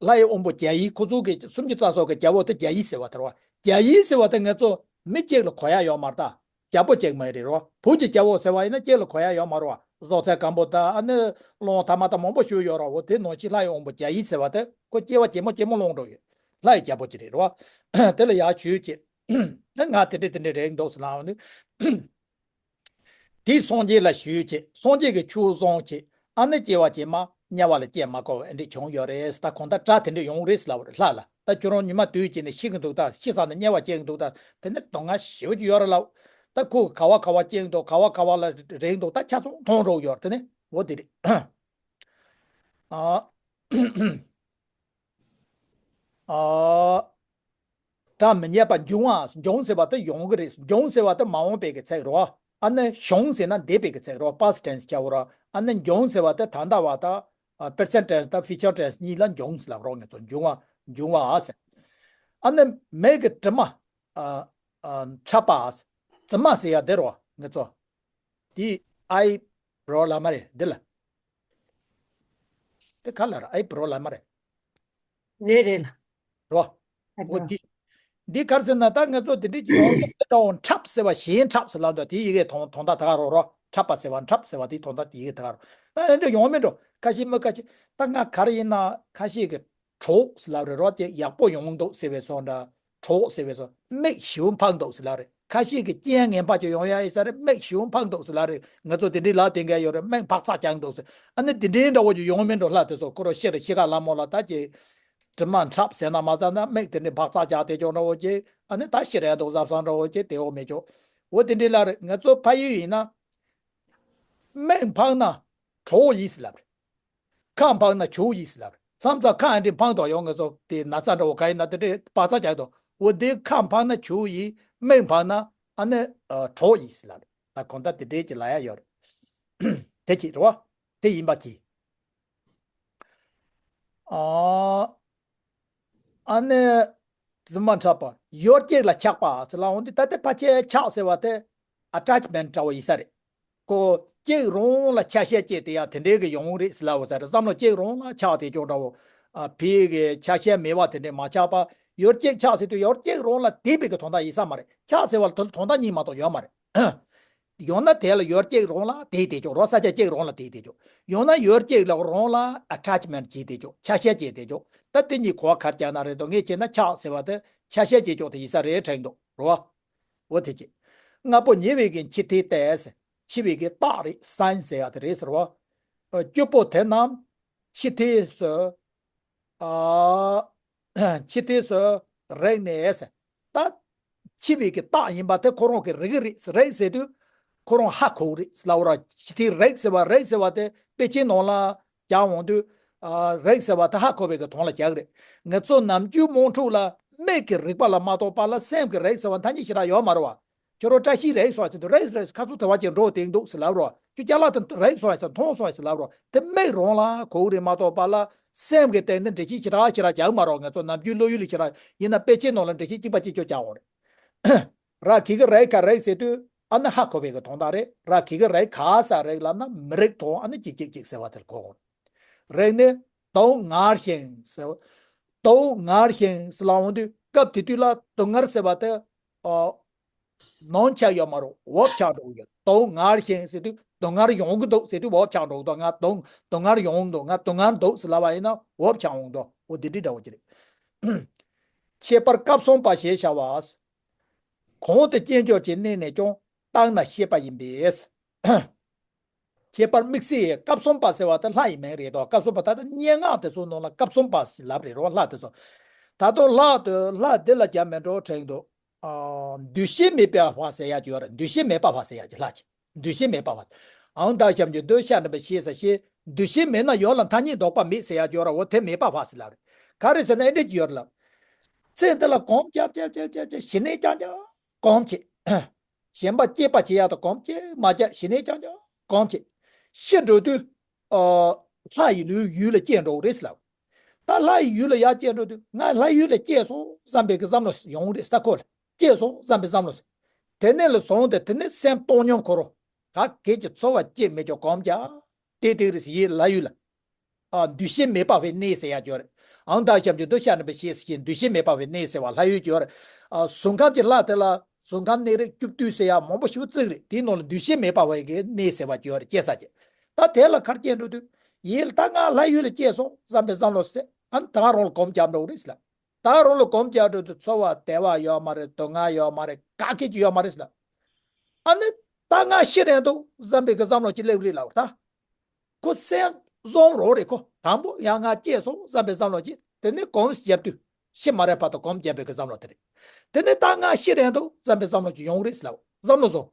ལྷ་ཡི་དབང་པོ་རྒྱ་ཡི། ཁོ་ཚོ་གི་སུམ་ཅུ་རྩ་གསུམ་གི་རྒྱལ་པོ་དེ་རྒྱ་ཡི་ཟེར་བ་དེ་རེད་བ། རྒྱ་ཡི་ཟེར་བ་དེ་ང་ཚོ་མི་གཅིག་ལ་གོ་ཡག་ཡོད་མ་རེད་ད། རྒྱལ་པོ་གཅིག་མ་རེད་རོ། བུ་གཅིག་རྒྱལ་པོ་ཟེར་བ་ཡིན་ན་གཅིག་ལ་གོ་ཡག་ཡོད་མ་རེད་བ། རྫོགས་ཚད་སྒམ་པོ་དང་ཨ་ནི་སློང་ཐ་མ་དང་མང་པོ་ཞིག་ཡོད་ར། འོ་དེ་ནང་བཞིན་ལྷ་ཡི་དབང་པོ་རྒྱ་ཡི་ཟེར་བ་དེ་ཁོ་སྐྱེ་བ་ཇེ་མང་ཇེ་མང་སློང་འགྲོ་ཡོད། ལྷ་ཡི་རྒྱལ་པོ་གཅིག་རེད་རོ། དེ་ལ་ཡག་ཞུས་ཀྱི། ད་ང་དེ་འདྲས་དེ་འདྲས་རེད་འདུག་ཟེར་ལབ་ནི། དེས་སངས་རྒྱས་ལ་ཞུས་ཀྱི། སངས་རྒྱས་ཀྱིས་ཆོས་གསུངས་ཀྱི། ཨ་ནི་སྐྱེ་བ་ཕྱི་མ་དམྱལ་བ་ལ་སྐྱེ་མ་དགོས་པ་འདི་བྱུང་ཡོད་རེད། ད་གང་ལྟར་དགྲ་དེ་འདྲ་ཡོང་རེད་ཟེར་ལབ་པ་རེད་ལྷ་ལ། ད་ཁྱོད་རང་ཉི་མ་དུས་གཅིག་ནས་ཤི་གི་འདུག་ད། ཤི་ཚར་ནས་དམྱལ་བ་སྐྱེ་གི་འདུག་ད། དེ་ནི་སྡུག་བསྔལ་ཞེ་པོ་ཅིག་ཡོད་རེད་ལབ། ད་ཁོ་ག་བ་ག་བ་སྐྱེ་གི་འདུག་ག་བ་ག་བ་ལ་རེག་གི་འདུག་ད་ཆ་ཚང་མཐོང་རོགས་ཡོད་རེད། དེ་ནི་འོ་དེ་རེད། ཨ། ཨ། སྒྲ་མི་སྙན་པ་འབྱུང་བ། འབྱུང་ཟེར་བ་དེ་ཡོང་གི་རེད། འབྱུང་ཟེར་བ་དེ་མ་འོངས་པའི་གི་ཚིག་རེད། ཨ་ནི་བྱུང་ཟེར་ན་འདས་པའི་གི་ཚིག་རེད། past tense བྱ་བ་རེད། ཨ་ནི་འབྱུང་ཟེར་བ་དེ་ད་ལྟ་བ་དང་present tense དང་future tense གཉིས་ལ་འབྱུང་ཟེར་ལབ་རོགས། ངེད་ཚོ་འབྱུང་བ། འབྱུང་བ་ཟེར། ཨ་ནི་མིག་གི་དྲི་མ། ཨ། ཨ། འཁྲབ་པ། རྫི་མ་ཟེར་ཡ་དེ་རེད། ངེད་ཚོ་དེ་ཨའི་བྷོ་རོ་ལབ་མ་རེད་འདི་ལ། དེ་ག་ལ་ར་ཨའི་བྷོ་རོ་ལབ་མ་རེད། རེད་རེད་ལ། རོ། ཨ་འོ་འདི། འདི་ག་རེ་ཟེར་ན་ད་ངེད་ཚོ་འདི་འདྲའི་ཅིག་ཡོང་དུས་འདི་འདྲ་བོ་འཁྲབ་ཟེར་བ་གཞན་འཁྲབ་ཟེར་ལབ་འདུག་དེ་ཡི་གེ་དོན་དོན་དག་ད་ག་རོ་རོ། འཁྲབ་པ་ཟེར་བ་འཁྲབ་ཟེར་བ་དེའི་དོན་དག་དེ་ཡི་གེ་ད་ག་རོ། ད་འདི་འདྲ་ཡོང་མི་འགྲོ། ཁ་ཤས་མི་ཁ་ཤས་ད་ང་ག་རེ་ཡིན་ན་ཁ་ཤས་ཀྱི་གྲོགས་ཟེར་ལབ་རེད་རོ། དེ་ཡག་པོ་ཡོང་འདུག་ཟེར་བའི་སོགས་འདྲ། གྲོགས་ཟེར་བའི་སོགས་མིག་ཞིབ་འཕངས་འདུག་ཟེར་ལབ་རེད། ཁ་ཤས་ཀྱི་རྐྱེན་ངན་པ་ཅིག་ཡོང་ཡ་ཡིན་ས་རེད། མིག་ཞིབ་འཕངས་འདུག་ཟེར་ལབ་རེད། ང་ཚོ་དེ་འདྲའི་ལབ་བསྡད་མཁན་ཡོད་རེད། མིག་འཕག་ཚག་རྒྱག་འདུག་ཟེར། ཨ་ནི་དེ་འདྲའི་འདྲ་བོ་ཅིག་ཡོང་མི་འགྲོ། ལྷ་དེ་ཚོ་ཁོ་རང་ཤི་རེད། ཤི་ཁ་ལ་མོ་ལ་ད་ཅིག་དྲི་མ་འཁྲབ་ཟེར་ན་མ་ཟ་ན། མིག་དེ་འདྲའི་བག་ཚ་རྒྱག་དེ་ཅོག་འདྲ་བོ་ཅིག་ཨ་ནི་ད་ཤི་རན་འདུག་བཟའ་བཟང་འདྲ་བོ་ཅིག་དེ་འོ་མེད་ཅོག་འོ་དེ་འདྲའི་ལ་རེད། ང་ཚོ་ཕ་ཡུལ་ཡིན་ན། མིག་འཕངས་ན་གྲོགས་ཡིན་ཟེར་ལབ་རེད། ཁ་འཕངས་ན་ཇོ་བོ་ཡིན་ཟེར་ལབ་རེད། མཚམས་མཚམས་ཁ་འདི་འཕངས་དོག་ཡོང་། ང་ཚོ་དེ་ན་ཚ་འདྲ་བོ་ག་ཡིན་ན་དེ་འདྲའི་བག་ཚ་རྒྱག་དོག་འོ་དེ་ཁ་འཕངས་ན་ཇོ་བོ་ཡིན། མིག་འཕངས་ན་ཨ་ནི་ཨ་གྲོགས་ཡིན་ཟེར་ལབ་རེད། ད་གང་ལྟར་དེ་འདྲའི་ཅིག་ལབ་ཡ་ཡོད་རེད། དེ་ཅིག་རེད་བ། དེ་ཡིན་པ་ཅིག་ཨ་ཨ་ནི་རྫུན་མ་འཁྲབ་པ། ཡོ་བྱད་ལ་ཆགས་པ་ཟེར་ལབ་འོང་དུས། ད་ལྟ་ཕལ་ཆེར་ཆགས་ཟེར་བ་དེ་ཨ་ཊེཆ་མེན་ཊི་འདྲ་བོ་ཡིན་ས་རེད། ཁོ་བྱད་རང་ལ་ཆ་ཤས་བྱས་དེ་ཡང་དེ་འདྲའི་གི་ཡོང་རེད་ཟེར་ལབ་འོང་ས་རེད། བསམ་བློ་བྱད་རང་ལ་ཆགས་དེ་ཅོག་འདྲ་བོ། ཨ་ཕའི་གི་ཆ་ཤས་མེད་པ་དེ་འདྲའི་མ་ཆགས་པ། ཡོ་བྱད་ཆགས་ཟེར་དུས་ཡོ་བྱད་རང་ལ་དེད་པའི་གི་དོན་དག་ཡིན་ས་མ་རེད། ཆགས་ཟེར་བ་ལ་དོན་དོན་དག་གཉིས་མ་གཏོགས་ཡོད་མ་རེད། ཡང་ན་དེ་ལ་ཡོ་བྱད་རང་ལ་དེད་དེ་ཅོག་རོ། ས་ཆ་བྱད་རང་ལ་དེད་དེ་ཅོག་ཡང་ན་ཡོ་བྱད་ལ་རང་ལ་ཨ་ཊེཆ་མེན་ཊི་བྱས་དེ་ཅོག་ཆ་ཤས་བྱས་དེ་ཅོག་ད་དེ་གཉིས་གོ་བ་ག་རེ་རྒྱག་ན་རེད་དོ། ངས་བྱས་ན་ཆགས་ཟེར་བ་དེ་ཆ་ཤས་བྱས་ཅོག་དེ་ཡིན་ས་རེད་དྲན་འདུག་རོ། འོ་དེ་ཅི། སྔ་པོ་ཉེ་བའི་གི་འཆི་ལྟས་ཏེ། འཆི་བའི་གི་རྟགས་རེད། སའིན་ཟེར་ཡ་དེ་རེད་ཟེར་བ། ཨ་སྐྱོ་པོ་དེ་རྣམས་འཆི་ལྟས་སུ། ཨ་འཆི་ལྟས་སུ་རེག་ནས་ཟེར། ད་འཆི་བའི་གི་རྟགས་ཡིན་པ་དེ་ཁོ་རང་གི་རེག་གི་རེད། རེག་ཟེར་དུས་ཁོ་རང་ཧ་གོ་གི་རེད་ལབ་ར། འཆི་ལྟས་རེག་ཟེར་བ། རེག་ཟེར་བ་དེ་དཔེ་ཆའི་ནང་ལ་རྒྱག་འོང་དུས། ཨ་རེག་ཟེར་བ་དེ་ཧ་གོ་བའི་གི་དོན་ལ་རྒྱག་གི་རེད། ང་ཚོ་ནམ་རྒྱུན་དམངས་ཁྲོད་ལ་མིག་གིས་རེག་པ་ལ་མ་གཏོགས་པ་ལ་སེམས་ཀྱིས་རེག་ཟེར་བ་ཐ་སྙད་ཞེ་དྲག་ཡོད་མ་རེད་བ། ཁྱོད་རང་བཀྲ་ཤིས་རེག་སོང་ཟེར་དུས་རེག་རེག་ཁ་ཚུགས་དེ་བ་ཅིག་འགྲོ་དེ་འདུག་ཟེར་ལབ་རོ། ཁྱོད་ཅ་ལག་དེ་རེག་སོང་ཟེར་མཐོང་སོང་ཟེར་ལབ་རོ། དེ་མིག་རང་ལ་གོ་གི་རེད་མ་གཏོགས་པ་ལ་སེམས་ཀྱི་སྟེང་ནས་འགྲེལ་བཤད་ཞེ་དྲག་ཞེ་དྲག་རྒྱག་མ་རོགས། ང་ཚོ་ནམ་རྒྱུན་བློ་ཡུལ་ལ་ཞེ་དྲག་ཡིན་ན་དཔེ་ཆའི་ནང་ལ་འགྲེལ་བཤད་གཅིག་པ་གཅིག་ཆོད་རྒྱག་འོང་རེད། ར་གི་གི་རེག་ག་རེག་ཟེར་དུས་ཨ་ནི་ཧ་གོ་བའི་གི་དོན་དག་རེད། ར་གི་གི་རེག་ག་ས་རེག་ལབ་ན་མི་རེག་དོ་ཨ་ནི་གཅིག་གཅིག་གཅིག་ཟེར་བ་དེར་གོ་འོང་རེད། ནི་སྡུག་བསྔལ་ཞིང་ཟེར་བ། སྡུག་བསྔལ་ཞིང་ཟེར་ལབ་འོང་དུས་སྐབས་དེ་དུས་ལ་སྡུག་བསྔལ་ཟེར་བ་དེ། ཨ། ནང་ཆགས་ཡོད་མ་རེད། འོག་ཆགས་འགྲོ་གི་ཡོད། སྡུག་བསྔལ་ཞིང་ཟེར་དུས་སྡུག་བསྔལ་ཡོང་གི་འདུག་ཟེར་དུས་འོག་ཆགས་འགྲོ་གི་འདུག་ང་སྡུག་སྡུག་བསྔལ་ཡོང་གི་འདུག་ང་སྡུག་བསྔལ་འདུག་ཟེར་ལབ་པ་ཡིན་ན་འོག་ཆགས་འོང་གི་འདུག་འོ་དེ་འདྲའི་འདྲ་བོ་ཅིག་རེད། ཁྱད་པར་སྐབས་གསུམ་པ་ཞེས་བྱ་བ། གོང་དུ་དཔྱད་འཇོག་གི་གནས་ནས་ཀྱང་བརྟགས་ན་ཤེས་པ་ཡིན་པས། ཁྱད་པར་དམིགས་བསལ་སྐབས་གསུམ་པ་ཟེར་བ་དེ་ལྷ་ཡི་མིང་རེད་དོ། སྐབས་གསུམ་པ་ད་ལྟ་སྙན་ངག་དེ་ཚོ་ནང་ལ་སྐབས་གསུམ་པ་ཟེར་ལབ་རེད་རོ། ལྷ་དེ་ཚོ། ད་དུང་ལྷ་དེ་ལྷ་དེ་ལ་རྒྱ་མི་འགྲོ་དྲན་འདུག་ཨ། འདུ་ཤེས་མེད་པ་བ་ཟེར་ཡ་ཅིག་ཡོད་རེད། འདུ་ཤེས་མེད་པ་བ་ཟེར་ཡ་ཅིག་ལྷ་ཅིག་འདུ་ཤེས་མེད་པ་བ། ཨང་དག་ཞབས་ཀྱུ་འདོད་ཤ་འདྲེན་པའི་ཤེས་ས་ཤེས། འདུ་ཤེས་མེད་ན་ཡོད་ལ་མཐའ་རྙེད་ལྡོག་པ་མེད་ཟེར་ཡ་ཅིག་ཡོད་རེད། འོ་དེ་མེད་པ་བ་ཟེར་ལབ་རེད། ག་རེ་ཟེར་ན་ཨེ་འདྲས་ཅིག་ཡོད་རེད་ལ། ཚེ་འདི་ལ་གོམས་རྒྱབ་རྒྱབ་རྒྱབ་རྒྱབ་རྒྱབ་ཞི་གནས་རྐྱང་རྐྱང་གོམས་བྱེད། གཞན་པ་སྐྱེད་པ་བྱེད་ཡག་དང་གོམས་བྱེད་མ་བྱ་ཞི་གནས་རྐྱང་རྐྱང་གོམས་བྱེད། ཤི་འགྲོ་དུས། ཨ། ལྷ་ཡི་ལུས་ཡུལ་ལ་སྐྱེས་འགྲོ་གི་རེད་ཟེར་ལབ། ད་ལྷ་ཡི་ཡུལ་ལ་ཡར་སྐྱེས་འགྲོ་དུས་ང་ལྷ་ཡུལ་ལ་སྐྱེས་སོང་བསམ་པའི་གི་བསམ་བློ་ཡོང་གི་རེད་ཟེར། ད་ཁོ་ལ་སྐྱེས་སོང་བསམ་པའི་བསམ་བློ་ཟེར། དེ་ནས་ལ་བཟུང་སྟེ་དེ་ནས་སེམས་བཏང་སྙོམས་ཁོ་རང་ག་གེ་ཀྱི་ཚོར་བ་སྐྱེ་མེད་ཀྱང་གོམས་རྒྱབ། དེ་དེ་རེད་ཟེར། ཡིད་ལྷ་ཡུལ་ལ། ཨ། འདུ་ཤེས་མེད་པ་བའི་གནས་ཟེར་ཡ་ཅིག་ཡོད་རེད། ཨང་དག་ཞབས་ཀྱུ་འདོད་ཤ་འདྲེན་པའི་ཤེས་ཟེར་གྱི་འདུ་ཤེས་མེད་པ་བའི་གནས་ཟེར་བ་ལྷ་ཡུལ་ཅིག་ཡོད་རེད། ཨ། གཟུགས་ཁམས་ཀྱི་ལྷ་དེ་ལ་གཟུགས་ཁམས་གནས་རིགས་བཅུ་བདུན་ཟེར་ཡ་མང་པོ་ཞིག་བརྩི་གི་རེད། དེའི་ནང་ལ་འདུ་ཤེས་མེད་པ་བའི་གི་གནས་ཟེར་བ་ཅིག་ཡོད་རེད། སྐྱེ་ས་ཅིག་ད་དེ་ལ་ག་རེ་སྐྱེས་འགྲོ་དུས་ཡིད་ལ་ད་ང་ལྷ་ཡུལ་ལ་སྐྱེས་སོང་བསམ་པའི་བསམ་བློ་ཟེར། ཨ་ནི་ད་རང་ལ་གོམས་རྒྱབ་འགྲོ་གི་རེད་ཟེར་ལབ། ད་རང་ལ་གོམས་རྒྱབ་འགྲོ་དུས་ཚོར་བ་བདེ་བ་ཡོད་མ་རེད། སྡུག་བསྔལ་ཡོད་མ་རེད། ག་གེ་ཅིག་ཡོད་མ་རེད་ཟེར་ལབ། ཨ་ནི་ད་ང་ཤི་རན་འདུག་བསམ་པའི་གི་བསམ་བློ་ཅིག་སླེབས་རེད་ལབ་ད། ཁོ་སེམས་བཟང་རོགས་རེད་ཁོ། དང་པོ་ཡང་ང་སྐྱེས་སོང་བསམ་པའི་བསམ་བློ་ཅིག་དེ་ནས་གོམས་རྒྱབ་དུས་ཤི་མ་རན་བར་དུ་གོམས་རྒྱབ་པའི་གི་བསམ་བློ་དེ་རེད། དེ་ནས་ད་ང་ཤི་རན་འདུག་བསམ་པའི་བསམ་བློ་ཅིག་ཡོང་རེད་ཟེར་ལབ། བསམ་བློ་བཟང་།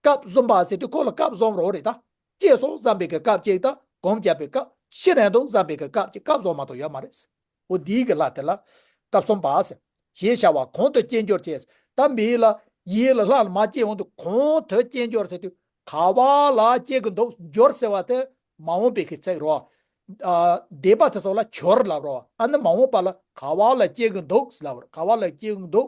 སྐབས་གསུམ་པ་ཟེར་དུས་ཁོ་ལ་སྐབས་བཟང་རོགས་རེད་ད། སྐྱེས་སོང་བསམ་པའི་གི་སྐབས་གཅིག་དང་གོམས་རྒྱབ་པའི་སྐབས། ཤི་རན་འདུག་བསམ་པའི་གི་སྐབས་གཅིག་སྐབས་བཟང་མ་གཏོགས་ཡོད་མ་རེད། འོ་འདིའི་གི་ལྷ་དེ་ལ་སྐབས་གསུམ་པ་ཟེར། ཞེས་བྱ་བ་གོང་དུ་དཔྱད་འགྱུར་བཅས། ད་མིའི་ལ་ཡིད་ལ་ལྷ་ལ་མ་སྐྱེས་འོང་དུས་གོང་དུ་དཔྱད་འགྱུར་ཟེར་དུས་ག་བ་ལ་སྐྱེ་གི་འདུག་འགྱུར་ཟེར་བ་དེ་མ་འོངས་པའི་གི་ཚིག་རོ། ཨ། འདས་པ་དེ་ཚོ་ལ་འགྱུར་ལབ་རོ། ཨ་ནི་མ་འོངས་པ་ལ་ག་བ་ལ་སྐྱེ་གི་འདུག་ཟེར་ལབ་རོ། ག་བ་ལ་སྐྱེ་གི་འདུག་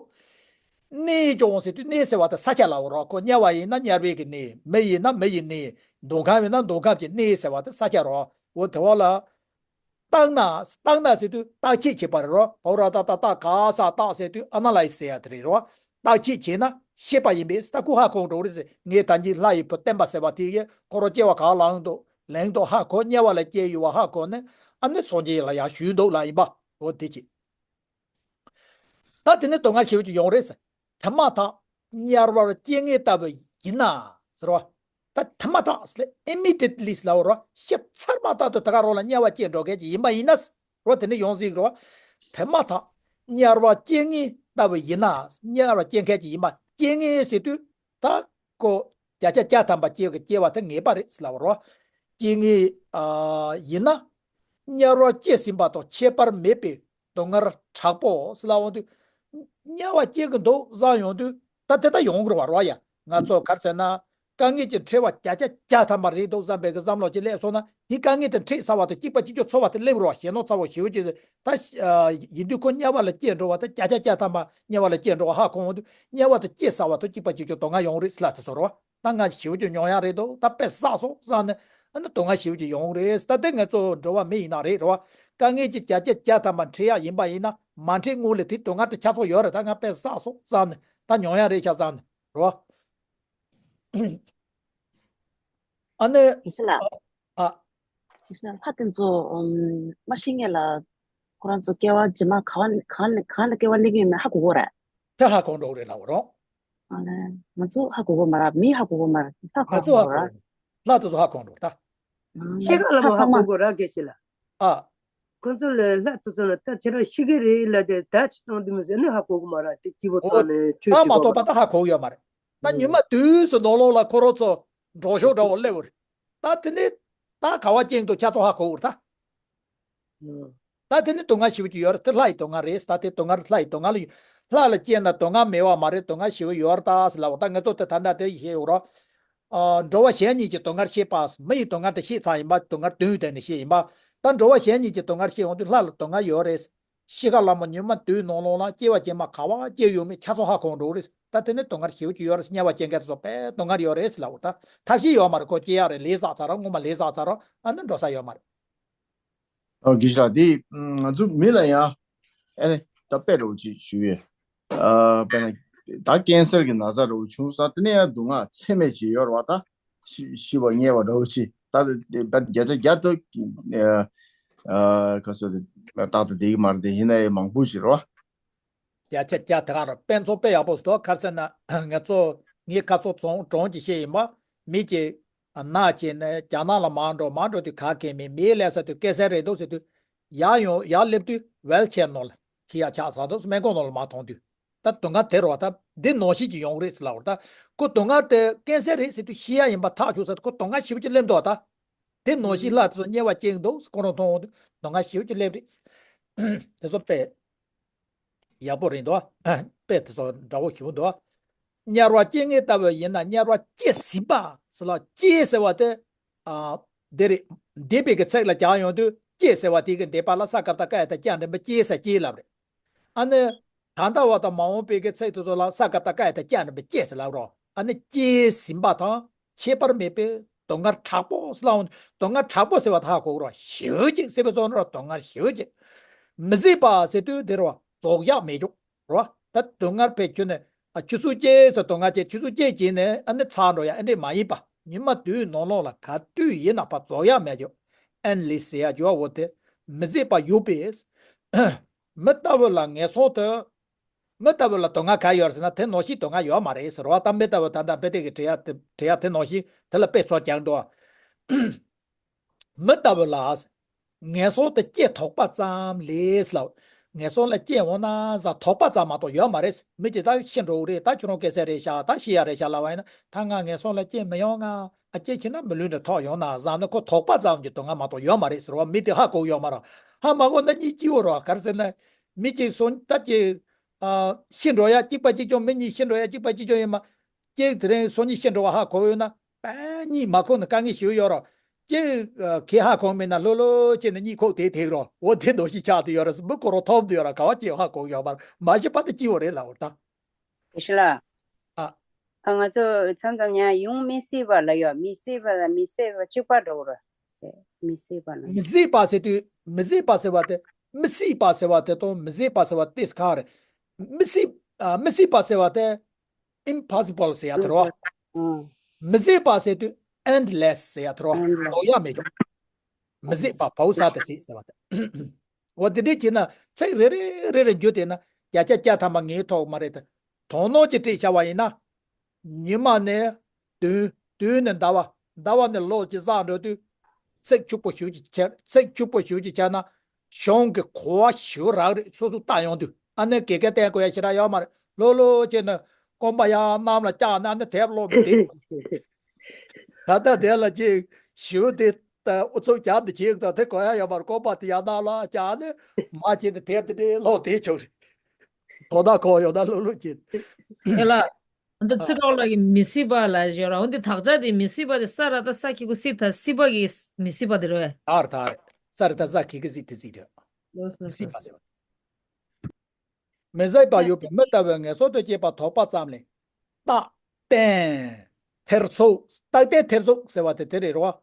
གནས་ཀྱང་ཟེར་དུས་གནས་ཟེར་བ་དེ་ས་ཆ་ལབ་རོ། ཁོ་དམྱལ་བ་ཡིན་ན་དམྱལ་བའི་གི་གནས། མི་ཡིན་ན་མི་ཡི་གནས། མདོ་ཁམས་ཡིན་ན་མདོ་ཁམས་ཀྱི་གནས་ཟེར་བ་དེ་ས་ཆ་རོ། འོ་དེ་བ་ལ། བརྟགས་ན། བརྟགས་ན་ཟེར་དུས་བརྟག་དཔྱད་བྱེད་པ་རེད་རོ། བ་ར་ཏ་ཏ་བརྟག་ག་ས་བརྟག་ཟེར་དུས་ཨ་ན་ལའི་སི་ཟེར་ཡ་དེ་རེད་རོ། བརྟག་དཔྱད་བྱས་ན་ཤེས་པ་ཡིན་པས། ད་ཁོ་ཧ་གོ་འགྲོ་རེད་ཟེར། ངས་ད་གིན་ལྷ་ཡི་བུ་བསྟན་པ་ཟེར་བ་དེ་གིས་ཁོ་རང་སྐྱེ་བ་ག་ལངས་འདུག་ལངས་འདུག་ཧ་གོ། དམྱལ་བ་ལ་སྐྱེས་ཡོད་པ་ཧ་གོ་ནས་ཨ་ནི་སངས་རྒྱས་ལ་ཡར་ཞུས་འདུག་ལ་ཡིན་པ། འོ་དེ་ཅི། ད་དེ་ནས་སྡུག་བསྔལ་ཞེ་པོ་ཅིག་ཡོང་རེད་ཟེར། དེ་མ་ཐག་དམྱལ་བར་སྐྱེ་ངེས་ལྟ་བུ་ཡིན་ན་ཟེར་བ། ད་དེ་མ་ཐག་ཟེར་ལ་ཨི་མི་ཌི་ཡེ་ཊི་ལི་ཟེར་ལབ་རོ། ཤི་ཚར་མ་ཐག་ཏུ་ད་ག་རང་ལ་དམྱལ་བ་སྐྱེ་འགྲོ་མཁན་ཅིག་ཡིན་པ་ཡིན་ན་ཟེར་རོ། དེ་ནས་ཡོང་ཟིག་རོ། དེ་མ་ཐག་དམྱལ་བ་སྐྱེ་ངེས་ལྟ་བུ་ཡིན་ན། དམྱལ་བ་སྐྱེ་མཁན་ཅིག་ཡིན་པ་སྐྱེ་ངེས་ཟེར་དུས། ད་ཁོ་བརྒྱ་ཆ་བརྒྱ་ཐམ་པ་སྐྱེ་སྐྱེ་བ་དེ་ངེས་པ་རེད་ཟེར་ལབ་པ་རེད་བ། སྐྱེ་ངེས་ཨ་ཡིན་ན། དམྱལ་བར་སྐྱེས་ཟིན་པ་དང་ཁྱད་པར་མེད་པའི་སྡུག་བསྔལ་དྲག་པོ་ཟེར་ལབ་འོང་དུས། དམྱལ་བ་སྐྱེ་གི་འདུག་བསམ་ཡོང་དུས། ད་དེ་ལྟ་ཡོང་གི་རེད་བ་རེད་བ་ཡ། ང་ཚོ་ག་རེ་ཟེར་ན། དཀའ་ངལ་གྱི་འཕྲད་པ་བརྒྱ་ཆ་བརྒྱ་ཐམ་པ་རེད་འདུག་བསམ་པའི་གི་བསམ་བློ་ཅིག་སླེབས་སོང་ན། དེ་དཀའ་ངལ་དེ་འཕྲད་ཚར་བ་དང་གཅིག་པ་གཅིག་རྐྱང་ཚོར་བ་དེ་སླེབས་རེད་བ། ཞེ་ནོ་ཚ་བོ་ཞེ་བོ་ཅིག་ད་ཡིན་དུས། ཁོ་དམྱལ་བ་ལ་སྐྱེས་འགྲོ་བ་དེ་བརྒྱ་ཆ་བརྒྱ་ཐམ་པ་དམྱལ་བ་ལ་སྐྱེས་འགྲོ་བ་ཧ་གོ་འོང་དུས། དམྱལ་བ་དེ་སྐྱེས་ཚར་བ་དང་གཅིག་པ་གཅིག་རྐྱང་སྡུག་བསྔལ་ཡོང་རེད་ཟེར་ལབ་དེ་ཚོ་རེད་བ། ད་ང་ཞེ་བོ་ཅིག་མྱོང་ཡག་རེད་འདུག་ད་དཔེ་བསགས་སོང་བསམ་ནས། ཨ་ནི་སྡུག་བསྔལ་ཞེ་བོ་ཅིག་ཡོང་རེད། ད་དེ་ང་ཚོ་འགྲོ་བ་མི་ཡིན་ན་རེད་རེད་བ། དཀའ་ངལ་གྱི་བརྒྱ་ཆ་བརྒྱ་ཐམ་པ་འཕྲད་ཡག་ཡིན་པ་ཡིན་ན། མ་འཕྲད་སྔོན་ལ་དེ་སྡུག་བསྔལ་དེ་ཆ་ཚང་ཡོད་རེད། ད་ང་དཔེ་བསགས་སོང་བསམ་ནས། ད་མྱོང་ཡག་རེད་ཤག་བསམ་ནས་རེད་བ། ཨ་ནི། ཡེ་ཤེས་ལགས། ཨ། ཡེ་ཤེས་ལགས། ལྷ་དེ་ཚོ་ཨམ་མ་ཤི་སྔོན་ལ་ཁོ་རང་ཚོ་སྐྱེ་བ་རྗེས་མ་ག་བ་གང་ལ་གང་ལ་སྐྱེ་བ་སླེབས་ཀྱི་ཡོད་མེད་ཧ་གོ་གོ་རེད། ད་ཧ་གོ་འགྲོ་གི་རེད་ལབ་རོགས། ཨ་ལས། ང་ཚོ་ཧ་གོ་གོ་མ་རེད། མི་ཧ་གོ་གོ་མ་རེད། ལྷ་ང་ཧ་ཚོ་གོ་ཧ་གོ་རེད། ལྷ་དེ་ཚོ་ཧ་གོ་འགྲོ་ད། ཤི་ཁ་ལ་མ་ཧ་གོ་གོ་ར་གེ་ཤི་ལ། ཨ། ཁོ་ཚོ་ལ་ལྷ་དེ་ཚོ་ལ་ད་ཁྱེད་རང་ཤི་གི་རེད་ལ་དེ་ད་ཅི་བཏང་དུས་མི་ཟེར་ནི་ཧ་གོ་གི་མ་རེད། དེ་སྐྱིད་པོ་ཨོ། བཏང་ནས་ཆོས་ད་བྱེད་མ་པ་གཏོགས་པ་མ་ད་ཧ་གོ་གི་ཡོད་མ་རེད། ད་ཉི་མ་དུས་སུ་ནང་ལོགས་ལ་ཁོ་རང་ཚོ་འགྲོ་ཤོག་འདྲ་བོ་སླེབས་རེད། ད་དེ་ནི་ད་ག་བ་ཅན་དུ་ཆ་ཚང་ཧ་གོ་གི་རེད་ད། ད་དེ་ནི་སྡུག་བསྔལ་ཞེ་པོ་ཅིག་ཡོད་རེད། དེ་ལྷ་ཡི་སྡུག་བསྔལ་རེད། ད་དེ་སྡུག་བསྔལ་ལྷ་ཡི་སྡུག་བསྔལ་ཡོད། ལྷ་ལ་སྐྱེས་ན་སྡུག་བསྔལ་མེད་པ་མ་རེད། སྡུག་བསྔལ་ཞེ་པོ་ཡོད་རེད་ད་ཟེར་ལབ་པ། ད་ང་ཚོ་དེ་ད་ལྟ་དེ་ཤེས་ཡོད་རོགས། ཨ། འགྲོ་བ་གཞན་གཉིས་ཀྱི་སྡུག་བསྔལ་ཤེས་པ། མི་ཡི་སྡུག་བསྔལ་དེ་ཤེས་ཚར་ཡིན་པ། སྡུག་བསྔལ་དོན་དེ་ནི་ཤེས་ཡིན་པ། ད་འགྲོ་བ་གཞན་གཉིས་ཀྱི་སྡུག་བསྔལ་ཤེས་ཡོང་དུས་ལྷ་ལ་སྡུག་བསྔལ་ཡོད་རེད། ཤི་ཁ་ལ་མ་ཉི་མ་དུས་ནང་ལོགས་ལ་སྐྱེ་བ་རྗེས་མ་ག་བ་སྐྱེ་ཡོད་མེད་ཆ་ཚང་ཧ་གོ་འགྲོ་གི་རེད། ད་དེ་ནི་སྡུག་བསྔལ་ཞེ་པོ་ཅིག་ཡོད་རེད། དམྱལ་བ་སྐྱེ་མཁན་དེ་ཚོ་དཔེ་སྡུག་བསྔལ་ཡོད་རེད་ཟེར་ལབ་པ། ད་ཐབས་ཤེས་ཡོད་མ་རེད། ཁོ་སྐྱེ་ཡག་རེད། ལས་བསགས་ཚར་རོགས། སྔོན་མ་ལས་བསགས་ཚར་རོགས། ཨ་ནི་འགྲོ་ས་ཡོད་མ་རེད། ཨོ། དགེ་བཤེས་ལགས། དེ་ང་ཚོ་མི་ལ་ཡང་ཨ་ནི་ད་དཔེ་འདྲ་བོ་ཅིག་ཞུ་ཡས། ཨ། དཔེར་ན་ད་ཀན་སར་གྱི་ན་ཚ་འདྲ་བོ་བྱུང་ཙང་དེ་ནས་ཡང་སྡུག་བསྔལ་ཚད་མེད་ཅིག་ཡོད་རེད་བ། ད་ཤི་ཤི་བ་དམྱལ་བ་འདྲ་བོ་ཅིག་ད་དཔེ་བརྒྱ་ཆ་བརྒྱ་དུ་ཨ་ག་སོ་རེད། ཏག་ཏག་བསྡད་ཀྱི་མ་རེད། དེ་ཡིན་ན་ཡང་མང་པོ་ཞིག་རེད་བ། བརྒྱ་ཆ་བརྒྱ་དེ་ག་རེད། དཔེ་མཚོན་དཔེ་ཡག་པོ་ཞིག་འདུག་ག་རེ་ཟེར་ན། ང་ཚོ་ངའི་ཁ་ཚོ་ཚོང་གྲོང་གི་བཤད་ཡིན་པ། མི་གཅིག་ན་བྱས་ནས་རྒྱ་ནག་ལ་མར་འགྲོ། མར་འགྲོ་དུས་ག་གེ་མེད། མིའི་ལས་ས་དུས་སྐད་ཆ་རེད་འདུག་ཟེར་དུས། ཡར་ཡོང་ཡར་སླེབས་དུས་ཝིལ་ཆེར་ནང་ལ་ཁྱེར་ཡག་ཆགས་ཚར་འདུག་སྨན་ཁང་ནང་ལ་མར་ཐོན་དུས། ད་སྡུག་བསྔལ་དེ་རེད་བ། ད་འདི་ནང་བཞིན་གྱི་ཡོང་རེད་ཟེར་ལབ་པ་རེད། ད་ཁོ་སྡུག་བསྔལ་དེ་ཀན་སར་རེད་ཟེར་དུས་ཤི་ཡག་ཡིན་པ་ཐག་ཆོད་ཚར་དུས། ཁོ་སྡུག་བསྔལ་ཞེ་པོ་ཅིག་སླེབས་འདུག་བ། ད་དེ་ནང་བཞིན་ལྷ་དེ་ཚོ་དམྱལ་བ་སྐྱེ་གི་འདུག་ཁོ་རང་མཐོང་འོང་དུས་སྡུག་བསྔལ་ཞེ་པོ་ཅིག་སླེབས་རེད། དེ་ཚོ་དཔེ་ཡག་པོ་རེད་འདུག་དཔེ་དེ་ཚོ་འདྲ་བོ་ཞེ་པོ་འདུག་དམྱལ་བར་སྐྱེ་ངེས་ལྟ་བུ་ཡིན་ན། དམྱལ་བར་སྐྱེས་ཟིན་པ་ཟེར་ལ། སྐྱེས་ཟེར་བ་དེ། ཨ། འདི་རེད། འདས་པའི་གི་ཚིག་ལ་སྦྱར་ཡོང་དུས་སྐྱེས་ཟེར་བ་དེ་གི་འདས་པ་ལ་ས་ཀ་བཏགས་སྐ་ཡ་བཏགས་སྐྱ་འགྲེང་བུ་སྐྱེས་ས་སྐྱེས་ལབ་རེད། ཨ་ནི་ད་ལྟ་བ་དང་མ་འོངས་པའི་གི་ཚིག་དེ་ཚོ་ལ་ས་ཀ་བཏགས་སྐ་ཡ་བཏགས་སྐྱ་འགྲེང་བུ་སྐྱེས་ཟེར་ལབ་རོགས། ཨ་ནི་སྐྱེས་ཟིན་པ་དང་ཁྱད་པར་མེད་པའི་སྡུག་བསྔལ་དྲག་པོ་ཟེར་ལབ་འོང་དུས། སྡུག་བསྔལ་དྲག་པོ་ཟེར་བ་ད་ཧ་གོ་གི་རེད་བ། ཞེ་པོ་ཅིག་ཟེར་བའི་ཚོ་ནི་ར་སྡུག་བསྔལ་ཞེ་པོ་ཅིག་མི་བཟད་པ་ཟེར་དུས་འདི་རེད་བ། རྫོགས་ཡག་མེད་ཀྱོག་རེད་བ། ད་སྡུག་བསྔལ་ཕལ་ཆེར་ནི། ཨ། ཆུ་ཚོད་གཅིག་ཙམ་སྡུག་བསྔལ་སྐྱེས། ཆུ་ཚོད་གཅིག་གིས་ནི་ཨ་ནི་ཚར་འགྲོ་ཡ་ཨེ་འདྲས་མ་ཡིན་པ། ཉི་མ་དུས་ནང་ལོགས་ལ་ག་དུས་ཡིན་ན་ཕར་རྫོགས་ཡག་མེད་ཀྱོག་ཨེན་ལེ་སི་ཟེར་ཡག་འགྱུར་བ་འོ་དེ། མི་བཟད་པ་ཡོད་པས། མི་ལྟ་བུ་ལ་ངན་སོང་དུ། མི་ལྟ་བུ་ལ་སྡུག་བསྔལ་ག་ཡོད་ཟེར་ན། དེ་ནང་བཞིན་སྡུག་བསྔལ་ཡོད་མ་རེད་ཟེར་བ། ད་མི་ལྟ་བུ་ད་ལྟ་དཔེ་དེབ་ཀྱི་བྲིས་ཡག་དེ་བྲིས་ཡག་དེ་ནང་བཞིན་དེ་ལ་དཔེ་ཚོ་རྒྱག་འདུག་མི་ལྟ་བུ་ལ་ངན་སོང་དུ་སྐྱེ་དོགས་པ་ཙམ་ལས་ལབ། ངན་སོང་ལ་སྐྱེ་འོང་ན་བསམ་དོགས་པ་ཙམ་མ་གཏོགས་ཡོད་མ་རེད། མི་གཅིག་ད་ཤི་འགྲོ་གི་རེད། ད་ཁྱོད་རང་སྐྱེ་ས་རེད་ཤག་ད་ཤི་ཡག་རེད་ཤག་ལབ་པ་ཡིན་ན། ད་ང་ངན་སོང་ལ་སྐྱེ་མི་ཡོང་། ང་ཨ་སྐྱེ་ཕྱིན་ན་མི་ལུས་འདྲ་ཐོབ་ཡོང་ན་བསམ་ནས་ཁོ་དོགས་པ་ཙམ་གྱི་སྡུག་བསྔལ་མ་གཏོགས་ཡོད་མ་རེད་ཟེར་བ། མི་དེ་ཧ་གོ་ཡོད་མ་རེད། ཧ་མ་གོ་ན་གཉིད་སྐྱིད་པོ་རེད་བ། ག་རེ་ཟེར་ན། མི་གཅིག་སོང་ད་ཀྱི་ཨ་ཤི་འགྲོ་ཡག་གཅིག་པ་གཅིག་རྐྱང་། མི་གཉིས་ཤི་འགྲོ་ཡག་གཅིག་པ་གཅིག་རྐྱང་ཡིན་པ། གཅིག་དེ་རིང་སང་ཉིན་ཤི་འགྲོ་བ་ཧ་གོ་ཡོད་ན། དཔེ་གཉིད་མ་ཁུག་ན་དཀའ་ངལ་ཞེ་པོ་ཡོད་རེད། གཅིག་ཨ་ག་ཧ་གོ་མེད་ན་ལྷོད་ལྷོད་བྱས་ནས་གཉིད་ཁུག་བསྡད་བསྡད་རེད། འོ་དེ་འདྲ་ཞིག་ཆགས་བསྡད་ཡོད་རེད། མི་ཁོ་རང་ཐོབ་བསྡད་ཡོད་རེད། ག་བ་སྐྱེ་ཧ་གོ་ཡོད་མ་རེད། མ་གཞི་ཕར་དེ་སྐྱིད་པོ་རེད་ལབ་པ་རེད་ད། དགེ་བཤེས་ལགས། ཨ། ཨ། ང་ཚོ་མཚམས་མཚམས་ཡང་ཡུམ་མི་སྲིད་པ་ལབ་ཡོད། མི་སྲིད་པ་དང་མི་སྲིད་པ་གཅིག་པ་འདྲ་བོ་རེད། མི་སྲིད་པ་ལབ། མི་སྲིད་པ་ཟེར་དུས། མི་སྲིད་པ་ཟེར་བ་དེ། མི་སྲིད་པ་ཟེར་བ་དེ་དང་མི་བཟད་པ་ཟེར་བ་དེ་གང་རེད། མི་སྲིད། ཨ། མི་སྲིད་པ་ཟེར་བ་དེ་ཨིམ་པོ་སི་བལ་ཟེར་ཡག་དེ་རེད་བ། ཨང་། མི་བཟད་པ་ཟེར་དུས་ཨེན་ཌི་ལེ་སི་ཟེར་ཡག་དེ་རེད་བ། ཨེན་ཌི་ལེ་སི། རྫོགས་ཡག་མེད་ཀྱོག་མི་བཟད་པ་བའུ་ས་ཏི་སི་ཟེར་བ་དེ། འོ་དེ་འདྲས་བྱས་ན་ཚིག་རེ་རེ་རེ་རེ་བརྗོད་བསྡད་ན་བརྒྱ་ཆ་བརྒྱ་ཐམ་པ་ངེས་ཐུབ་མ་རེད་དེ། དོ་སྣང་ཅིག་སྤྲད་བཞག་པ་ཡིན་ན། ཉི་མ་ནས་དུས། དུས་ནས་ཟླ་བ། ཟླ་བ་ནས་ལོ་ཅིག་བསགས་འགྲོ་དུས། ཚིག་ཕྱུག་པོ་ཞེ་པོ་ཅིག་ཆགས། ཚིག་ཕྱུག་པོ་ཞེ་པོ་ཅིག་ཆགས་ན། གཞུང་གི་གོ་བ་ཞུ་རག་རེད། སོ་སོ་ལྟ་ཡོང་དུས་ཨ་ནི་དགེ་རྒན་བསྟེན་དགོས་ཡ་ཞེ་དྲག་ཡོད་མ་རེད། ལྷོད་ལྷོད་བྱས་ནས་རྐང་པ་ཡར་གནམ་ལ་བཀྱགས་ནས་ཨ་ནི་དེབ་ཀློག་མི་བདེ། ད་ལྟ་དེ་ལ་ཅིག་ཞུ་དེ་ད་ཨུ་ཚུགས་རྒྱབ་ཏུ་བྱེད་ད་དེ་གོ་ཡ་ཡོད་མ་རེད། རྐང་པ་དེ་ཡར་གནམ་ལ་བཀྱགས་ནས་མར་བྱས་ནས་དེབ་དེ་འདྲའི་ཀློག་བསྡད་ཆོག་རེད། དོ་ད་གོ་ཡོད་ན་ལྷོད་ལྷོད་བྱས། དེ་ལ། འདི་ཚེ་སྲོག་ལ་གི་མི་སྲིད་པ་ལ་ཡོད་ར། འོན་ཏེ་དག་ཆ་དེ་མི་སྲིད་པ་དེ་ས་ར་ད་ས་ཁི་གུ་སྲིད་ད་སྲིད་པ་གི་མི་སྲིད་པ་དེ་རེད། ཨར་ད་ས་ར་ད་ས་ཁི་གུ་སྲིད་དེ་སྲིད་རེད། ལོས་ལོས་མི་སྲིད་པ་ལོས། ཟེར་བ། མི་སྲིད་པ་ཡོད་པའི་མི་ལྟ་བུའི་ངེས་སོ་དུ་སྐྱེས་པ་དོགས་པ་ཙམ་ལས། རྟག་བརྟན་ཐེར་ཟུག་རྟག་བརྟན་ཐེར་ཟུག་ཟེར་བ་དེ་དེ་རེད་རོ།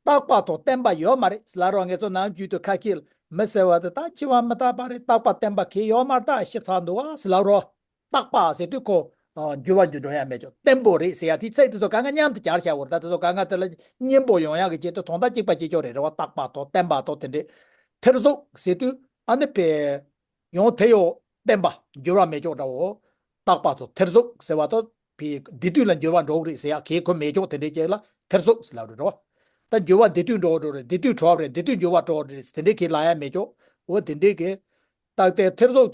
རྟག་པ་དང་བརྟན་པ་ཡོད་མ་རེད་ཟེར་ལབ་རོ། ངེད་ཚོ་ནམ་རྒྱུན་དུ་ཁ་ཁྱེར་མི་ཟེར་བ་དེ་ད་འཆི་བ་མི་རྟག་པ་རེད། རྟག་པ་བརྟན་པ་གལ་ཡོད་མ་རེད། ད་ཤི་ཚར་འདུག་ཨ་ཟེར་ལབ་རོ། རྟག་པ་ཟེར་དུས་ཁོ་འགྱུར་བ་འགྱུར་འགྲོ་ཡ་མེད་ཀྱང་བརྟན་པོ་རེད་ཟེར་ཡ་དེའི་ཚིག་དེ་ཚོ་གང་ག་མཉམ་དུ་སྦྱར་བྱ་བར། ད་དེ་ཚོ་གང་ག་དེ་ལ་སྙན་པོ་ཡོང་ཡ་གི་ཆེད་དུ་དོན་དག་གཅིག་པ་གཅིག་ཀྱང་རེད་རེད་བ། རྟག་པ་དང་བརྟན་པ་དང་དེ་འདྲས་ཐེར་ཟུག་ཟེར་དུས་ཨ་ནི་པའི་ཡང་དེ་ཡང་བརྟན་པ་འགྱུར་བ་མེད་ཀྱང་འདྲ་བོ། རྟག་པ་དང་ཐེར་ཟུག་ཟེར་བ་དང་པའི་འདས་དུས་ལ་འགྱུར་བ་འགྲོ་གི་རེད་ཟེར་ཡ་གལ་ཁོ་མེད་ཀྱང་དེ་འདྲས་ཅིག་ལ་ཐེར་ཟུག་ཟེར་ལབ་རེད་རོ། ད་འགྱུར་བ་འདས་དུས་འགྲོ་འགྲོ་རེད། འདས་དུས་གྲོལ་རེད། འདས་དུས་འགྱུར་བ་གྲོལ་རེད། དེ་འདྲས་གལ་ལ་ཡ་མེད་ཀྱང་འོ་དེ་འདྲས་གི་རྟག་བརྟན་ཐེར་ཟུག་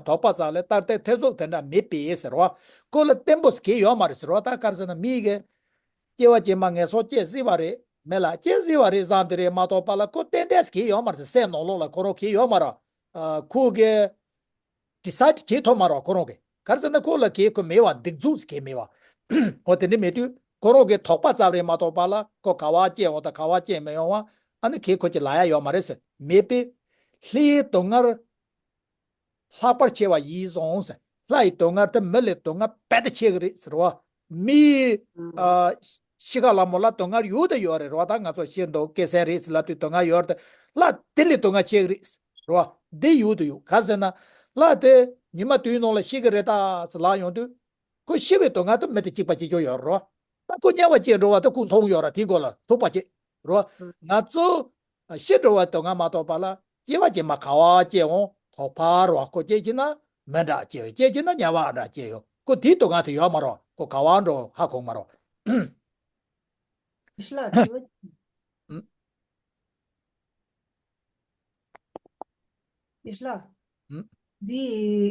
དོགས་པ་ཙམ་ལས་རྟག་བརྟན་ཐེར་ཟུག་དེ་འདྲ་མེད་པས་ཟེར་བ། ཁོ་ལ་བརྟན་པོ་ཟེར་གྱི་ཡོད་མ་རེད་ཟེར་བ། ད་ག་རེ་ཟེར་ན་མི་གི་སྐྱེ་བ་རྗེས་མ་ངན་སོང་སྐྱེ་སྲིད་པ་རེད། མི་ལ་སྐྱེ་སྲིད་པ་རེད་བསམ་དེ་རེད་མ་གཏོགས་པ་ལ་ཁོ་ཏན་ཏན་ཟེར་གྱི་ཡོད་མ་རེད་ཟེར། སེམས་ནང་ལོགས་ལ་ཁོ་རང་གི་ཡོད་མ་རེད། ཁོ་གི་ཌི་སའིཌ་བྱེད་ཐུབ་མ་རེད་ཁོ་རང་གི། ག་རེ་ཟེར་ན་ཁོ་ལ་གི་ཁོ་མེད་པ་འདུག་འཛུགས་ཟེར་གྱི་མེད་པ། འོ་དེ་འདྲ་མེད་དུས་ཁོ་རང་གི་དོགས་པ་ཙམ་རེད་མ་གཏོགས་པ་ལ་ཁོ་ག་བ་སྐྱེ་འོང་དང་ག་བ་སྐྱེ་མི་ཡོང་བ་ཨ་ནི་གི་ཁོ་གི་ལ་ཡ་ཡོད་མ་རེད་ཟེར། མེད་པས་ལྷའི་སྡུག་བསྔལ་ལྷག་པར་ཆེ་བ་ཡིས་བཟུང་ཟེར། ལྷ་ཡི་སྡུག་བསྔལ་དེ་མི་ལས་སྡུག་བསྔལ་རྦད་དེ་ཆེ་གི་རེད་ཟེར་བ། མིའི་ཨ་ཤི་ཁ་ལ་མོ་ལ་སྡུག་བསྔལ་ཡོད་དང་ཡོད་རེད་རོ། ད་ང་ཚོ་ཤི་འདུག་སྐྱེ་ས་རེད་ཟེར་ལབ་དུས་སྡུག་བསྔལ་ཡོད་རེད། ལྷ་དེ་ལས་སྡུག་བསྔལ་ཆེ་གི་རེད་རོ། འདི་ཡོད་དུ་ཡོད། ག་ཟེར་ན་ལྷ་དེ་ཉི་མ་དུས་ནང་ལ་ཤི་གི་རེད་ད་ཟེར་ལབ་ཡོང་དུས་ཁོ་ཤི་བའི་སྡུག་བསྔལ་དེ་མི་དེ་གཅིག་པ་གཅིག་ཀྱང་ཡོད་རོ། ད་ཁོ་དམྱལ་བ་སྐྱེ་འགྲོ་བ་དེ་ཁོ་མཐོང་ཡོད་ར། དེ་མགོ་ལ་ཐུག་པ་བྱེད་རོ། ང་ཚོ་ཤི་འགྲོ་བ་དོན་ལྔ་མ་གཏོགས་པ་ལ་སྐྱེ་བ་ཅན་མ་ག་བ་སྐྱེ་འོང་དོགས་པ་རོ། ཁོ་སྐྱེ་ཅི་ན་མི་འདྲ་སྐྱེ་ཡོད། སྐྱེ་ཅི་ན་དམྱལ་བ་འདྲ་སྐྱེ་ཡོད། ཁོ་དེའི་དོན་ལྔ་དེ་ཡོད་མ་རོ། ཁོ་ག་བ་འགྲོ་ཧ་གོ་མ་རོ། ཤི་ལ་དྲི་བ། ཨུམ། ཡེ་ཤེས་ལགས། ཨུམ། འདི་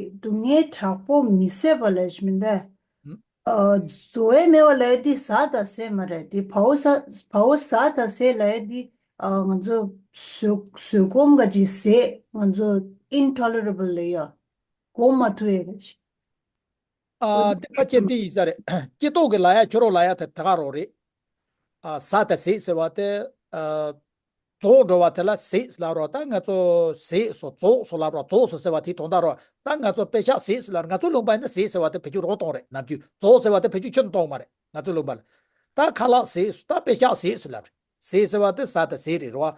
སྡུག་བསྔལ་དྲག་པོ་མི་བཟད་པ་ལས་མི་འདའ། ཨུམ། ཨ་རྫོགས་པ་མེད་པ་ལས་འདི་ཟག་དང་ཟད་མ་རེད། འདི་བའོ་ཟ་བའོ་ཟག་དང་ཟད་ལས་འདི་ཨ་ང་ཚོ་བཟོད་བཟོད་སྒོམ་ག་ཅིག་ཟད་ང་ཚོ་ཨིན་ཊོ་ལེ་རེ་བལ་ལ་ཡ་སྒོམ་མ་ཐུབ་ཡ་རེད། ཨ་འདི་ཕལ་ཆེར་འདི་ཡིན་ས་རེད། སྐྱེ་ཐོག་གི་ལ་ཡ་ཁྱོད་རོ་ལ་ཡ་དེ་དེ་ག་རོ་རེད། ཨ་ཟག་དང་ཟད་ཟེར་བ་དེ་ཨ། རྫོགས་འགྲོ་བ་དེ་ལ་ཟད་ལབ་རོ། ད་ང་ཚོ་ཟད་སོ་རྫོགས་སོ་ལབ་རོ། རྫོགས་སོ་ཟེར་བ་དེའི་དོན་དག་རོ། ད་ང་ཚོ་པེ་ཤག་ཟད་ཟེར་ལབ་ང་ཚོ་ལུང་པ་ཡིན་ན་ཟད་ཟེར་བ་དེ་བེད་སྤྱོད་རོ་གཏོང་རེད། ནམ་རྒྱུན་རྫོགས་ཟེར་བ་དེ་བེད་སྤྱོད་ཁྱོན་གཏོང་མ་རེད་ང་ཚོ་ལུང་པ་ལ། ད་ཁ་ལག་ཟད་སོ་ད་པེ་ཤག་ཟད་སོ་ལབ་རེད། ཟད་ཟེར་བ་དེ་ཟག་དང་ཟད་རེད་རོ། ཨ་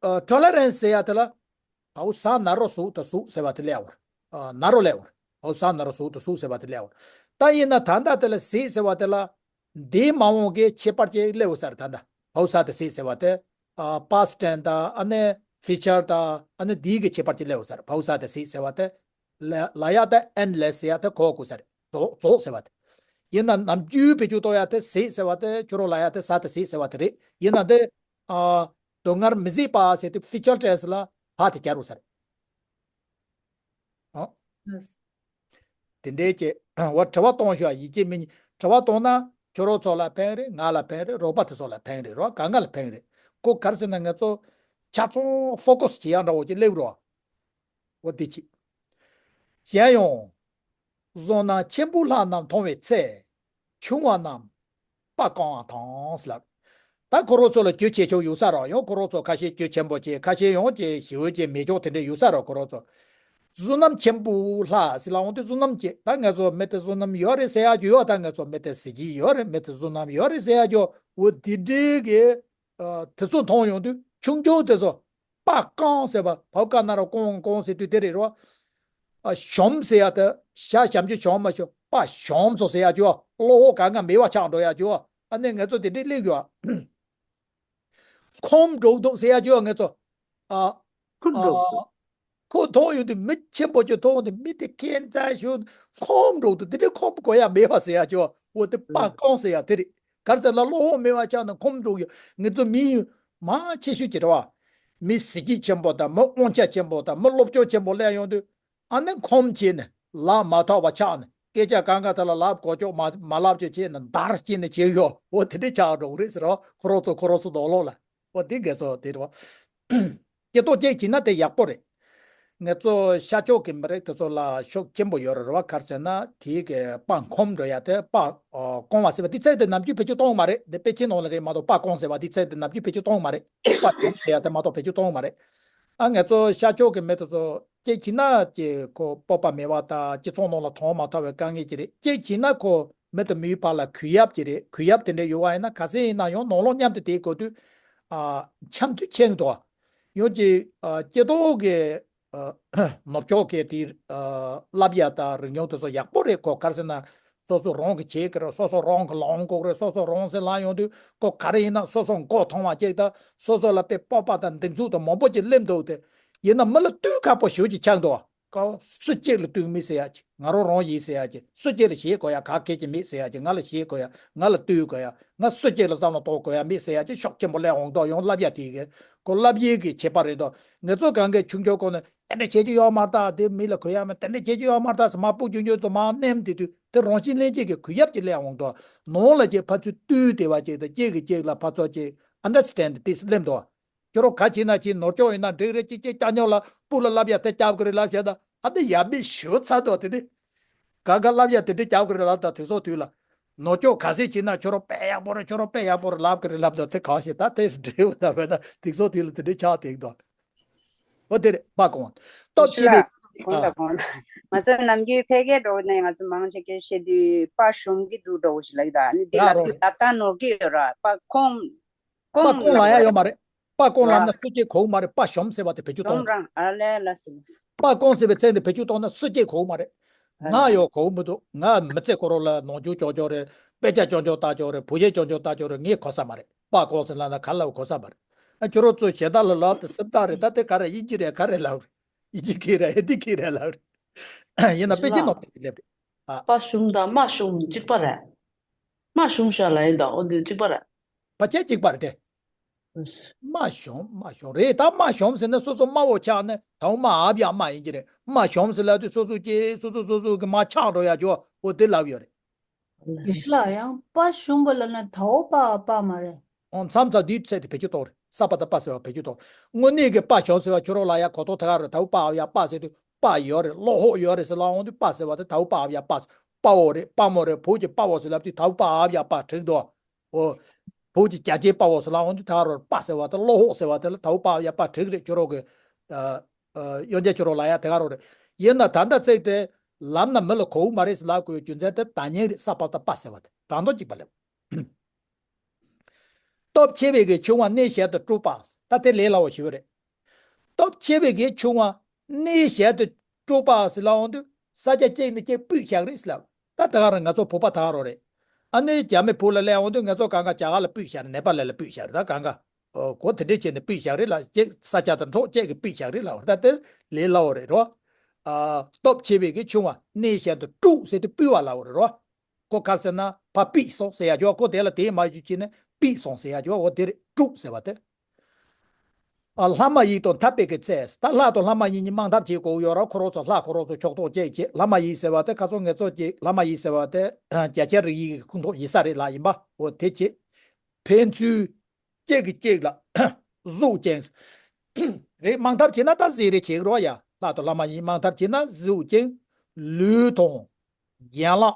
ཨ་ཊོ་ལེ་རན་སི་ཟེར་ཡ་དེ་ལ། བའོ་ཟག་ན་རོ་ཟུག་དང་ཟུག་ཟེར་བ་དེ་ལས་བར། ཨ་ན་རོ་ལས་བར། བའོ་ཟག་ན་རོ་ཟུག་དང་ཟུག་ཟེར་བ་དེ་ལས་བར། ད་ཡིན་ན་ད་ལྟ་དེ་ལ་ཟད་ཟེར་བ་དེ་ལ། འདས་མ་འོངས་ཀྱི་ཁྱད་པར་ཅན་སླེབས་ཡོད་ས་རེད་ད་ལྟ། བའོ་ཟག་དང་ཟད་ཟེར་བ་དེ། ཨ་པ་སི་ཊེན་སི་དང་ཨ་ནི་ཕིའུ་ཅར་དང་ཨ་ནི་འདས་ཀྱི་ཁྱད་པར་ཅན་སླེབས་ཡོད་ས་རེད། བའོ་ཟག་དང་ཟད་ཟེར་བ་དེ། ལ་ལ་ཡ་དེ་ཨེན་ཌི་ལེ་སི་ཟེར་ཡ་དེ་གོ་དགོས་ས་རེད། རྫོགས་རྫོགས་ཟེར་བ་དེ། ཡིན་ན་ནམ་རྒྱུན་བེད་སྤྱོད་གཏོང་ཡ་དེ་ཟད་ཟེར་བ་དེ་ཁྱོད་རོ་ལ་ཡ་དེ་ཟག་དང་ཟད་ཟེར་བ་དེ་རེད། ཡིན་ན་དེ། ཨ། སྡུག་བསྔལ་མི་བཟད་པ་ཟེར་དུས་ཕིའུ་ཅར་ཊེན་སི་ལ་བ་དེ་སྦྱར་དགོས་ས་རེད། ཨོ། ལགས། དེ་འདྲའི་ཀྱི་འོ་དྲི་བ་གཏོང་ཤོག་ཡིད་ཆེས་མི་ཉན། དྲི་བ་གཏོང་ན་ཁྱོད་རང་ཚོ་ལ་ཕན་རེད། ང་ལ་ཕན་རེད། རོགས་པ་དེ་ཚོ་ལ་ཕན་རེད། རོགས་གང་ག་ལ་ཕན་རེད། ཁོ་ག་རེ་ཟེར་ན་ང་ཚོ་ཆ་ཚང་ཕོ་ཀ་སི་བྱེད་ཡག་འདྲ་བོ་ཅིག་སླེབས་རོགས། འོ་དེ་ཅིག་གཞན་ཡང་། བསོད་ནམས་ཆེན་པོ་ལྷ་རྣམས་མཐོང་བའི་ཚེ། ཆུང་བ་རྣམས་དཔའ་བཀང་བ་དང་ཟེར་ལབ། ད་ཁོ་རང་ཚོ་ལ་རྒྱུ་ཆེ་ཆུང་ཡོད་ས་རེད། ཡང་ཁོ་རང་ཚོ་ཁ་ཤས་རྒྱུ་ཆེན་པོ་བྱེད། ཁ་ཤས་ཡང་ཅིག་ཞེ་པོ་ཅིག་མེད་ཆོག་དེ་འདྲ་ཡོད་ས་རེད། ཁོ་རང་ཚོ་བསོད་ནམས་ཆེན་པོ་ལྷ་ཟེར་ལབ་འོང་དུས་བསོད་ནམས་ཅན། ད་ང་ཚོ་མི་དེ་བསོད་ནམས་ཡོད་རེད་ཟེར་ཡག་ཅིག་ཡོད། ད་ང་ཚོ་མི་དེ་གཟི་བརྗིད་ཡོད་རེད། མི་དེ་བསོད་ནམས་ཡོད་རེད་ཟེར་ཡག་ཅིག་འོ་དེ་འདྲའི་གི་ཨ་དེ་ཚོ་མཐོང་ཡོང་དུས་ཆུང་ཆུང་དེ་ཚོ་དཔའ་བཀང་ཟེར་བ། བའོ་ཟག་ན་རོ་བཀང་བཀང་ཟེར་དུས་དེ་རེད་རོ། ཨ་ཞོམ་ཟེར་ཡག་དེ་ཞ་ཞབས་ཀྱུ་ཞོམ་མ་ཞོ་དཔའ་ཞོམ་སོང་ཟེར་ཡག་ཅིག་བློ་ཁོག་གང་ག་མེད་པ་ཆགས་འགྲོ་ཡག་ཅིག་ཨ་ནི་ང་ཚོ་དེ་འདྲའི་སླེབས་ཡོད། ཁོམ་འགྲོ་འདུག་ཟེར་ཡག་ཅིག་ང་ཚོ། ཨ། ཁོམ་འགྲོ་འདུག་ཨ། ཁོ་མཐོང་ཡོང་དུས་མི་ཆེན་པོ་ཅིག་མཐོང་དུས་མི་དེ་ཁྱད་མཚར་ཞིག་ཁོམ་འགྲོ་འདུག་དེ་འདྲའི་ཁོམ་དགོས་ཡག་མེད་པ་ཟེར་ཡག་ཅིག་འོ་དེ་དཔའ་བཀང་ཟེར་ཡག་དེ་རེད། ག་རེ་ཟེར་ན་བློ་ཁོག་མེད་པ་ཆགས་ན་ཁོམ་འགྲོ་ཡོད། ང་ཚོ་མི་མང་ཆེ་ཤོས་ཀྱི་རེད་བ། མི་གཟི་བརྗིད་ཆེན་པོ་དང་མི་དབང་ཆ་ཆེན་པོ་དང་མི་ལོབས་སྐྱོ་ཆེན་པོ་སླེབས་ཡོང་དུས། ཨ་ནི་ཁོམ་བྱས་ནས་ལབ་མ་ཐོགས་པ་ཆགས་ནས་སྐད་ཆ་གང་ག་དེ་ལ་ལབ་གོ་ཆོག་མ་མ་ལབ་ཆོག་བྱས་ནས་འདར་བྱས་ནས་བྱས་ཡོད། འོ་དེ་འདྲས་ཆགས་འགྲོ་གི་རེད་ཟེར་བ། ཁོ་རང་ཚོ་ཁོ་རང་ཚོ་ནང་ལོགས་ལ། འོ་དེ་དགེ་ཚོ་དེ་རེད་བ། སྐྱེ་ཐོག་ཅིག་བྱས་ན་དེ་ཡག་པོ་རེད། ངེད་ཚོ་ཤར་ཕྱོགས་ཀྱི་མི་རིགས་དེ་ཚོ་ལ་ཤུགས་ཆེན་པོ་ཡོད་རེད་བ། ག་རེ་ཟེར་ན་དེའི་གི་པ་ཁོམ་འགྲོ་ཡ་དེ། པ་ཨ་སྐོང་བ་ཟེར་བ་དེ་ཚད་དེ་ནམ་རྒྱུན་བེད་སྤྱོད་གཏོང་གི་མ་རེད། དེ་པེ་ཅིན་ནང་ལ་རེད་མ་གཏོགས། པ་སྐོང་ཟེར་བ་དེ་ཚད་དེ་ནམ་རྒྱུན་བེད་སྤྱོད་གཏོང་གི་མ་རེད། པ་ཁོམ་ཟེར་ཡ་དེ་མ་གཏོགས་བེད་སྤྱོད་གཏོང་གི་མ་རེད། ཨ་ངེད་ཚོ་ཤར་ཕྱོགས་ཀྱི་མི་དེ་ཚོ་གཅིག་བྱས་ན་ཀྱི་ཁོ་སྤོབས་པ་མེད་པ་དང་སྤྱི་ཚོགས་ནང་ལ་མཐོང་མ་ཐུབ་པའི་དཀའ་ངལ་ཅིག་རེད། གཅིག་བྱས་ན་ཁོ་མི་དང་མིའི་བར་ལ་གུས་ཡབ་ཅིག་རེད། གུས་ཡབ་དེ་འདྲ་ཡོད་པ་ཡིན་ན་ག་ཚད་ཡིན་ན་ཡང་ནང་ལོགས་མཉམ་དུ་བསྡད་དགོས་དུས་ཨ་འཆམ་མཐུན་ཆེན་འདུག་ཡང་ཅིག་ཨ་སྐྱེ་ཐོག་གི་ཨ་ནུབ་ཕྱོགས་ཀྱི་དེ་ཨ་བསླབ་ཡ་དང་རིག་གཞུང་དེ་ཚོ་ཡག་པོ་རེད། ཁོ་ག་རེ་ཟེར་ན་སོ་སོ་རང་གི་བྱེད་ཀྱི་རེད། སོ་སོ་རང་གི་ལངས་དགོས་རེད། སོ་སོ་རང་སེ་ལངས་ཡོང་དུས་ཁོ་ག་རེ་ཡིན་ན་སོ་སོ་མགོ་ཐོན་པ་ཅིག་དང་། སོ་སོ་ལ་དཔེ་སྤོབས་པ་དང་གདེང་ཚོད་དང་མང་པོ་ཅིག་སླེབས་འདུག་དེ་ཡིན་ན་མི་ལ་བསྟུན་ཁག་པོ་ཞེ་པོ་ཅིག་ཆགས་འདུག་ཀ་སུ་གཅིག་ལ་བསྟུན་མི་ཟེར་ཡ་ཅིག་ང་རང་རང་ཡིན་ཟེར་ཡ་ཅིག་སུ་གཅིག་ལ་བྱེད་དགོས་ཡ་ག་གེ་ཅིག་མེད་ཟེར་ཡ་ཅིག་ང་ལ་བྱེད་དགོས་ཡ། ང་ལ་བསྟུན་དགོས་ཡ། ང་སུ་གཅིག་ལ་བསམ་བློ་གཏོང་དགོས་ཡ་མེད་ཟེར་ཡ་ཅིག་ཤུགས་ཆེན་པོ་སླེབས་འོང་དུས་ཡང་བསླབ་ཡ་དེ་གི་ཁོ་བསླབ་ཡས་ཀྱི་ཁྱད་པར་རེད་དོ། ང་ཚོ་གང་གའི་ཆུང་ཆུང་སྒང་ནས་དེ་འདྲ་བྱེད་རྒྱུ་ཡོད་མ་རེད་ད། དེ་མི་ལ་གུས་ཡ་མེད། དེ་འདྲ་བྱེད་རྒྱུ་ཡོད་མ་རེད་ད་ཟེར་མར་སྤུ་རྒྱུ་རྒྱུ་ཚོ་མར་མནན་དེ་དུས་དེ་རང་བཞིན་གླེང་བྱེད་ཀྱི་གུས་ཡབ་ཅིག་སླེབས་འོང་དོ། ནང་ལ་ཅིག་ཕར་ཚུར་བསྟུན་བསྡད་པ་ཅིག་དང་གཅིག་གིས་གཅིག་ལ་ཕར་ཚུར་ཅིག་ཨན་ཌར་སི་ཊེན་ཌི་དེ་སླེབས་འདུག་ཁྱོད་རང་ག་བྱེད་ན་བྱེད། ནོར་སྐྱོག་ཡིན་ན་འགྲིག་རེད། ཅིག་ཅིག་ཅག་ཉོག་ལ་སྤུ་ལ་བསླབ་ཡ་དེ་རྒྱབ་ཀྱི་རེད་ལབ་བྱས་ད། ཨ་དེ་ཡ་མི་ཞུ་ཚར་དོ། དེ་དེ་ག་ག་བསླབ་ཡ་དེ་འདྲ་རྒྱབ་ཀྱི་རེད་ལབ་ད། དུས་ཚོད་དུས་ལ་ནོར་སྐྱོག་ག་ཚད་བྱེད་ན་ཁྱོད་རང་དཔེ་ཡག་པོ་རེད། ཁྱོད་རང་དཔེ་ཡག་པོ་རེད་ལབ་ཀྱི་རེད་ལབ་ད། དེ་ག་བྱེད་ད། དེ་འགྲིག་འོ་ད། བས་ན་དུས་ཚོད་དུས་ལ་དེ་འདྲ་ཆགས་དེ་དོ། འོ་དེ་རེད། པ་གོང་སྟོབས་ཆེ་བའི། ཨ་གོང་ལ་གོང་ལ་ང་ཚོ་ནམ་རྒྱུན་ཕལ་སྐད་འགྲོ་ནས་ང་ཚོ་མང་ཆེ་གེ་བཤད་དུས་པ་ཞུམ་གྱི་འདུག་འགྲོ་ཞིག་ལབ་ད། ནི་འདི་ལབ་དུས་ལབ་སྟངས་ནོར་གྱི་ཡོད་ར། པ་གོང་པ་གོང་ལབ་ཡ་ཡོད་མ་རེད། པ་གོང་ལབ་ན་སུ་གཅིག་གོ་གི་མ་རེད། པ་ཞོམ་ཟེར་བ་དེ་བེད་སྤྱོད་གཏོང་། རང་ཨ་ལེ་ལ་སི་ལ་སི། པ་གོང་ཟེར་བའི་མཚན་དེ་བེད་སྤྱོད་གཏོང་ན་སུ་གཅིག་གོ་གི་མ་རེད། ང་ཡོད་གོ་གི་མི་འདུག་ང་མི་ཚེ་ཁོ་རང་ལ་ནོར་འཁྲུལ་ཅོག་ཅོག་རེད། དཔེ་ཆ་ཅོག་ཅོག་ལྟ་ཅོག་རེད། བུ་གཞས་ཅོག་ཅོག་ལྟ་ཅོག་རེད། ངས་གོ་ས་མ་རེད། པ་གོང་ཟེར་ལབ་ན་ག་ལབ་གོ་ས་མ་རེད། ཨ་ཁྱོད་རང་ཚོ་ཞེ་དྲག་ལ་ལབ་དེ་སེམས་ཐག་རེད། ད་དེ་ག་རེ་དབྱིན་ཇི་རེད། ག་རེ་ལབ་རེད། དབྱིན་ཇི་གི་རེད། ཧིན་དི་གི་རེད་ལབ་རེད། ཡིན་ན་པེ་ཅིན་ནང་དེ་སླེབས་རེད། ཨ་པ་ཞུམ་དང་མ་ཞུམ་གཅིག་པ་རེད། མ་ཞུམ་ཤ་ལ་ཡིན་དང་འོ་དེ་གཅིག་པ་རེད། ཕལ་ཆེར་གཅིག་པ་རེད་དེ། མ་ཞོམ་མ་ཞོམ་རེད། ད་མ་ཞོམ་ཟེར་ན་སོ་སོ་དམའ་བོ་ཆགས་ནས་ད་འོ་མ་ཨབ་ཡ་མ་ཡིན་གྱི་རེད། མ་ཞོམ་ཟེར་ལབ་དུས་སོ་སོ་སྐྱེ་སོ་སོ་སོ་སོ་གི་མ་ཆགས་འགྲོ་ཡ་ཅོ་འོ་དེ་ལབ་ཡོད་རེད། ལ་ཡང་པ་ཞུམ་པ་ལ་ན་ད་འོ་པ་ཨ་པ་མ་རེད། འོ་མཚམས་མཚམས་འདིའི་ཚད་དེ་བེད་སྤྱོད་གཏོང་རེད། ས་པ་དང་པ་ཟེར་བ་བེད་སྤྱོད་གཏོང་། དངོས་གནས་ཀྱི་པ་ཞོམ་ཟེར་བ་ཁྱོད་རང་ལ་ཡ་གོ་ཐོག་ཐ་ག་རེད། ད་འོ་པ་ཨབ་ཡ་པ་ཟེར་དུས་པ་ཡོད་རེད། བློ་ཧོག་ཡོད་རེད་ཟེར་ལབ་འོང་དུས་པ་ཟེར་བ་དེ་ད་འོ་པ་ཨབ་ཡ་པ་ཟེར། པ་འོ་རེད། པ་མོ་རེད། བོད་ཀྱི་པ་འོ་ཟེར་ལབ་དུས་ད་འོ་པ་ཨབ་ཡ་པ་འགྲིག་འདུག་འོ། བོད་ཀྱི་རྒྱ་ཆེའི་དཔའ་བོ་ཟེར་ལབ་འོང་དུས་ད་རོར་དཔའ་ཟེར་བ་དེ་བློ་ཧོག་ཟེར་བ་དེ་ལ་དའུ་པ་ཡ་པ་དྲུག་རེད། ཁྱོད་རོག་གི་ཨ་ཨ་གཡོན་རྒྱ་ཁྱོད་རོག་ལ་ཡ་དེ་ག་རོ་རེད། ཡིན་ན་ད་ལྟ་ཚིག་དེ་ལམ་ན་མི་ལ་གོ་བོ་མ་རེད་ཟེར་ལབ་དགོས་རྒྱུ་མཚན་དེ་ད་ཉིན་རེད། ས་པ་དང་པ་ཟེར་བ་དེ་དང་དོ་གཅིག་པ་ལེབ། སྟོབས་ཆེ་བའི་གི་ཆུང་བ་གནས་ཞལ་དུ་སྤྲུལ་པ། ད་དེ་ལས་སླ་བོ་ཞིག་རེད། སྟོབས་ཆེ་བའི་གི་ཆུང་བ་གནས་ཞལ་དུ་སྤྲུལ་པ་ཟེར་ལབ་འོང་དུས་ས་ཆ་གཅིག་ནས་གཅིག་སྤུས་བཞག་རེད་ཟེར་ལབ། ད་ད་ག་རང་ང་ཚོ་བོད་པ་ད་ག་རོ་རེད། ཨ་ནི་རྒྱ་མི་བོད་ལ་སླེབས་འོང་དུས་ང་ཚོ་གང་ག་རྒྱ་གར་ལ་སྤུས་བཞག་རེད། ནེ་པ་ལ་ལ་སྤུས་བཞག་རེད། ད་གང་ག་ཨོ་གོ་དེ་འདྲས་བྱས་ནས་སྤུས་བཞག་རེད་ལ། གཅིག་ས་ཆ་དང་འགྲོ་གཅིག་གི་སྤུས་བཞག་རེད་ལབ་རེད། ད་དེ་ལས་སླ་བོ་རེད་རོ། ཨ་སྟོབས་ཆེ་བའི་གི་ཆུང་བ་གནས་ཞལ་དུ་སྤྲུལ་ཟེར་དུས་སྤུས་པ་ལབ་རེད་རོ། ཁོ་ག་རེ་ཟེར་ན་ཕར་ཕུད་སོང་ཟེར་ཡ་ཅོ། ཁོ་དེ་ལ་དེ་མ་ཞུ་ཅི་ནས་ཕུད་སོང་ཟེར་ཡ་ཅོ། འོ་དེ་རེད། སྤྲུལ་ཟེར་བ་དེ། ཨ་ལྷ་མ་ཡིན་དང་འཐབ་པའི་གི་ཚེ། ད་ལྷ་དང་ལྷ་མ་ཡིན་གཉིས་དམག་འཐབ་བྱེད་དགོས་ཡོད་ར། ཁོ་རང་ཚོ་ལྷ་ཁོ་རང་ཚོ་ཕྱོགས་གཏོགས་བྱེད་བྱེད། ལྷ་མ་ཡིན་ཟེར་བ་དེ་ཁ་སང་ངེད་ཚོ་གི་ལྷ་མ་ཡིན་ཟེར་བ་དེ་རྒྱ་ཆེ་རིགས་ཡིན་གྱི་ཁུངས་གཏོགས་ཡིན་ས་རེད་ལ། ཡིན་པ་འོ་དེ་བྱེད། ཕན་ཚུན་གཅིག་གིས་གཅིག་ལ་གཟུགས་ཅན་རེད། དམག་འཐབ་བྱེད་ན་ད་ཟེར་རེ་བྱེད་རོགས་ཡ། ལྷ་དང་ལྷ་མ་ཡིན་དམག་འཐབ་བྱེད་ན་གཟུགས་ཅན་ལུས་དང་ཡན་ལག་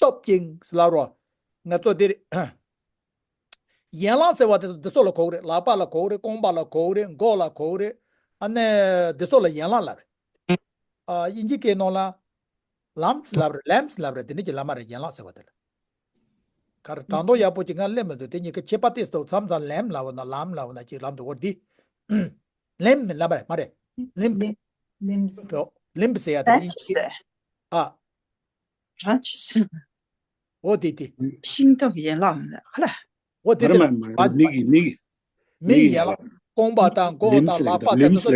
སྟོབས་ཅན་ཟེར་ལབ་རོགས། ང་ཚོ་འདིར་ཡན་ལག་ཟེར་བ་དེ་འདི་ཚོ་ལ་གོ་གི་རེད། ལག་པ་ལ་གོ་གི་རེད། རྐང་པ་ལ་གོ་གི་རེད། མགོ་ལ་གོ་གི་རེད། ཨ་ནི་འདི་ཚོ་ལ་ཡན་ལག་ལབ་རེད། ཨ་དབྱིན་ཇི་སྐད་ནང་ལ་ལམ་ལབ་རེད། ལེམས་ལབ་རེད། དེ་འདྲ་གྱི་ལབ་མ་རེད། ཡན་ལག་ཟེར་བ་དེ་ལ། ག་རེ་དྲང་དོ་ཡག་པོ་ཅིག་ང་སླེབས་མི་འདུག་དེ་གཉིས་ཀ་ཁྱད་པར་ཏེ་སྟོག་མཚམས་མཚམས་ལེམ་ལབ་ན་ལམ་ལབ་ན་ཅིག་ལབ་འདུག་འོ་འདི་ལེམ་ལབ་པ་མ་རེད། ལིམ། ལིམ། ལིམ། ལིམ་ཟེར་ཡ་དེ་ཨ། རང་ཅི་ཟེར། འོ་དེ་དེ། ཤིང་ཏོག་ཡན་ལག་ཧ་ལ། འོ་དེ་དེ། མིག་གི་མིག་གི་མིག་ཡན་ལག་རྐང་པ་དང་མགོ་དང་ལག་པ་དང་དེ་ཚོ།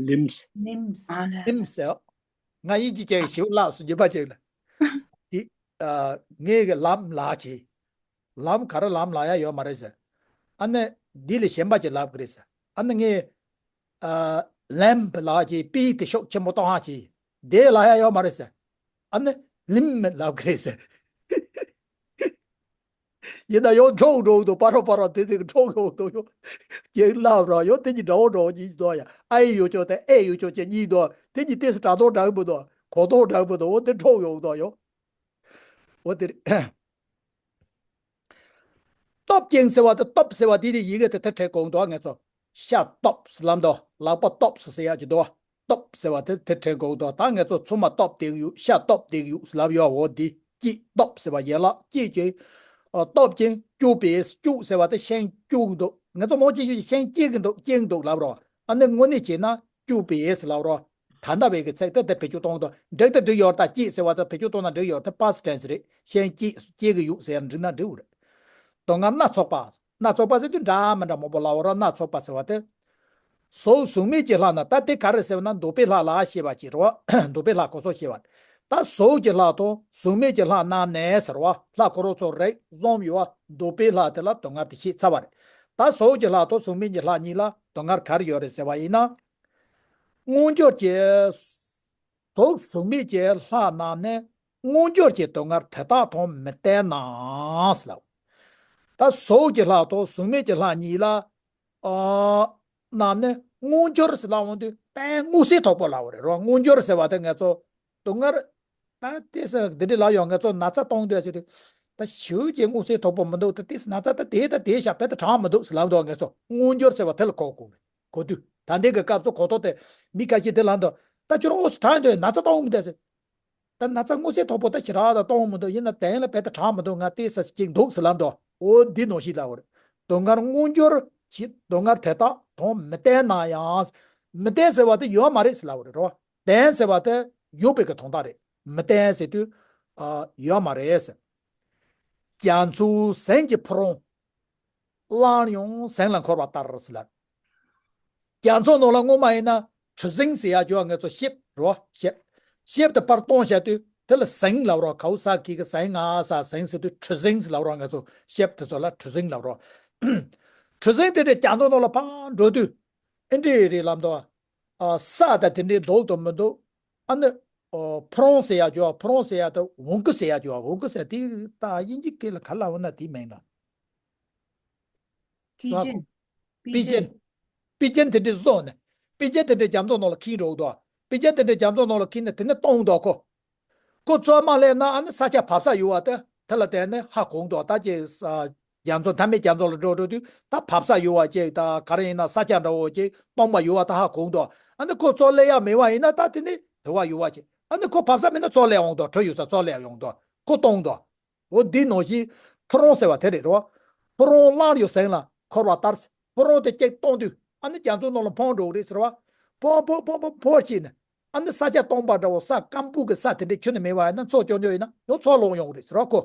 ལིམ། ལིམ་ཟེར། ང་ཡིན་གཅིག་ཀྱང་ཞིབ་ལབ་སུ་རྒྱུད་པ་ཅིག་ལ། དེ། ངས་གི་ལམ་ལ་ཅི། ལམ་ག་རེ་ལམ་ལ་ཡ་ཡོད་མ་རེད་ཟེར། ཨ་ནི་འདི་ལས་གཞན་པ་ཅིག་ལབ་གི་རེད་ཟེར། ཨ་ནི་ངས་ཨ་ལེམ་བི་ལབ་ཅིག་པི་དེ་ཤུགས་ཆེན་པོ་གཏོང་ཧ་ཅིག་དེ་ལབ་ཡ་ཡོད་མ་རེད་ཟེར། ཨ་ནི་ལིམ་མི་ལབ་གི་རེད་ཟེར། ཡིན་ན་ཡང་འགྲོགས་འགྲོགས་འདུག་པ་རོ་པ་རོ་དེ་དེ་འགྲོགས་ཡོང་འདུག་ཡོང་། ཅེས་ལབ་རོགས་ཡོང་། དེ་གཉིས་འདྲ་བོ་འདྲ་བོ་གཉིས་འདུག་ཡ། ཨ་ཡི་ཡོད་ཅོག་དེ་ཨེ་ཡོད་ཅོག་ཅེས་གཉིས་འདུག་དེ་གཉིས་ཏོག་ཙམ་དྲག་མདོག་འདྲ་མི་འདུག་གོ་ལྡོག་འདྲ་མི་འདུག་འོ་དེ་འགྲོགས་ཡོང་འདུག་ཡོང་། འོ་དེ་རེད། སྟོབས་ཅན་ཟེར་བ་དེ་སྟོབས་ཟེར་བ་དེ་དེ་ཡི་གེ་དེ་དེ་བྲིས་དགོས་འདུག་ངེད་ཚོ། ཤ་སྟོབས་ཟེར་ལབ་འདུག་ལག་པ་སྟོབས་སུ་ཟེར་ཡག་ཅིག་འདུག་སྟོབས་ཟེར་བ་དེ་དེ་དྲན་དགོས་འདུག་ད་ངེད་ཚོ་ཚུར་མ་སྟོབས་བསྡད་ཡོད། ཤ་སྟོབས་བསྡད་ཡོད་ཟེར་ལབ་ཡོད། འོ་འདི་སྐྱིད་སྟོབས་ཟེར་བ་ཡན་ལག་སྐྱིད་ཀྱི་ཨ་སྟོབས་ཅན་སྐྱུག་པས། སྐྱུག་ཟེར་བ་དེ་ཤིང་སྐྱུག་འདུག་ངེད་ཚོ་མོ་ཅིག་ཤིང་སྐྱེ་གི་འདུག་སྐྱེ་གི་འདུག་ལབ་རོགས། ཨ་ནི་དངོས་གནས་བྱས་ན་སྐྱུག་པས་ཟེར་ལབ་རོགས། ད་ལྟ་བའི་གི་ཚིག་དེ་དེ་བེད་སྤྱོད་གཏོང་འདུག་འགྲིག་དང་འགྲིག་ཡོད། ད་སྐྱིད་ཟེར་བ་དེ་བེད་སྤྱོད་གཏོང་ན་འགྲིག་ཡོད། དེ་past tense་རེད། ཤིང་སྐྱེ་སྐྱེ་གི་ཡོད་ཟེར་ཡང་འགྲིག་ན་འགྲིག་རེད། དོན་ལྔ་སྣ་ཚོགས་པ། སྣ་ཚོགས་པ་ཟེར་དུས་འདྲ་མི་འདྲ་མང་པོ་ལབ་རོགས། སྣ་ཚོགས་པ་ཟེར་བ་དེ། གཟུགས་གཟུགས་མེད་ཀྱི་ལྷ་ན། ད་དེ་ག་རེ་ཟེར་བ་ན་འདོད་པའི་ལྷ་ལ་བཤད་པ་ཅིག་རེད་བ། འདོད་པའི་ལྷ་གོ་སོགས་བཤད་པ། ད་གཟུགས་ཀྱི་ལྷ་དང་གཟུགས་མེད་ཀྱི་ལྷ་རྣམས་ནི་ཟེར་བ། ལྷ་ཁོ་རང་ཚོ་རིགས་གསུམ་ཡོད་བ། འདོད་པའི་ལྷ་དེ་ལ་དོན་ལྔ་དེ་བཤད་ཚར་བ་རེད། ད་གཟུགས་ཀྱི་ལྷ་དང་གཟུགས་མེད་ཀྱི་ལྷ་གཉིས་ལ་དོན་ལྔ་ག་རེ་ཡོད་རེད་ཟེར་བ་ཡིན་ན། མངོན་གྱུར་གྱི། གཟུགས་གཟུགས་མེད་ཀྱི་ལྷ་རྣམས་ནི། མངོན་གྱུར་གྱི་སྡུག་བསྔལ་དེ་དག་དང་མི་ལྡན་ནའང་ཟེར་ལབ། ད་གཟུགས་ཀྱི་ལྷ་དང་གཟུགས་མེད་ཀྱི་ལྷ་གཉིས་ལ། ཨ། རྣམས་ནི་མངོན་གྱུར་ཟེར་ལབ་འོང་དུས་དཔེ་མངོན་གསལ་དོད་པོ་ལབ་པ་རེད་རོ། མངོན་གྱུར་ཟེར་བ་དེ་ངེད་ཚོ་སྡུག་བསྔལ། ད་དེ་ཟེར་འདི་འདྲ་ལབ་ཡོང་། ངེད་ཚོ་ན་ཚ་གཏོང་འདོད་ཟེར་དུས། ད་ཞེ་ཅིག་མངོན་གསལ་དོད་པོ་མི་འདུག་ད་དེ་ན་ཚ་ད་དེ་ད་དེ་ཤ་བེད་དེ་དྲག་མི་འདུག་ཟེར་ལབ་འདུག་ངེད་ཚོ་མངོན་གྱུར་ཟེར་བ་དེ་ལ་གོ་དགོས་རེད། གོ་དུས་ད་ལྟའི་གི་སྐབས་སུ་གོ་ཐོག་དེ་མི་ཁ་ཤས་དེ་ལབ་འདུག་ད་ཁྱོད་རང་དངོས་སུ་དྲག་འདོད་ན་ཚ་གཏོང་མི་འདུག་ཟེར། ད་ན་ཚ་མངོན་གསལ་དོད་པོ་ད་ཞེ་དྲག་ད་གཏོང་མི་འདུག་ཡིན་ན་གཏན་ལ་བེད་དེ་དྲག་མི་འདུག་ང་དེ་ས་ཞིག་འདུག་ཟེར་ལབ་འདུག་འོ་འདི་ནང་བཞིན་ལབ་པ་རེད། སྡུག་བསྔལ་མངོན་གྱུར་གྱི་སྡུག་བསྔལ་དེ་དག་དང་མི་ལྡན་ན་ཡང་། མི་ལྡན་ཟེར་བ་དེ་ཡོད་མ་རེད་ཟེར་ལབ་པ་རེད་རོ། ལྡན་ཟེར་བ་དེ་ཡོད་པའི་གི་དོན་དག་རེད། མི་ལྡན་ཟེར་དུས་ཨ་ཡོད་མ་རེད་ཟེར། རྒྱ་མཚོའི་ཟེང་གི་ཕུ་རུང་། གླང་ཡང་ཟེང་ལ་འཁོར་བ་ལྟར་ཟེར་ལབ། རྒྱ་མཚོ་ནང་ལ་སྔོན་མ་ཡིན་ན་གྲུ་གཟིངས་ཟེར་ཡ་ཅིག་ཡོད་པ། ངེད་ཚོ་ཤིབ་རོ། ཤིབ། ཤིབ་དེ་ཕར་གཏོང་བྱ་དུས་དེ་ལ་ཟེང་ལབ་རོ། ཁའུ་ས་གི་གི་ཟེང་ང་ས་ཟེང་ཟེར་དུས་གྲུ་གཟིངས་ལབ་རོ། ངེད་ཚོ་ཤིབ་དེ་ཚོ་ལ་གྲུ་གཟིངས་ལབ་རོ། གྲུ་གཟིངས་དེ་འདྲ་རྒྱ་མཚོ་ནང་ལ་ཕར་འགྲོ་དུས་ཨེ་འདྲ་རེད་ལབ་འདུག་ཨ་ས་དང་དེ་འདྲའི་འདུག་དང་མི་འདུག་ཨ་ནི། ཨོ། ཕུ་རུང་ཟེར་ཡ་ཅིག་ཡོད་པ། ཕུ་རུང་ཟེར་ཡ་དང་ཝུང་ཀི་ཟེར་ཡ་ཅིག་ཡོད་པ། ཝུང་ཀི་ཟེར་དེ་ད་དབྱིན་ཇི་སྐད་ལ་ག་ལབ་འོ་ན་དེའི་མིང་ལ། པི་ཅན། པི་ཅན། པི་ཅན་དེ་འདྲ་བཟོས་ནས། པི་ཅན་དེ་འདྲ་རྒྱ་མཚོ་ནང་ལ་འཁྱེར་འགྲོ་གི་འདུག་པི་ཅན་དེ་འདྲ་རྒྱ་མཚོ་ནང་ལ་འཁྱེར་ནས་དེ་ནས་གཏོང་འདུག་ཁོ། ཁོ་ཚོ་མ་སླེབས་ན་ཨ་ནི་ས་ཆ་བབས་ས་ཡོད་པ་དེ་དེ་ལ་བསྡད་ནས་ཧ་གོ་གི་འདུག་ད་ཅིག་ས་རྒྱ་མཚོ་མཐའ་མེད་རྒྱ་མཚོ་ལ་འགྲོ་འགྲོ་དུས་ད་བབས་ས་ཡོད་པ་ཅིག་ད་ག་རེ་ཡིན་ན་ས་ཆ་འདྲ་བོ་ཅིག་སྟོང་པ་ཡོད་པ་ད་ཧ་གོ་གི་འདུག་ཨ་ནི་ཁོ་ཚོ་སླེབས་ཡ་མེད་པ་ཡིན་ན་ད་དེ་ནི་དེ་བ་ཡོད་པ་ཅིག་ཨ་ནི་ཁོ་བབས་ས་མེད་ན་ཚུར་སླེབས་ཡོང་འདུག་གྲུ་ཡོད་ས་ཚུར་སླེབས་ཡོང་འདུག་ཁོ་གཏོང་འདུག་འོ་འདི་ནང་བཞིན་ཕུ་རུང་ཟེར་བ་དེ་རེད་རོ། ཕུ་རུང་གླང་ཡང་ཟེང་ལ་འཁོར་བ་ལྟར། ཕུ་རུང་དེ་གཅིག་གཏོང་དུས་ཨ་ནི་རྒྱ་མཚོ་ནང་ལ་འཕུར་འགྲོ་གི་རེད་ཟེར་བ། འཕུར་འཕུར་འཕུར་འཕུར་འཕུར་བྱས་ནས་ཨ་ནི་ས་ཆ་སྟོང་པ་འདྲ་བོ་ས་སྐམ་པོ་གི་ས་དེ་འདྲ་ཁྱོན་ནས་མེད་པ་ཡིན་ན་མཚོ་ཅོག་ཅོག་ཡིན་ན་ཡང་ཚུར་ལོག་ཡོང་གི་རེད་ཟེར་བ་ཁོ།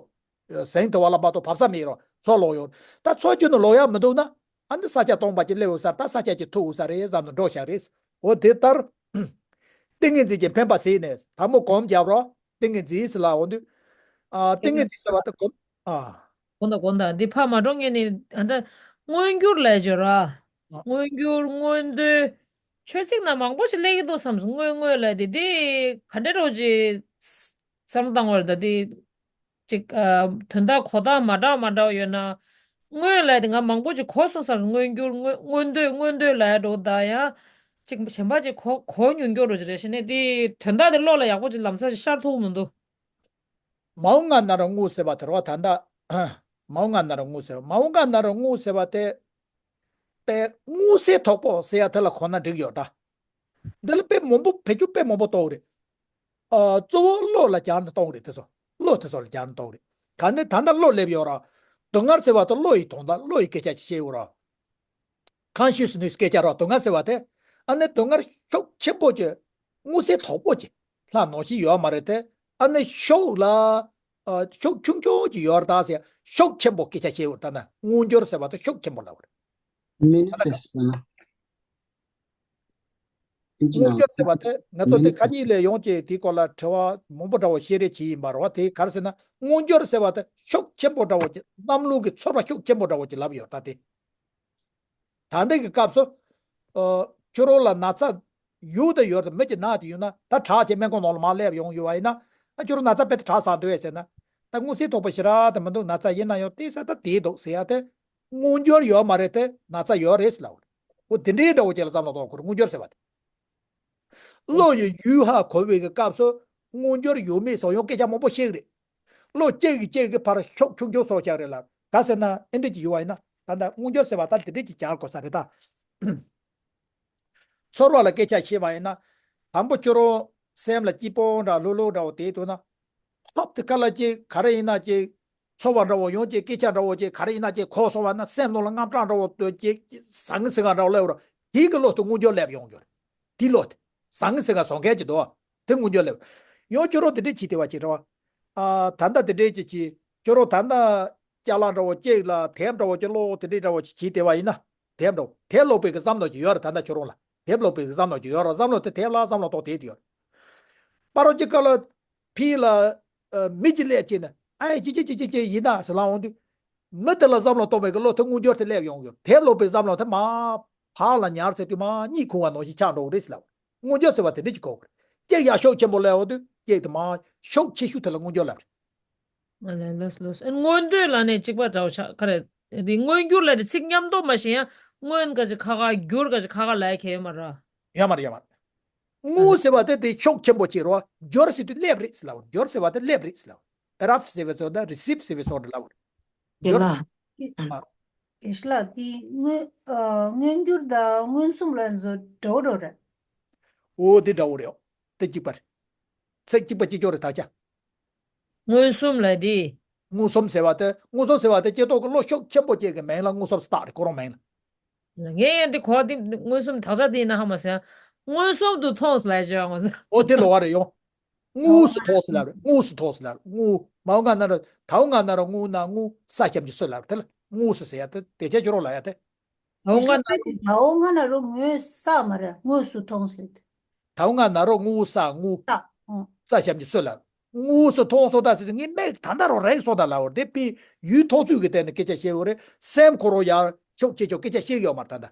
ཟེང་དེ་བ་ལ་མ་གཏོགས་བབས་ས་མེད་རོ། ཚུར་ལོག་ཡོང་། ད་ཚུར་ཁྱོན་ནས་ལོག་ཡ་མི་འདུག་ན་ཨ་ནི་ས་ཆ་སྟོང་པ་ཅིག་སླེབས་ཡོད་ས་ད་ས་ཆ་ཅིག་ཐུག་ཡོད་ས་རེད་བསམ་ནས་འགྲོ་བཞག་རེད། འོ་དེ་ལྟར། ཏིང་ངེ་འཛིན་གྱི་འཕེན་པ་ཟེར་ནས་དང་པོ་སྒོམ་རྒྱབ་རོགས། ཏིང་ངེ་འཛིན་ཟེར་ལབ་འོང་དུས། ཨ། ཏིང་ངེ་འཛིན་ཟེར་བ་དེ་སྒོམ། ཨ། སྒོམ་དང་སྒོམ་དང་འདི་ཕར་མ་འགྲོ་ངས་ནི་ཨ་ད་མངོན་གྱུར་ལབ་བརྗོད་ར། ཨ། མངོན་གྱུར་མངོན་མཐོའི་ཆོས་ཚིག་ན་མང་པོ་ཞིག་སླེབས་ཀྱི་འདུག་བསམ་སོང་། མངོན་མངོན་ལབ་དེ་དེ་ག་འདྲ་འདྲ་བོ་ཅིག་བསམ་བློ་བཏང་བར་ད་དེ། ཅིག་ཨ། དོན་དག་གོ་རྟོགས་མ་འདྲ་མ་འདྲ་ཡོད་ན། མངོན་ལབ་དེ་ང་མང་པོ་ཅིག་གོ་སོང་བསམ། མངོན་གྱུར་མངོན་མངོན་མཐོའི་མངོན་མཐོའི་ལབ་འགྲོ་ད་ཡང་། ཅིག་གཞན་པ་ཅིག་གོ་གོ་མྱོང་མྱོང་འགྲོ་ཅིག་རེད་ཤི་ནས་དེ་དོན་དག་དེ་བློ་ལ་ཡག་པོ་ཅིག་ལམ་སང་ཅིག་ཤར་ཐུབ་མི་འདུག་མའོ་ང་ན་རོ་དངོས་ཟེར་བ་དེ་རོ། ད་ལྟ་མའོ་ང་ན་རོ་དངོས་ཟེར་བ། མའོ་ང་ན་རོ་དངོས་ཟེར་བ་དེ། དཔེ་མངོན་གསལ་དོད་པོ་ཟེར་ཡ་དེ་ལ་གོ་ན་འགྲིག་ཡོད་ད། འདི་ལ་དཔེ་མང་པོ་བེད་སྤྱོད་དཔེ་མང་པོ་གཏོང་གི་རེད། ཨ། གཙོ་བོ་བློ་ལ་སྦྱར་ནས་གཏོང་གི་རེད་དེ་ཚོ། བློ་དེ་ཚོ་ལ་སྦྱར་ནས་གཏོང་གི་རེད། ག་ནས་ད་ལྟ་བློ་སླེབས་ཡོད་ར། སྡུག་བསྔལ་ཟེར་བ་དེ་བློ་ཡི་དོན་དག་བློ་ཡི་སྐད་ཆ་ཅིག་བཤད་ཡོད་ར། ཀོན་ཤི་ཡས་ནེ་སི་སྐད་ཆ་ར། སྡུག་བསྔལ་ཟེར་བ་དེ་ཨ་ནི་སྡུག་བསྔལ་ཤུགས་ཆེན་པོ་ཅིག་མངོན་གསལ་དོད་པོ་ཅིག་ལྷག་ནང་བཞིན་ཡོད་མ་རེད་དེ། ཨ་ནི་ཤུགས་ལ། ཨ། ཤུགས་ཆུང་ཆུང་ཅིག་ཡོད་རེད་ད་ཟེར། ཤུགས་ཆེན་པོ་སྐད་ཆ་བཤད་ཡོད་རེད། ད་ན་མངོན་གྱུར་ཟེར་བ་དེ་ཤུགས་ཆེན་པོ་ལབ་རེད། མེ་ནི་ཕེ་སི་ཊི་ལ། ཨིན་ཇི་ནང་མངོན་གྱུར་ཟེར་བ་དེ་ང་ཚོ་དེ་ཁ་ཉིན་ལས་ཡོང་ཅེས་དེའི་སྐོར་ལ་དྲི་བ་མང་པོ་འདྲ་བོ་བཤད་རེས་བྱས་ཡིན་པ་རེད་བ། དེ་ག་རེ་ཟེར་ན་མངོན་གྱུར་ཟེར་བ་དེ་ཤུགས་ཆེན་པོ་འདྲ་བོ་ཅིག་རྣམ་རླུང་གི་ཚོར་བ་ཤུགས་ཆེན་པོ་འདྲ་བོ་ཅིག་ལབ་ཡོད་ད་དེ། ད་ལྟའི་གི་སྐབས་སུ་ ཨ། ཁྱོད་རང་ལ་ན་ཚ་ཡོད་དང་ཡོད་དང་མི་གྱི་ན་དེ་ཡོད་ན་ད་དྲག་ཅིག་སྨན་ཁང་ནང་ལ་མར་སླེབས་ཡོང་ཡོད་པ་ཡིན་ན། ཨ། ཁྱོད་རང་ན་ཚ་དཔེ་དེ་དྲག་ས་འདུག་ཟེར་ན། ད་མངོན་གསལ་དོད་པོ་ཞེ་དྲག་དེ་མི་འདུག་ན་ཚ་ཡིན་ན་ཡང་དེ་ས་ད་དེ་འདུག་ཟེར་ཡ་དེ། མངོན་འགྱུར་ཡོད་མ་རེད་དེ་ན་ཚ་ཡོད་རེད་ཟེར་ལབ་པ་རེད། འོ་དེ་འདྲའི་འདྲ་བོ་ཅིག་ལ་བསམ་བློ་གཏོང་དགོས་རེད། མངོན་འགྱུར་ཟེར་བ་དེ། གློ་ཡི་ཡུལ་ཧ་གོ་བའི་གི་སྐབས་སུ་མངོན་འགྱུར་ཡོད་མེད་སོགས་ཡང་སྐད་ཆ་མང་པོ་བཤད་གི་རེད། གློ་གཅིག་གིས་གཅིག་གི་བར་ཤུགས་ཆུང་ཆུང་བཟོ་བཞག་རེད་ལ། ད་ཟེར་ན་ཨེ་འདྲ་ཅིག་ཡོད་པ་ཡིན་ན་ད་ལྟ་མངོན་འགྱུར་ཟེར་བ་ད་འདི་འདྲ་ཅིག་སྦྱར་དགོས་ས་རེད་ད། ཚོར་བ་ལ་སྐད་ཆ་བཤད་པ་ཡིན་ན། དང་པོ་ཁྱོད་རང་སེམས་ལ་སྐྱིད་པོ་འདྲ་ལྷོད་ལྷོད་འདྲ་བོ་དེ་འདུག་ན། ཧོབ་དེ་ཁ་ལ་ཅིག་ག་རེ་ཡིན་ན་ཅིག་ཚོར་བ་འདྲ་བོ་ཡོང་ཅིག་སྐད་ཆ་འདྲ་བོ་ཅིག་ག་རེ་ཡིན་ན་ཅིག་གོ་སོང་བ་ན་སེམས་ནང་ལ་དངངས་སྐྲག་འདྲ་བོ་འདུག་ཅིག་ཟང་ངེ་ཟིང་ངེ་འདྲ་བོ་སླེབས་རོ། དེའི་གི་བློ་དེ་མངོན་འགྱུར་སླེབས་ཡོང་རྒྱུ་རེད། དེའི་བློ་དེ་ཟང་ངེ་ཟིང་ངེ་བཟོ་མཁན་གྱི་འདུག་བ། དེ་མངོན་འགྱུར་སླེབས། ཡང་ཁྱོད་རང་དེ་འདྲས་བྱེད་བདེ་བ་ཅིག་རེད་བ། ཨ། ད་ལྟ་དེ་འདྲས་ཅིག་བྱེད། ཁྱོད་རང་ད་ལྟ་ཅ་ལག་འདྲ་བོ་ཅིག་ལ་དེབ་འདྲ་བོ་ཅིག་ཀློག་དེ་འདྲས་འདྲ་བོ་ཅིག་བྱེད་བདེ་བ་ཡིན་ན། དེབ་འདྲ་བོ་དེབ་ཀློག་པའི་གི་བསམ་བློ་ཅིག་ཡོད་རེད། ད་ལྟ་ཁྱོད་རང་ལ་དེབ་ཀློག་པའི་གི་བསམ་བློ་ཅིག་ཡོད་རེད། བསམ་བློ་དེ་དེབ་ལ་བསམ་བློ་གཏོང་བསྡད་ཡོད་རེད། པ་རོ་གཅིག་སྐབས་ལ་ཕི་ལ། ཨ། མི་གཅིག་སླེབས་བྱས་ནས་ཨ་ཡ་ཅི་ཅི་ཅི་ཅི་ཅི་ཡིན་ན་ཟེར་ལབ་འོང་དུས། མི་དེ་ལ་བསམ་བློ་གཏོང་བའི་གི་བློ་དེ་མངོན་འགྱུར་དེ་སླེབས་ཡོང་གི་ཡོད། དེབ་ཀློག་པའི་བསམ་བློ་དེ་མར་བག་ལ་ཉལ་ཟེར་དུས་མར་གཉིད་ཁུག་པ་ནང་བཞིན་ཆགས་འགྲོ་གི་རེད་ཟེར་ལབ། མངོན་འགྱུར་ཟེར་བ་དེ་འདྲ་ཅིག་གོ་དགོས་རེད། གཅིག་ཡར་ཤུགས་ཆེན་པོ་སླེབས་འོང་དུས་གཅིག་དེ་མར་ཤུགས་ཆེ་ཤོས་དེ་ལ་མངོན་འགྱུར་ལབ་རེད། ཨ་ལས། ལོས་ལོས། ཨ། མངོན་འདོད་ལ་ནི་གཅིག་པ་འདྲ་བོ་ཆགས་ཁ་རེད། དེ་མངོན་འགྱུར་ལ་དེ་ཚིག་མཉམ་དུ་མ་ཤེས་ཡང་མངོན་ག་ཅིག་ཁ་ཁ་འགྱུར་ག་ཅིག་ཁ་ཁ་ལབ་ཡ་གང་ཡོད་མ་རེད། ཡོད་མ་རེད། ཡོད་མ་རེད། ཨ་མངོན་ཟེར་བ་དེ་དེ་ཤུགས་ཆེན་པོ་ཅིག་རེད་བ། འགྱུར་ཟེར་དུས་སླེབས་རེད་ཟེར་ལབ། འགྱུར་ཟེར་བ་དེ་སླེབས་རེད་ཟེར་ལབ། རབ་ཟེར་བའི་ཚོ་དང་རི་སིབ་ཟེར་བའི་ཚོ་འདྲ་ལབ། རྒན་འགྱུར་ལགས། ཟེར། ཨ། རྒན་ལགས་དེ་མངོན། ཨ། མངོན་འགྱུར་དང་མངོན་སུམ་ལབ་ཚོ་འདྲ་བོ་འདྲ་བོ་རེད། འོ་དེ་འདྲ་བོ་རེད། དེ་གཅིག་པ་རེད། ཚིག་གཅིག་པ་གཅིག་ཀྱང་རེད་ད་ཆ། མངོན་སུམ་ལབ་དེ། མངོན་སུམ་ཟེར་བ་དེ། མངོན་སུམ་ཟེར་བ་དེ་སྐྱེ་ཐོག་གི་བློ་ཤུགས་ཆེན་པོ་ཅིག་གི་མིང་ལ་མངོན་སུམ་ཟེར་བཏགས་རེད། ཁོ་རང་མིང་ལ། ངས་ཡང་དེ་གོ་དེ་མངོན་སུམ་དག་ཆ་དེ་ཡིན་ན་ཧ་མ་སེ། མངོན་སུམ་དུ་མཐོང་ཟེར་ལབ་ཡ་ཅིག་ཡོད་རེད་མངོན་སུམ། ཨོ་དེ་ལོགས་ཀ་རེད་ཡོང་། དངོས་སུ་མཐོང་ཟེར་ལབ་རེད། དངོས་སུ་མཐོང་ཟེར་ལབ་རེད། དངོས། མའོ་ང་ན་རོ། དའོ་ང་ན་རོ་དངོས་ན་དངོས། ས་ཞབས་ཀྱུ་སུ་ལབ་རེད། དེ་ལ་དངོས་སུ་ཟེར་ཡ་དེ་དེ་ཆ་ཁྱོད་རང་ལབ་ཡ་དེ། དའོ་ང་ན་རོ། དའོ་ང་ན་རོ་དངོས་ས་མ་རེད། དངོས་སུ་མཐོང་ཟེར་དེ། དའོ་ང་ན་རོ་དངོས་ས་དངོས། ས། ཨོ། ས་ཞབས་ཀྱུ་སུ་ལབ། དངོས་སུ་མཐོང་སོང་ད་ཟེར་དུས་ངས་མིག་ད་ལྟ་རང་རེག་སོང་ད་ལབ་པ་རེད། དེ་ཕི་ཡུལ་མཐོང་ཚུལ་གྱི་སྟེང་ནས་སྐད་ཆ་བཤད་ཡོད་རེད། སེམས་ཁོ་རང་ཡར་ཤུགས་ཆེ་ཆོག་སྐད་ཆ་བཤད་ཡོད་མ་རེད་ད་ལྟ།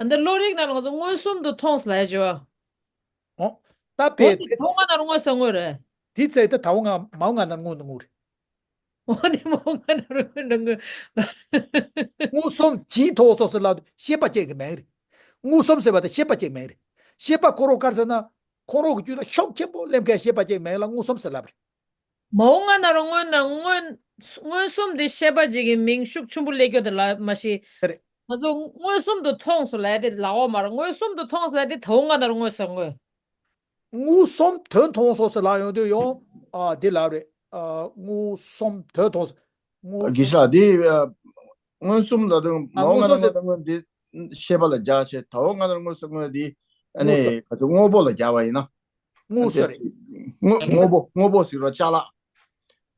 ཨ། འདི་བློ་རིག་ནང་ལ་ང་ཚོ་མངོན་སུམ་དུ་མཐོང་ཟེར་ལབ་ཡ་ཅིག་ཡོད། ཨོ། ད་འོ་དེ་དེ་དའོ་ང་ན་རོ་དངོས་སུ་དངོས་རེད། དེ་ཚེ་དེ་དའོ་ང་མའོ་ང་ན་རོ་དངོས་ནི་དངོས་རེད། འོ་དེ་མའོ་ང་ན་རོ་དངོས་ནི་དངོས། མངོན་སུམ་གྱིས་མཐོང་སོང་ཟེར་ལབ་དུས་ཤེས་པ་ཅན་གྱི་མིང་རེད། མངོན་སུམ་ཟེར་བ་དེ་ཤེས་པ་ཅན་མིང་རེད། ཤེས་པ་ཁོ་རང་ག་རེ་ཟེར་ན། ཁོ་རང་གི་རྒྱུད་ལ་ཤུགས་ཆེན་པོ་སླེབས་མཁན་ཤེས་པ་ཅན་མིང་ལ་མངོན་སུམ་ཟེར་ལབ་རེད། མའོ་ང་ན་རོ་དངོས་ན་མངོན། མངོན་སུམ་དེ་ཤེས་པ་ཅིག་གི་མིང་ཤུགས་ཆེན་པོ་སླེབས་རྒྱུ་དེ་ལ་མ་གཞི། དེ་རེད། ང་ཚོ་མངོན་སུམ་དུ་མཐོང་སོང་ལབ་དེ་ལབ་འོ་མ་རེད། མངོན་སུམ་དུ་མཐོང་སོང་ལབ་དེ་དའོ་ང་ན་རོ་དངོས་སུ་དངོས། མངོན་སུམ་དོན་མཐོང་སོང་ཟེར་ལབ་ཡོང་དུས་ཡང་། ཨ། དེ་ལབ་རེད། ཨ། མངོན་སུམ་དོན་མཐོང་སོང་། མངོན་སུམ། དགེ་བཤེས་ལགས་དེ། ཨ། མངོན་སུམ་ལབ་དུས་ཨ། མའོ་མངོན་ང་ན་སུམ་རོ་ཟེར། དངོས་དེ་ཤེས་པ་ལ་སྦྱར་བྱས། དའོ་ང་ན་རོ་དངོས་སུ་དངོས་དེ། ཨ་ནི། མངོན་སུམ། ག་ཚོད་དངོས་པོ་ལ་སྦྱར་བ་ཡིན་ན། དངོས་སུ་རེད། དངོས། དངོས་པོ། དངོས་པོ་ཟེར་རོ་ཅ་ལག་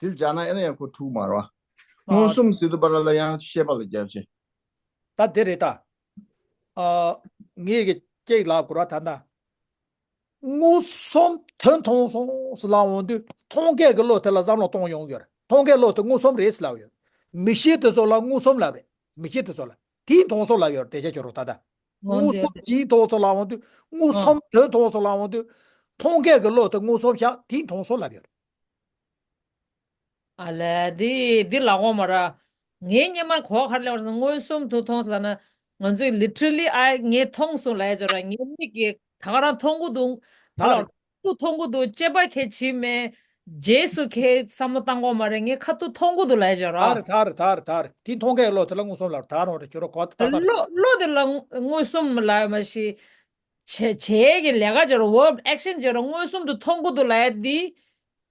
དེ་ལ་སྦྱར་ན་ཨེ་ན་ཡང་ཁོ་འཁྲུག་མ་རེད་བ། མངོན་སུམ་ཟེར་དུས་བར་ལ་ཡང་ཤེས་པ་ལ་སྦྱར་བྱས། ད་དེ་རེད་ད། ཨ། ངས་གི་ཅིག་ལབ་དགོས་ར་ད་ལྟ། མངོན་སུམ་དོན་མཐོང་སོང་ཟེར་ལབ་འོང་དུས་མཐོང་མཁན་གྱི་བློ་དེ་ལ་བསམ་བློ་གཏོང་ཡོང་གི་ཡོད་རེད། མཐོང་མཁན་བློ་དེ་མངོན་སུམ་རེད་ཟེར་ལབ་ཡོད། མིག་ཤེས་དེ་ཚོ་ལ་མངོན་སུམ་ལབ་རེད། མིག་ཤེས་དེ་ཚོ་ལ། དེས་མཐོང་སོང་ལབ་ཡོད་རེད། དེ་ཆ་ཁྱོད་རང་ད་ལྟ། འོ་དེ། མངོན་སུམ་གྱིས་མཐོང་སོང་ལབ་འོང་དུས། མངོན་ཨ། སུམ་དོན་མཐོང་སོང་ལབ་འོང་དུས། མཐོང་མཁན་གྱི་བློ་དེ་མངོན་སུམ་བཞག་དེས་མཐོང་སོང་ལབ་ཡོད་རེད། ཨ་ལས། འདི་འདི་ལབ་འོ་མ་ར། ངས་སྔོན་མ་གོ་ག་རེ་ལབ་པ་རེད་ཟེར་ན། མངོན་སུམ་དུ་མཐོང་ཟེར་ལབ་ན། ང་ཚོས་literally ཨ། ངས་མཐོང་སོང་ལབ་ཡ་ཅིག་ཡོད་ར། ངའི་མིག་གིས་ད་ག་རང་མཐོང་གི་འདུག་ད་ལ། ད་རེད། ཁ་ཐུག་མཐོང་གི་འདུག་སྐྱེས་པ་ཁྱེད་བྱིས་མེད། རྗེས་སུ་ཁྱེད་བསམ་བློ་བཏང་དགོས་མ་རེད། ངས་ཁ་ཐུག་མཐོང་གི་འདུག་ལབ་ཡ་ཅིག་ཡོད་ར། ད་རེད། ད་རེད། ད་རེད། ད་རེད། དེ་མཐོང་མཁན་བློ་དེ་ལ་མངོན་སུམ་ལབ་རེད། ད་རུང་རེད། ཁྱོད་རང་གོ་ད་ད་ད། བློ་བློ་དེ་ལ་མངོན་སུམ་ལབ་མ་གཞི། བྱེད་བྱེད་ཀྱི་ལས་ཀ་བྱེད་རོགས། verb action བྱེད་རོགས། མངོན་སུམ་དུ་མཐོང་གི་འདུག་ལབ་ཡ་འདི།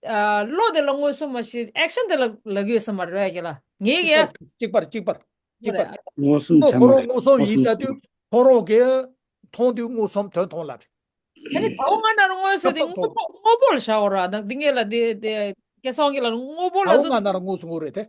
ཨ། བློ་དེ་ལ་མངོན་སུམ་མ་གཞི་action དེ་ལ་ལབ་ཀྱི་ཡོད་ས་མ་རེད་ཀྱི་ལ། ངེད་ཀྱི། གཅིག་པར་གཅིག་པར་གཅིག་པར། མངོན་སུམ་ཚད་མ་ཁོ་རང་རེད། མངོན་སུམ་ཡིན་ཚར་དུས་ཁོ་རང་གིས་མཐོང་དུས་མངོན་སུམ་དོན་མཐོང་ལབ་རེད། ཨ་ནི་དའོ་ང་ན་རོ་དངོས་སུ་དེ་དངོས་པོ་དངོས་པོ་ལ་བཞག་འོ་ར། ད་འདི་ངེད་ལ་དེ་དེ་སྐལ་བཟང་གི་ལ་དངོས་པོ་ལ་དའོ་ང་ན་རོ་དངོས་སུ་དངོས་རེད་དེ།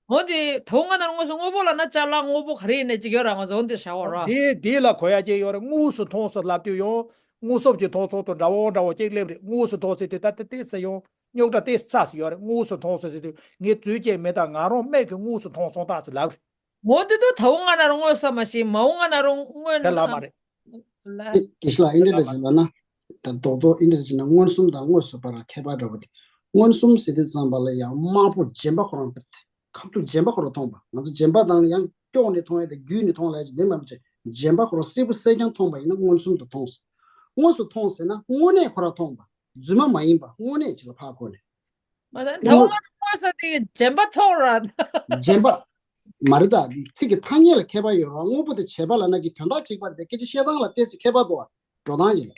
འོ་དེ་དའོ་ང་ན་རོ་དངོས་སུ་དངོས་པོ་ལབ་ན་ཅ་ལག་དངོས་པོ་ག་རེ་ཡིན་ནའི་གཅིག་ཡོད་ར། ང་ཚོ་འོ་འདི་བཞག་འོ་ར། དེ་དེ་ལ་གོ་ཡ་གཅིག་ཡོད་རེད། དངོས་སུ་མཐོང་སོང་ལབ་དུས་ཡང་མངོན་སུམ་གྱིས་མཐོང་སོང་དང་འདྲ་བོ་འདྲ་བོ་གཅིག་སླེབས་རེད། དངོས་སུ་མཐོང་ཟེར་དུས་ད་ལྟ་ཏོག་ཙམ་ཡང་རྙོག་དྲ་ཏོག་ཙམ་ཡོད་རེད། དངོས་སུ་མཐོང་སོང་ཟེར་དུས་ངས་རྫུན་བཤད་མེད་ད། ང་རང་མིག་གིས་དངོས་སུ་མཐོང་སོང་ད་ཟེར་ལབ་རེད། ངོ་དེ་དུ་ད་འུ་ང་ན་རུང་དངོས་ས་མ་ཤེས་མ་འུ་ང་ན་རུང་དངོས་དེ་ལ་མ་རེད། ལ། དེ་གེ་ཤི་ལ་ཨིན་དྲ་ལ་ཟེར་ལ་ན། ད་རྡོག་རྡོག་ཨིན་དྲ་ཟེར་ན་མངོན་སུམ་དང་དངོས་སུ་བར་ལ་ཁྱད་པར་འདྲ་བོ་དེ། མངོན་སུམ་ཟེར་དུས་ཙམ་པ་ལ་ཡང་དམར་པོ་རྗེན་པ་ཁོ་རང་ཁ་ཐུག་རྗེན་པ་ཁོ་རང་མཐོང་བ། ང་ཚོ་རྗེན་པ་དང་ཡང་ཀྱོག་ནས་མཐོང་ཡ་དེ་བརྒྱུད་ནས་མཐོང་ལ་ཡ་ཅིག་དེ་མ་བྱས་རྗེན་པ་ཁོ་རང་སེར་པོ་གསལ་རྐྱང་མཐོང་བ་ཡིན་ན་མངོན་སུམ་དུ་མཐོང་ཟེར། དངོས་སུ་མཐོང་ཟེར་ན་དངོས་གནས་ཁོ་རང་མཐོང་བ། རྫུན་མ་མ་ཡིན་པ་དངོས་གནས་ཅིག་ལ་ཕར་གོ་ནས། མ་ད་དངོས་དངོས་སུ་དེ་རྗེན་པ་མཐོང་ར། རྗེན་པ། མ་རེད་ད། འདི་ཚིག་གི་ཐ་སྙད་ལ་ཁྱད་པར་ཡོད་ར། དངོས་པོ་དེ་བྱས་པ་ལ་ན་གི་དོན་དག་གཅིག་པ་རེད་དེ། སྐད་ཆ་བཤད་སྟངས་ལ་ཏོག་ཙམ་ཁྱད་པར་འདུག་བ། འགྲོ་སྟངས་ཡིན།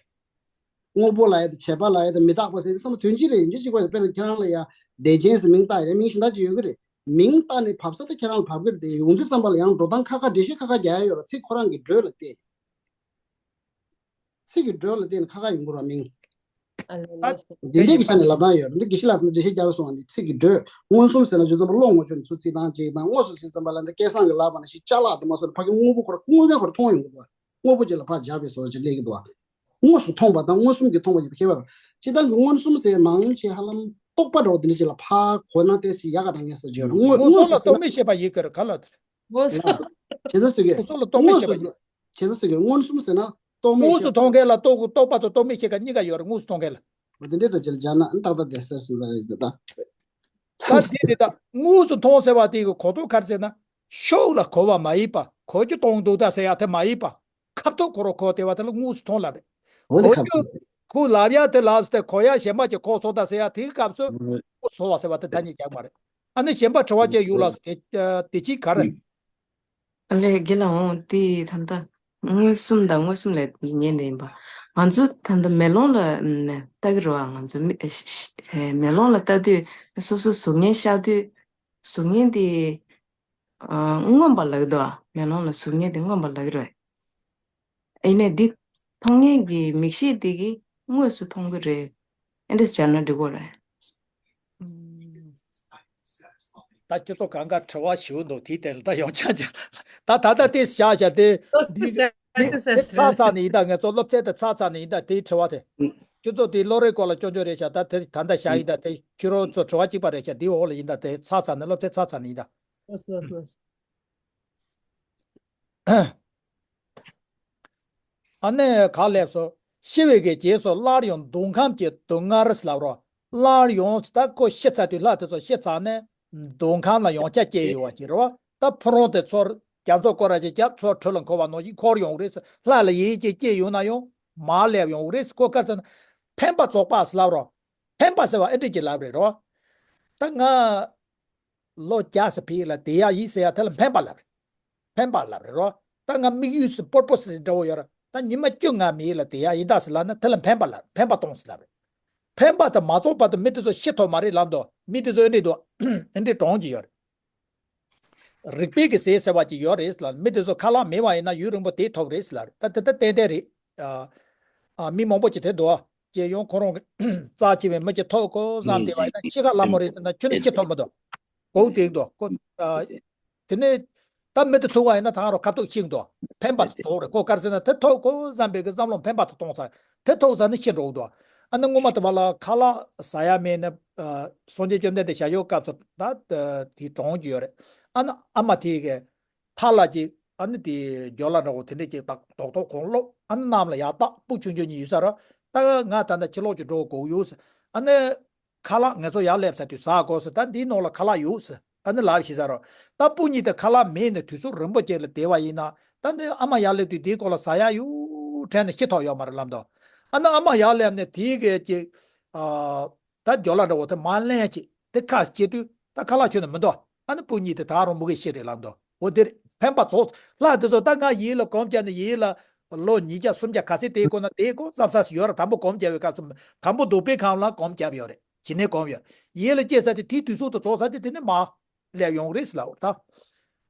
དངོས་པོ་ལ་ཡ་དེ་བྱས་པ་ལ་ཡ་དེ་མི་རྟག་པ་ཟེར་གི་བསམ་བློ་དོན་གཅིག་རེད། ཡིན་གཅིག་གཅིག་པ་རེད། དཔེར་ན་ཁྱེད་རང་ལ་ཡ་བདེ་ཆེན་ཟེར་མིང་བཏགས་ཡོད་རེད། མིང་གཞན་དག་ཅིག་ཡོད་གི་རེད། མིང་བཏགས་ནས་བབས་ས་དེ་ཁྱེད་རང་ལ་བབས་གི་རེད་དེ། ཡོང་དུས་ཙམ་པ་ལ་ཡང་འགྲོ་སྟངས་ཁ་ཁ་འགྲེལ་བཤད་ཁ་ཁ་རྒྱག་ཡ་ཡོད་ར། ཚིག་ཁོ་རང་གི་འགྲོས་ལ་བལྟས། ཚིག་གི་འགྲོས་ལ་བརྟེན་ནས་ཁ་ཁ་ཡིན་དགོས་ར་མིང་། ཨ་ལེ་ལོ། འདི་འདྲའི་གི་ཆ་ནས་ལབ་སྟངས་ཡོད་རེད། འདི་དགེ་བཤེས་ལགས་ཀྱིས་འགྲེལ་བཤད་རྒྱག་པ་སོང་བ། འདི་ཚིག་གི་འགྲོས། མངོན་སུམ་ཟེར་ན་བྱས་ཙམ་པ་བློ་ངོ་ཆོད་ནས་ཚུར་ཚིག་ཐག་བཅད་དང་། དངོས་སུ་ཟེར་ཙམ་པ་ལ་འདི་སྐལ་བཟང་གིས་ལབ་པ་ནང་བཞིན་ཅ་ལག་དུ་མ་སོང་ཕ་གི་དངོས་པོ་ཁོ་རང་དངོས་གནས་ཁོ་རང་མཐོང་ཡོང་གི་འདུག་དངོས་པོ་ཅིག་ལ་ཕར་སྦྱར་བའི་བཟོ་ཅིག་སླེབས་ཀྱི་འདུག་དངོས་སུ་མཐོང་བ་དང་མངོན་སུམ་གྱིས་མཐོང་བ་གཉིས་པོ་ཁྱད་པར། སྤྱིར་བཏང་གི་མངོན་སུམ་ཟེར་མང་ཆེ་ཧ་ལམ་རྟོག་པ་འདྲ་བོ་དེ་འདྲ་ཅིག་ལ་ཕར་གོ་ན་ཏོག་ཙམ་ཡག་ག་འདྲ་ངེས་ཟེར་བརྗོད་རེད། དངོས་མངོན་སུམ་ལ་ཟེར་ན་རྟོག་མེད་ཤེས་པ་ཡིན་གྱི་རེད་ག་ལ། དངོས་སུ། ལ། བྱས་ཙང་ཟེར་གི། དངོས་སུ་ལ་རྟོག་མེད་ཤེས་པ་ཡིན། བྱས་ཙང་ཟེར་གི་མངོན་སུམ་ཟེར་ན་རྟོག་མེད་དངོས་སུ་ཤེས་པ། མཐོང་མཁན་ལ་རྟོག་རྟོག་པ་དང་རྟོག་མེད་ཤེས་པ་གཉིས་ཀ་ཡོད་རེད། དངོས་སུ་མཐོང་མཁན་ལ། འོ་དེ་འདྲའི་འདྲ་ཅིག་ལ་སྦྱར་ན་ཨ་ཏག་ཏག་བསྡད་ས་ཟེར་ས་རེད་ད། ད་འདི་དེ་ད་དངོས་སུ་མཐོང་ཟེར་བ་དེ་གི་གོ་རྟོགས་ག་རེ་ཟེར་ན། ཤུགས་ལ་གོ་བ་མ་ཡིན་པ། གོ་རྒྱུ་མཐོང་འདུག་ད་ཟེར་ཡ་དེ་མ་ཡིན་པ། ཁ་ཐུག་ཁོ་རང་གོ་བསྡད་པ་དེ་ལ་དངོས་སུ་མཐོང་ལབ་རེད། འོ་དེ་གོ་ཁ་རྒྱུ། ཐུག་ཁོས་ལབ་ཡ་དེ་ལབ་སྟེ་གོ་ཡ་གཞན་པ་ཅིག་གོ་སོང་ད་ཟེར་ཡ་དེའི་སྐབས་སུ་དངོས་སུ་མཐོང་བ་ཟེར་བ་དེ་ཐ་སྙད་རྒྱག་མ་རེད། ཨ་ནི་གཞན་པ་དྲི་བ་ཅིག་ཡོད་ལ་དེ་དེ་ཅིག་ག་རེ། ཨ་ལས་དགེ་ལགས། འོང་དེ་ད་ལྟ་མངོན་སུམ་དང་མངོན་སུམ་ལས་ཉན་དེ་ཡིན་པ། ང་ཚོ་ད་ལྟ་མེ་ལོང་ལ་ལྟ་གི་རེད་བ། ང་ཚོ་མེ་ལོང་ལ་ལྟ་དུས་སོ་སོ་གཟུགས་བརྙན་ཤར་དུས་གཟུགས་བརྙན་དེ་མངོན་པ་ལབ་ཀྱི་འདུག་བ། མེ་ལོང་ལ་གཟུགས་བརྙན་དེ་མངོན་པ་ལབ་ཀྱི་རེད། ཡིན་ནའི་འདི་མཐོང་མཁན་གྱི་མིག་ཤེས་དེ་གིས་དངོས་སུ་མཐོང་གི་རེད། ཨེ་འདྲ་སྦྱར་ན་འགྲིག་གོ་རེད། ད་ཁྱོད་ཚོ་གང་ག་དྲི་བ་ཞུ་འདུག་དེའི་ཐད་ལ་ད་ཡོང་ཆ་ཅང་། ད་ད་ལྟ་དེ་བཞག་བཞག་དེ། འདི་འདི་ཚར་ཚར་ནས་ཡིན་ད། ངས་ཚོ་སློབ་ཚན་དེ་ཚར་ཚར་ནས་ཡིན་ད། དེའི་དྲི་བ་དེ། ཁྱོད་ཚོ་དེ་སློབ་རའི་སྐོར་ལ་སྐྱོན་བརྗོད་རེད་ཤག་ད་དེ་ད་ལྟ་བཞག་ཡིན་ད། དེ་ཁྱོད་རང་ཚོ་དྲི་བ་གཅིག་པ་རེད་ཤག་དེའི་འོག་ལ་ཡིན་ད། དེ་ཚར་ཚར་ནས་སློབ་ཚན་ཚར་ཚར་ནས་ཡིན་ད། ཨ་ནེ་ག་ལེབ་སོ། ཤི་བའི་གི་རྗེས་སུ་སླར་ཡང་འདོད་ཁམས་ཀྱི་སྡུག་བསྔལ་ཟེར་ལབ་རོ། སླར་ཡང་ད་ཁོ་ཤི་ཚར་དུས་ལྷ་དེ་ཚོ་ཤི་ཚར་ནས་འདོད་ཁམས་ལ་ཡང་བསྐྱར་སྐྱེ་ཡོང་བ་ཅིག་རེད་བ། ད་ཕུག་རོན་དེ་ཚོར་རྒྱ་མཚོ་སྐོར་ར་ཅིག་རྒྱབ་ཚུར་གྲུ་ལ་འཁོར་བ་ནང་བཞིན་འཁོར་ཡོང་རེད་ཟེར། ལྷ་ལ་ཡིད་ཀྱིས་སྐྱེས་ཡོང་ན་ཡང་མར་སླེབས་ཡོང་རེད་ཟེར། ཁོ་ག་ཟེར་ན་ཕན་པ་རྫོགས་པ་ཟེར་ལབ་རོ། ཕན་པ་ཟེར་བ་ཨེ་འདྲ་ཅིག་ལབ་རེད་རོ། ད་ང་ལོ་བརྒྱ་ཙམ་ཕ་གི་ལ་བསྡད་ཡ་ཡིན་ཟེར་ཡ་དེ་ལ་ཕན་པ་ལབ་རེད། ཕན་པ་ལབ་རེད་རོ། ད་ང་དམིགས་ཡུལ་ཟེར་པོར་པོ་སི་འདྲ་བོ་ཡོད་ར། ད་ཉི་མ་བཅོ་ལྔ་མི་ཡི་ལ་བསྡད་ཡ་ཡིན་ད་ཟེར་ལབ་ན་དེ་ལ་ཕན་པ་ལབ། ཕན་པ་གཏོང་ཟེར་ལབ་རེད། ཕན་པ་དེ་མ་རྫོགས་བར་དུ་མི་དེ་ཚོ་ཤི་ཐུབ་མ་རེད་ལབ་འདུག་མི་དེ་ཚོ་ཨེ་འདྲས་འདུག་ཨེ་འདྲས་གྲོངས་ཀྱི་ཡོད་རེད། རིག་པའི་གི་ཟས་ཟེར་བ་ཅིག་ཡོད་རེད་ཟེར་ལབ། མི་དེ་ཚོ་ཁ་ལག་མེད་པ་ཡིན་ན་ཡུན་རིང་པོ་བསྡད་ཐུབ་རེད་ཟེར་ལབ་རེད། ད་དེ་ད་ཏན་ཏན་རེད། ཨ། ཨ། མི་མང་པོ་ཅིག་དེ་འདུག་ཨ། སྐྱེས་ཡོང་ཁོ་རང་གི་རྩ་ཆེ་བའི་མི་ཅིག་ཐོབ་དགོས་བསམ་བསྡད་པ་ཡིན་ན་ཤི་ཁ་སླ་མོ་རེད། དེ་ན་ཁྱོད་ནི་ཤི་ཐུབ་མི་འདུག་གོག་དེ་འདུག་ཁོ། ཨ། དེ་ནས་ད་མི་དེ་ཐུག་པ་ཡིན་ན་ད་རུང་ཁ་ཐུག་ཤིང་འདུག་ཕན་པ་རྫོགས་རེད། ཁོ་ག་རེ་ཟེར་ན་དེ་ཐོབ་དགོས་བསམ་པའི་གི་བསམ་བློ་ཕན་པ་དེ་གཏོང་ཚར། དེ་ཐོབ་ཚར་ནས་ཤི་འགྲོ་གི་འདུག་ཨ་ནི་སྔོན་མ་དེ་བ་ལ་ཁ་ལག་ཟ་ཡ་མེད་ནས་སངས་རྒྱས་བཅོམ་ལྡན་འདས་ཞལ་བཞུགས་སྐབས་སུ་ད་དེ་གྲོངས་ཀྱི་ཡོད་རེད། ཨ་ནི་ཨ་མ་དེ་གི་ཐ་ལ་ཅིག་ཨ་ནི་དེ་རྒྱོ་ལ་འདྲ་བོ་དེ་འདྲས་ཅིག་ཏག་རྡོག་རྡོག་གོང་སློག་ཨ་ནི་གནམ་ལ་ཡར་བཏགས། སྤུ་ཆུང་ཆུང་གཉིས་ཡོད་ས་ར། ད་ང་ད་ལྟ་ཕྱི་ལོགས་ཀྱི་འགྲོ་དགོས་ཡོད་ཟེར། ཨ་ནི་ཁ་ལག་ང་ཚོ་ཡར་སླེབས་ས་དུས་ཟ་དགོས་ཟེར། ད་འདིའི་ནང་ལ་ཁ་ལག་ཡོད་ཟེར། ཨ་ནི་ལབ་ཤེས་ས་ར། ད་སྤུ་གཉིས་དེ་ཁ་ལག་མེད་ནས་དུས་ཚོད་རིང་པོ་ཅིག་ལ་བསྡད་པ་ཡིན་ན། ད་འདི་ཨ་མ་ཡར་སླེབས་དུས་འདིའི་སྐོར་ལ་ཟ་ཡ་ཡོད་དྲན་ནས་ཤི་ཐུབ་ཡོད་མ་རེད་ལབ་འདུག་ཨ་ནི་ཨ་མ་ཡར་སླེབས་ནས་དེའི་གི་ཅིག་ཨ། ད་རྒྱོ་ལ་འདྲ་བོ་དེ་མར་ལེན་ཅིག་དེ་ཁ་སྐྱེ་དུས་ད་ཁ་ལག་ཁྱོན་ནས་མི་འདུག་ཨ་ནི་སྤུ་གཉིས་དེ་ད་རུང་མུ་གེ་ཤི་རེད་ལབ་འདུག་འོ་དེ་རེད། ཕན་པ་རྫོགས། ལྷ་དེ་ཚོ་ད་ང་ཡིད་ལ་གོམས་བརྒྱབ་ནས་ཡིད་ལ་ལོ་ཉིས་བརྒྱ་སུམ་བརྒྱ་ག་ཚད་བསྡད་དགོས་ན་བསྡད་དགོས་བསམ་ས་ཞིག་ཡོད་ར། དང་པོ་གོམས་བརྒྱབ་པའི་སྐབས་སུ་དང་པོ་འདོད་པའི་ཁམས་ལ་གོམས་བརྒྱབ་ཡོད་རེད། ཇི་ནས་གོམས་ཡོད། ཡིད་ལ་སྐྱེས་ཚར་དུས་དེའི་དུས་ཚོད་དུ་རྫོགས་ཚར་དུས་དེ་ནས་མར་སླེབས་ཡོང་རེད་ཟེར་ལབ་འོ་ད།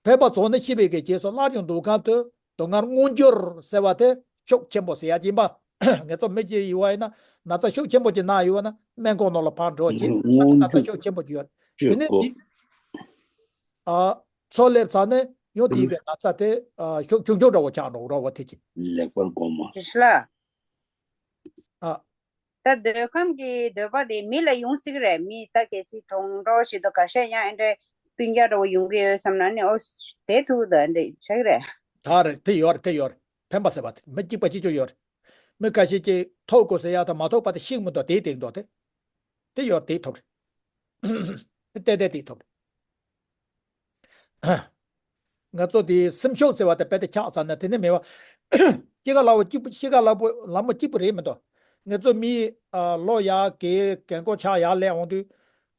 ཕན་པ་རྫོགས་ནས་ཤི་བའི་གི་རྗེས་སུ་སླར་ཡང་འདོད་ཁམས་དུ། སྡུག་བསྔལ་མངོན་གྱུར་ཟེར་བ་དེ་ཤུགས་ཆེན་པོ་ཟེར་ཡ་ཡིན་པ། ངེད་ཚོ་མི་གཅིག་ཡོད་པ་ཡིན་ན་ན་ཚ་ཤུགས་ཆེན་པོ་ཅིག་ན་ཡོད་པ་ན་སྨན་ཁང་ནང་ལ་ཕར་འགྲོ་བྱས། ཨ་ནི་ན་ཚ་ཤུགས་ཆེན་པོ་ཅིག་ཡོད། དེ་ནས་འདི་ཨ་མཚོ་སླེབས་ཚར་ནས་ཡང་དེའི་གི་ན་ཚ་དེ་ཨ་ཤུགས་ཆུང་ཆུང་འདྲ་བོ་ཆགས་འགྲོ་རོགས་པ་དེ་ཅིག་ལེགས་པར་སྒོམ་མ། དེ་ཤི་ལ། ཨ། ད་འདོད་ཁམས་ཀྱི་འདོད་པ་དེ་མི་ལ་ཡོང་སྲིད་ཀྱི་རེད། མི་ད་གལ་སྲིད་གྲོངས་འགྲོ་ཞིག་ཏུ་ཁ་ཤས་ཡང་ཨེ་འདྲའི་ སྤུན་ཀྱག་འདྲ་བོ་ཡོང་གི་ཡོད་བསམ་ན་ནི་ཨོ་དེ་ཐུག་ད་འདྲ་ཆགས་རེད། ད་རེད། དེ་ཡོད་རེད། དེ་ཡོད་རེད། ཕན་པ་ཟེར་བ་དེ་མི་གཅིག་པ་གཅིག་ཀྱང་ཡོད་རེད། མི་ཁ་ཤས་ཀྱིས་ཐོབ་དགོས་ཟེར་ཡག་དང་མ་ཐོབ་པ་དེ་ཤེས་མི་འདུག་དེའི་སྟེང་འདུག་དེ། དེ་ཡོད་དེ་ཐོབ་རེད། ཏན་ཏན་དེ་ཐོབ་རེད། ང་ཚོ་དེ་སེམས་ཤུགས་ཟེར་བ་དེ་རྦད་དེ་ཆག་ཚར་ན་དེ་ནི་མེད་པ། སྐྱེ་རྒ་ན་འཆི་གཅིག་པུ། སྐྱེ་རྒ་ན་འཆི་ལ་མོ་གཅིག་པུ་རེད་མི་འདུག་ང་ཚོ་མི་ཨ་ལོ་ཡར་རྒས་རྒན་གོག་ཆགས་ཡར་སླེབས་འོང་དུས།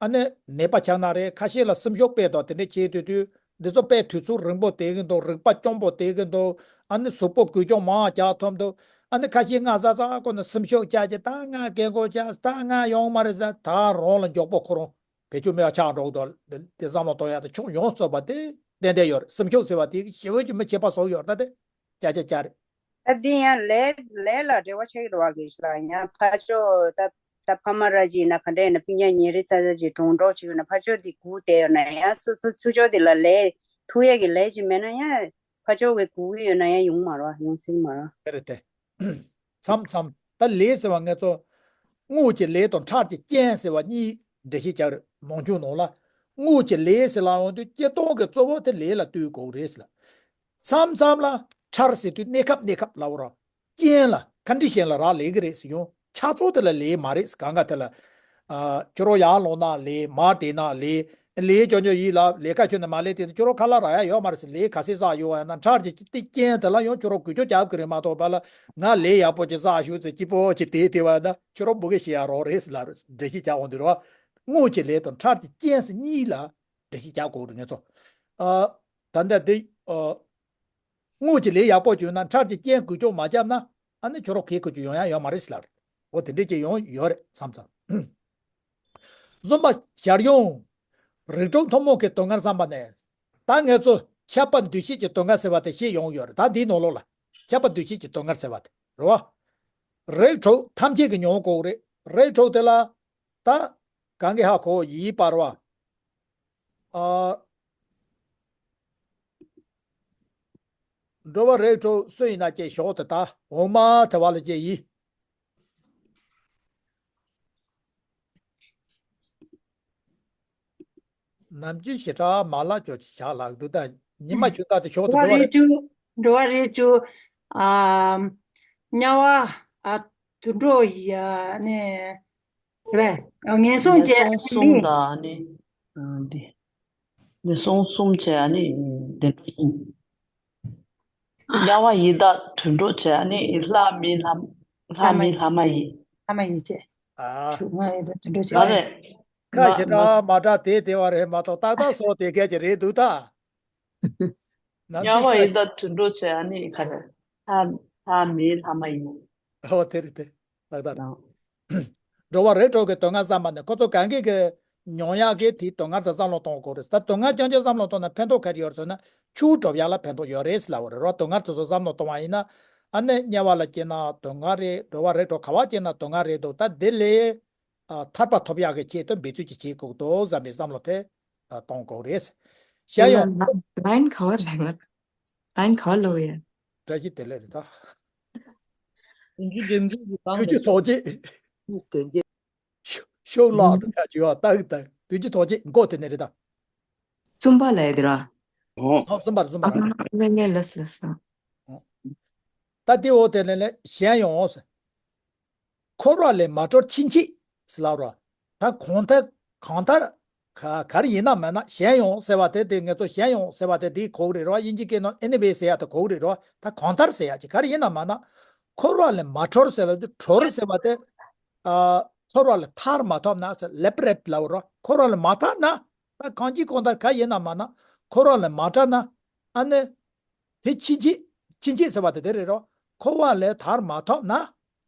ཨ་ནི་ནད་པ་ཆགས་ན་རེད། ཁ་ཤས་ལ་སེམས་ཤུགས་སྤེལ་དང་དེ་འདྲ་བྱེད་དུས་དུས། འདི་ཚོ་དཔེ་དུས་ཚོད་རིང་པོ་བསྡད་ཀྱི་འདུག་རིག་པ་སྐྱོ་པོ་བསྡད་ཀྱི་འདུག་ཨ་ནི་གཟུགས་པོ་འགུལ་སྐྱོད་མང་རྒྱག་ཐུབ་འདུག་ཨ་ནི་ཁ་ཤས་སྔ་ས་ས་ཁོ་ན་སེམས་ཤུགས་བཅག་གི། ད་ང་རྒན་གོག་ཆགས། ད་ང་ཡོང་མ་རེད་ཟེར། ད་རང་ལ་མགྱོགས་པོ་ཁོ་རང་བེད་སྤྱོད་མེད་པ་ཆགས་འགྲོ་གི་འདུག་དེ་བསམ་བློ་གཏོང་ཡག་དེ་ཕྱོགས་ཡོངས་རྫོགས་པ་དེ་ཏན་ཏན་ཡོད་རེད། སེམས་ཤུགས་ཟེར་བ་དེ་ཞེ་པོ་ཅིག་མི་བྱེད་པ་བཟོ་གི་ཡོད་རེད། ད་དེ་བརྒྱ་ཆ་བརྒྱ་རེད། ད་འདི་ཡང་ལས་ལས་ལ་འབྲེལ་བ་ཆགས་ཀྱི་རེད་བ། གི་ལ་ཡང་ཕར་ཕྱོགས་ད་ད་ཕ་མ་ར་ཅིག་ཡིན་ན་ག་འདྲ་ཡིན་ན་སྤུན་ཀྱག་ཉེ་རིང་ཙག་ཙག་ཅིག་གྲོངས་གྲོངས་བྱེད་ཀྱི་ཡོད་ན་ཕར་ཕྱོགས་འདི་སྒུག་བསྡད་ཡོད་ན་ཡང་སོ་སོ་ཚུར་ཕྱོགས་འདི་ལ་ལས་ཐུག་ཡས་ཀྱི་ལས་ཅིག་མེད་ན་ཡང་ཕར་ཕྱོགས་ཀྱི་སྒུག་གི་ཡོད་ན་ཡང་ཡོང་མ་རེད་བ། ཡོང་སྲིད་མ་རེད། དེ་རེད་དེ། མཚམས་མཚམས་ད་ལས་ཟེར་བ་ང་ཚོ་དངོས་ཀྱི་ལས་དང་འཕྲལ་གྱི་རྐྱེན་ཟེར་བ་གཉིས་འགྲེལ་བཤད་རྒྱག་རེད། ནང་ཆོས་ནང་ལ་དངོས་ཀྱི་ལས་ཟེར་ལབ་ཡོང་དུས་སྤྱིར་བཏང་གི་གཙོ་བོ་དེ་ལས་ལ་ལྟོས་དགོས་རེད་ཟེར་ལ། མཚམས་མཚམས་ལ་འཕྲལ་ཟེར་དུས་གནས་སྐབས་གནས་སྐབས་ལབ་ར། རྐྱེན་ལ་ཀོན་ཌི་ཤན་ལ་རག་ལས་ཀྱི་རེད་ཟེར་ཡོང་། ཆ་ཚང་དེ་ལ་ལས་མ་རེད་ཟེར། གང་ག་དེ་ལ། ཨ། ཁྱོད་རང་ཡར་ལངས་ན་ལས། མར་བསྡད་ན་ལས། ལས་རྐྱང་རྐྱང་ཡིན་ལ་ལས་ཀ་ཁྱོན་ནས་མ་ལས་དེ་ཁྱོད་རང་ཁ་ལག་རག་ཡ་ཡོད་མ་རེད་ཟེར། ལས་ག་ཚད་བསགས་ཡོད་པ་ཡིན་ན་འཕྲལ་གྱི་དེ་རྐྱེན་དེ་ལ་ཡང་ཁྱོད་རང་འགུལ་སྐྱོད་རྒྱག་གི་རེད་མ་གཏོགས། པ་ལ་ང་ལས་ཡག་པོ་ཅིག་བསགས་ཞུ་ཟེར་སྐྱིད་པོ་ཅིག་བསྡད་བསྡད་པ་ཡིན་ན་ཁྱོད་རང་འབུ་གས་ཤི་ཡ་རང་རེད་ཟེར་ལ་འགྲེལ་བཤད་རྒྱག་འོང་དུས་རེད་བ། དངོས་ཀྱི་ལས་དང་འཕྲལ་གྱི་རྐྱེན་ཟེར་གཉིས་ལ་འགྲེལ་བཤད་རྒྱག་དགོས་རེད་ང་ཚོ། ཨ། ད་ལྟ་དེ། ཨ། དངོས་ཀྱི་ལས་ཡག་པོ་བྱུང་ན་འཕྲལ་གྱི་རྐྱེན་འགུལ་སྐྱོད་མ་བརྒྱབ་ན་ཨ་ནི་ཁྱོད་རང་གིས་འགུལ་སྐྱོད་ཡོང་ཡ་ཡོད་མ་རེད་ཟེར་ལབ་རེད། འོ་དེ་འདྲས་ཀྱི་ཡོང་ཡོད་རེད་མཚམས་མཚམས། བཟོད་པ་ཞར་ཡང་རིགས་དྲུག་ཐུན་མོང་གི་སྡུག་བསྔལ་བསམ་པ་ནས། ད་ང་ཚོ་ཁྱབ་པ་འདུ་བྱེད་ཀྱི་སྡུག་བསྔལ་ཟེར་བ་དེ་བཤད་ཡོང་ཡོད་རེད། ད་འདིའི་ནང་ལོགས་ལ་ཁྱབ་པ་འདུ་བྱེད་ཀྱི་སྡུག་བསྔལ་ཟེར་བ་དེ་རེད་བ། རིགས་དྲུག་ཐམས་ཅད་ཀྱིས་མྱོང་དགོས་རེད། རིགས་དྲུག་དེ་ལ་ད་གང་གི་ཧ་གོ་ཡིན་པར་བ། ཨ། འགྲོ་བ་རིགས་དྲུག་སུ་ཡིན་ན་ཅེས་ཞོག་དེ་ད་འོ་མ་དེ་བ་ལ་ཅེས་ཡིན། ནམ་རྒྱུན་ཞེ་དྲག་མ་ལབ་ཀྱོག་ཅིག་བཞག་ལབ་འདུག་ད་ཉི་མ་ཆུ་ཚོད་དེ་ཞོག་དེ་འགྲོ་བ་འགྲོ་བ་རིགས་དྲུག་འགྲོ་བ་རིགས་དྲུག་ཨ། དམྱལ་བ། ཨ། དུད་འགྲོ་ཡི། ཨ་ནི། རེད་པས། ངན་སོང་ཅན། ངན་སོང་གསུམ་དང་ནི། ཨ། འདི། ངན་སོང་གསུམ་བྱས། ཨ་ནི་འདི་གསུམ། དམྱལ་བ་ཡི་དྭགས་དུད་འགྲོ་བྱས། ཨ་ནི་ལྷ་མི་ལྷ། ལྷ་མི་ལྷ་མ་ཡིན། ལྷ་མ་ཡིན་བྱས། ཨ། དམྱལ་བ་ཡི་དྭགས་དུད་འགྲོ་བྱས། ག་རེ། ཁ་ཞེ་དྲག་མ་དྲག་དེ་དེ་བ་རེད་མ་གཏོགས་ཏག་ཏག་སོགས་དེ་གས་ཀྱི་རེད་འདུག་ད། ནམ་རྒྱུན་དམྱལ་བ་ཡི་དྭགས་དུད་འགྲོ་བྱས། ཨ་ནི་ག་རེ། ལྷ། ལྷ་མི་ལྷ་མ་ཡིན། ཨོ་དེ་རེད་དེ། ལགས་དང་། འགྲོ་བ་རིགས་དྲུག་གི་སྡུག་བསྔལ་བསམ་པ་ནི་ཁོ་ཚོ་གང་གིས་གི་མྱོང་ཡག་གི་དེའི་སྡུག་བསྔལ་དེ་བསམ་བློ་གཏོང་དགོས་རེད། ད་སྡུག་བསྔལ་རྐྱང་རྐྱང་བསམ་བློ་གཏོང་ན་ཕན་ཐོགས་ག་རེ་ཡོད་རེད་ཟེར་ན་ཆུ་འགྲོ་ཡག་ལ་ཕན་ཐོགས་ཡོད་རེད་ཟེར་ལབ་པ་རེད་རོ། སྡུག་བསྔལ་དེ་ཚོ་བསམ་བློ་གཏོང་བ་ཡིན་ན། ཨ་ནི་དམྱལ་བ་ལ་སྐྱེས་ན་སྡུག་བསྔལ་རེད། འགྲོ་བ་རིགས་དྲུག་ག་བ་སྐྱེས་ན་སྡུག་བསྔལ་རེད་འདུག་ད་དེ་ལས། ཨ། ཐར་པ་ཐོབ་ཡག་གི་ཆེད་དུ་འབད་རྩོལ་ཅིག་བྱེད་དགོས་འདུག་བསམ་པའི་བསམ་བློ་དེ་ཨ་གཏོང་དགོས་རེད། གཞན་ཡང་། ལ་ལ་ལའིན་ག་བ་རེད་ལ། ལའིན་ག་བ་ལོ་ཡ། བཀྲ་ཤིས་བདེ་ལེགས་རེད་ད། དུས་རྒྱུན་དུས་རྒྱུན་གྱི་སྟངས་དུས་རྒྱུན་ཐོག་བཅད། ཤོ་ཤོ་ལག་ཏུ་ཡ་བྱུས་པ་ཏག་ཏག་དུས་རྒྱུན་ཐོག་བཅད་མགོ་དེ་ནས་རེད་ད། གསུམ་པ་ལ་ཡ་དེ་ར། ཨོ། ཨོ་གསུམ་པ་རེད་གསུམ་པ་རེད། ཨ་ནི་ལས་ལས་ལས། ད་དེ་འོ་དེ་ནས་ལས་གཞན་ཡང་འོ་ཟེར། འཁོར་བ་ལས་མ་གྲོལ་ཕྱིན་ཆད་ཟེར་ལབ་རོ། ད་གང་ལྟར་གང་ལྟར་ག་ག་རེ་ཡིན་ན་མིན་ན་གཞན་ཡང་ཟེར་བ་དེ་དེ་ང་ཚོ་གཞན་ཡང་ཟེར་བ་དེ་དེ་གོ་གི་རེད་རོ། དབྱིན་ཇི་སྐད་ནང་ཨེ་ནི་ཝེ་ཟེར་ཡ་དེ་གོ་གི་རེད་རོ། ད་གང་ལྟར་ཟེར་ཡ་ཅིག་ག་རེ་ཡིན་ན་མིན་ན་འཁོར་བ་ལས་མ་གྲོལ་ཟེར་ལབ་དུས་གྲོལ་ཟེར་བ་དེ། ཨ། འཁོར་བ་ལས་ཐར་མ་ཐོབ་ན་ཟེར་ལེབ་རེད་ལབ་རོ། འཁོར་བ་ལས་མ་ཐར་ན། ད་གང་ཅི་གང་ལྟར་ག་ཡིན་ན་མིན་ན་འཁོར་བ་ལས་མ་ཐར་ན། ཨ་ནི། དེ་ཕྱིན་ཆད། ཕྱིན་ཆད་ཟེར་བ་དེ་དེ་རེད་རོ། འཁོར་བ་ལས་ཐར་མ་ཐོབ་ན།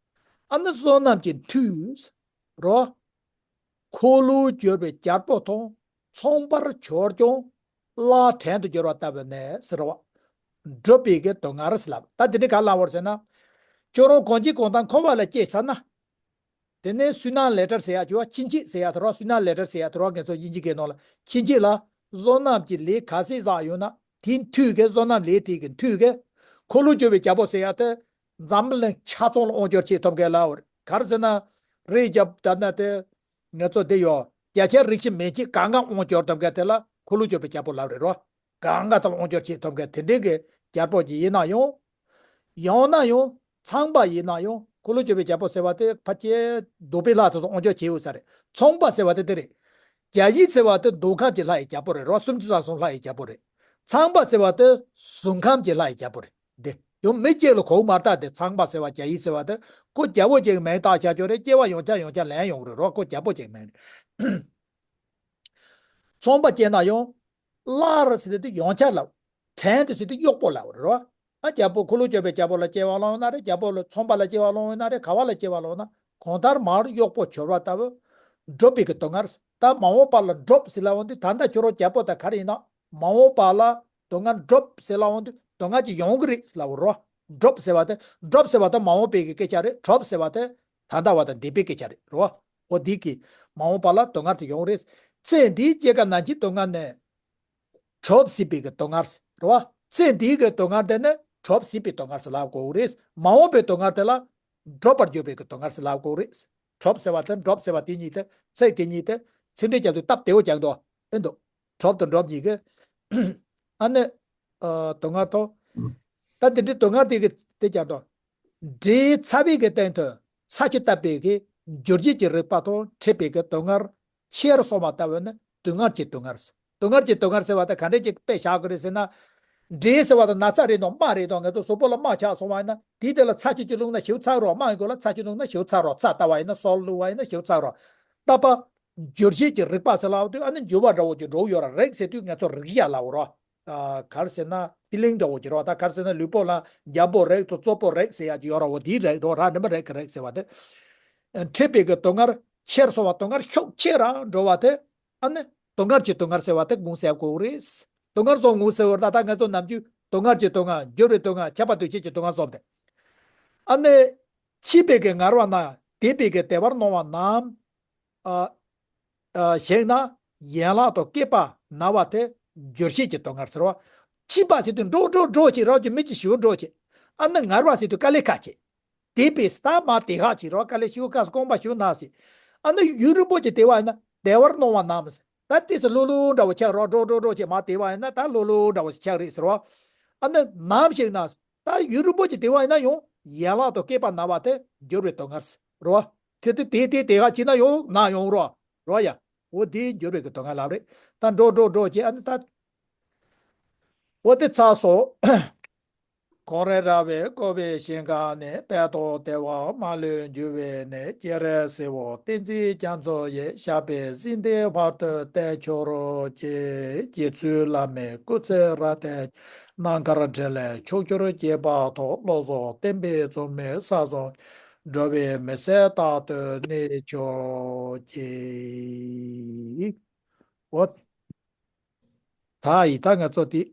ཨ་ནི་བསོད་ནམས་ཀྱི་མཐུས། རོ། འཁོར་ལོས་སྒྱུར་བའི་རྒྱལ་པོ་དང་མཚུངས་པར་གྱུར་ཀྱང་བླ་བྲན་དུ་འགྱུར་བ་ལྟ་བུ་ནས་ཟེར་བ། སྒྲུབ་པའི་གི་སྡུག་བསྔལ་ཟེར་ལབ། ད་དེ་འདྲ་ག་ལབ་པ་རེད་ཟེར་ན། ཁྱོད་རང་གང་ཅི་གང་ལྟར་འཁོར་བ་ལ་སྐྱེས་ཚར་ན། དེ་ནས་བསོད་ནམས་ལས་གྲར་ཟེར་ཡ་ཅོ་བ་ཕྱིན་ཆད་ཟེར་ཡ་དོ་ར། བསོད་ནམས་ལས་གྲར་ཟེར་ཡ་དོ་ར་ང་ཚོ་དབྱིན་ཇི་སྐད་ནང་ལ་ཕྱིན་ཆད་ལ་བསོད་ནམས་ཀྱི་ལས་ག་ཚད་བསགས་ཡོད་ན་དེའི་མཐུས་ཀྱི་བསོད་ནམས་ལས་དེ་གི་མཐུས་ཀྱི་འཁོར་ལོས་སྒྱུར་བའི་རྒྱལ་པོ་ཟེར་ཡ་དེ་འཛམ་གླིང་ཆ་ཚང་ལ་དབང་བསྒྱུར་བྱེད་ཐུབ་མཁན་ལ་འོ་རེད། ག་རེ་ཟེར་ན་རིའི་རྒྱབ་ད་ན་དེ་ང་ཚོ་དེ་ཡོད་རྒྱ་ཆེན་རིགས་ཤིག་མེད་ཅིག་གང་ག་དབང་བསྒྱུར་ཐུབ་མཁན་དེ་ལ། འཁོར་ལོ་སྐྱོབ་པའི་རྒྱལ་པོ་ལབ་རེད་རོ། གང་ག་ཐོག་ལ་དབང་སྒྱུར་བྱེད་ཐུབ་མཁན་དེ་འདྲའི་གི་རྒྱལ་པོ་ཅིག་ཡིན་ན་ཡང་། ཡང་ན་ཡང་ཚངས་པ་ཡིན་ན་ཡང་འཁོར་ལོ་སྐྱོབ་པའི་རྒྱལ་པོ་ཟེར་བ་དེ་ཕལ་ཆེར་གདོལ་པའི་ལྷ་དེ་ཚོ་དབང་སྒྱུར་བྱེད་འོས་ས་རེད། ཚངས་པ་ཟེར་བ་དེ་དེ་རེད། རྒྱལ་བཞི་ཟེར་བ་དེ་འདོད་ཁམས་ཀྱི་ལྷ་ཡི་རྒྱལ་པོ་རེད་རོ། སུམ་ཅུ་རྩ་གསུམ་ལྷ་ཡི་རྒྱལ་པོ་རེད། ཚངས་པ་ཟེར་བ་དེ་གཟུགས་ཁམས་ཀྱི་ལྷ་ཡི་རྒྱལ་པོ་རེད། འདི་ཡང་མི་གཅིག་ལ་གོ་མ་ལྟ་སྟེ་ཚངས་པ་ཟེར་བ་རྒྱལ་བཞི་ཟེར་བ་དེ་ཁོ་རྒྱལ་པོ་གཅིག་གི་མིང་བཏགས་བྱ་ཆོག་རེད། སྐྱེ་བ་ཡང་བསྐྱར་ཡང་བསྐྱར་ལེན་ཡོང་རེད་རོ། ཁོ་རྒྱལ་པོ་གཅིག་གི་མིང་རེད། ཚངས་པ་སྐྱེས་ན་ཡང་། སླར་ཟེར་དུས་ཡང་བསྐྱར་ལབ། དྲན་དུ་ཟེར་དུས་གཡོག་པོ་ལབ་རེད་རོ། ཨ་རྒྱལ་པོ་འཁོར་ལོ་སྐྱོབ་པའི་རྒྱལ་པོ་ལ་སྐྱེ་བ་བླངས་ཡོད་ན་རེད། རྒྱལ་པོ་ལ་ཚངས་པ་ལ་སྐྱེ་བ་བླངས་ཡོད་ན་རེད། ག་བ་ལ་སྐྱེ་བ་བླངས་ན། གང་ལྟར་མར་གཡོག་པོ་འབྱོར་བ་ལྟ་བུ། སྒྲུབ་པའི་གི་སྡུག་བསྔལ། ད་མ་འོངས་པ་ལ་སྒྲུབ་ཟེར་ལབ་འོང་དུས་ད་ལྟ་ཁྱོད་རང་རྒྱལ་པོ་དང་ག་རེ་ཡིན་ན། མ་འོངས་པ་ལ་སྡུག་བསྔལ་སྒྲུབ་ཟེར་ལབ་འོང་དུས་སྡུག་བསྔལ་ཅིག་ཡོང་གི་རེད་ཟེར་ལབ་རོ། སྒྲུབ་ཟེར་བ་དེ་སྒྲུབ་ཟེར་བ་དེ་མ་འོངས་པའི་གི་སྐད་ཆ་རེད། གྲུབ་ཟེར་བ་དེ་ད་ལྟ་བ་དང་འདས་པའི་སྐད་ཆ་རེད་རོ། འོ་འདི་གི་མ་འོངས་པ་ལ་སྡུག་བསྔལ་དེ་ཡོང་རེད། ཚེ་འདིའི་སྐྱེ་རྒ་ན་འཆིའི་སྡུག་བསྔལ་ནས། གྲུབ་སྲིད་པའི་གི་སྡུག་བསྔལ་རེད་བ། ཚེ་འདིའི་གི་སྡུག་བསྔལ་དེ་ནི་གྲུབ་སྲིད་པའི་སྡུག་བསྔལ་ཟེར་ལབ་དགོས་རེད། མ་འོངས་པའི་སྡུག་བསྔལ་དེ་ལ་འགྲུབ་པར་འགྱུར་བའི་གི་སྡུག་བསྔལ་ཟེར་ལབ་དགོས་རེད། གྲུབ་ཟེར་བ་དེ་འགྲུབ་ཟེར་བ་དེ་གཉིས་དེ་ཚིག་དེ་གཉིས་དེ་ཚིག་འགྲེལ་རྒྱབ་དུས་སྟབས་བདེ་བོ་རྒྱག་འདུག་ཨེ་འདུག་གྲུབ་དང་འགྲུབ་གཉིས་ཀྱི། ཨ་ནི། ཨ། སྡུག་བསྔལ་ཐོབ། ད་འདི་འདྲའི་སྡུག་བསྔལ་དེ་གི་དེ་ཀྱང་དང་། འབྲས་ཚ་བའི་གི་སྟེང་དུ་ཚ་ཆུ་བཏབ་པའི་གི་འགྱུར་བྱེད་ཀྱི་རིག་པ་དང་འཕྲད་པའི་གི་སྡུག་བསྔལ་ཆེར་སོང་བ་ལྟ་བུ་ནི་སྡུག་བསྔལ་གྱི་སྡུག་བསྔལ། སྡུག་བསྔལ་གྱི་སྡུག་བསྔལ་ཟེར་བ་དེ་ག་འདྲས་ཅིག་དཔེ་བཞག་གི་རེད་ཟེར་ན། འབྲས་ཟེར་བ་དེ་ན་ཚ་རེད་དང་རྨ་རེད་དང་ངེད་ཚོ་གཟུགས་པོ་ལ་རྨ་ཆགས་སོང་བ་ཡིན་ན་དེའི་དེ་ལ་ཚ་ཆུ་ཅིག་བླུགས་ན་ཞིབ་ཚ་རོགས། རྨ་ཡི་མགོ་ལ་ཚ་ཆུ་བླུགས་ན་ཞིབ་ཚ་རོགས། ཚྭ་བཏབ་པ་ཡིན་ན་སོལ་བླུགས་པ་ཡིན་ན་ཞིབ་ཚ་རོགས། ད་པ། འགྱུར་བྱེད་ཀྱི་རིག་པ་ཟེར་ལབ་དུས་ཨ་ནི་འགྱུར་བ་འདྲ་བོ་ཅིག་འགྲོ་གི་ཡོད་ར། རེག་ཟེར་དུས་ངེད་ཚོ་རེག་ཡ་ལབ་རོ། ཨ། ག་རེ་ཟེར་ན་ཕི་ལིང་འདྲ་བོ་ཅིག་རོ། ད་ག་རེ་ཟེར་ན་ལུས་པོ་ལ་འཇམ་པོ་རེག་དང་རྩུབ་པོ་རེག་ཟེར་ཡ་ཅིག་ཡོད་ར། འོ་དེའི་རེག་འགྲོ་ར། ནི་མ་རེག་གི་རེག་ཟེར་བ་དེ། འཕྲད་པའི་གི་སྡུག་བསྔལ་ཆེར་སོང་བ། སྡུག་བསྔལ་ཤུགས་ཆེ་ར་འགྲོ་བ་དེ། ཨ་ནི་སྡུག་བསྔལ་གྱི་སྡུག་བསྔལ་ཟེར་བ་དེ་ངོ་ཟེར་དགོས་རེད། སྡུག་བསྔལ་གསུམ་ངོ་ཟེར་བ་ད་ལྟ་ངེད་ཚོ་ནམ་རྒྱུན་སྡུག་བསྔལ་གྱི་སྡུག་བསྔལ། འགྱུར་བའི་སྡུག་བསྔལ། ཁྱབ་པ་འདུ་བྱེད་ཀྱི་སྡུག་བསྔལ་གསུམ་དེ། ཨ་ནི། འཆི་བའི་གི་ངལ་བ་ན་བདེ་བའི་གི་བདེ་བར་སྣང་བ་ནམ། ཨ། ཨ། ཞིག་ན་ཡན་ལག་དང་སྐེད་པ་ན་བ་དེ་འགྱུར་བྱེད་ཀྱི་སྡུག་བསྔལ་ཟེར་བ། འཆི་བ་ཟེར་དུས་འགྲོ་འགྲོ་འགྲོ་བྱེད་རོགས་ཀྱི་མི་ཅིག་ཞིག་འགྲོ་བྱེད། ཨ་ནི་ངལ་བ་ཟེར་དུས་དཀའ་ལས་ཁག་བྱེད། བདེ་བའི་ད་མ་བདེ་ཁག་བྱེད་རོགས། དཀའ་ལས་ཞིག་ཁག་སྐོམ་པ་ཞིག་ན་ཟེར། ཨ་ནི་ཡུན་རིང་པོ་ཅིག་བདེ་བ་ཡིན་ན་བདེ་བར་སྣང་བ་ནམ་ཟེར། ད་ཏོག་ཙམ་ལྷོད་ལྷོད་འདྲ་བོ་ཆགས་རོགས། འགྲོ་འགྲོ་འགྲོ་བྱེད་མ་བདེ་བ་ཡིན་ན་ད་ལྷོད་ལྷོད་འདྲ་བོ་ཞིག་ཆགས་རེད་ཟེར་བ། ཨ་ནི་ནམ་ཞིག་ན། ད་ཡུན་རིང་པོ་ཅིག་བདེ་བ་ཡིན་ན་ཡང་ཡན་ལག་དང་སྐེད་པ་ན་བ་དེ་འགྱུར་བའི་སྡུག་བསྔལ་རོ། དེ་དེ་དེ་དེ་དེ་ག་ཅིག་ན་ཡང་ན་ཡོང་རོ། རོ་ཡ། འོ་དེ་འགྱུར་བའི་གི་སྡུག་བསྔལ་ལབ་རེད། ད་འགྲོ་འགྲོ་འགྲོ་བྱེད་ཨ་ནི་ད། འོ་དེ་ཚར་སོང་། ཁོང་རེ་ར་བས་བསྐོར་བའི་ཞིང་ཁམས་ནི། དཔལ་དང་བདེ་བ་མ་ལུས་འབྱུང་བའི་གནས། སྤྱན་རས་གཟིགས་དབང་བསྟན་འཛིན་རྒྱ་མཚོ་ཡི། ཞབས་པད་སྲིད་མཐའི་བར་དུ་བརྟན་གྱུར་ཅིག། རྗེ་བཙུན་བླ་མའི་སྐུ་ཚེ་རབ་བརྟན། རྣམ་དཀར་འཕྲིན་ལས་ཕྱོགས་བཅུར་རྒྱས་པ་དང་། བློ་བཟང་བསྟན་པའི་མཚོ་མོས་ས་གསུམ་འགྲོ་བའི་མི་ཚེ་རྟག་ཏུ་གནས་གྱུར་ཅིག། འོ། ད་ཡིན་ད་ང་ཚོ་དེ།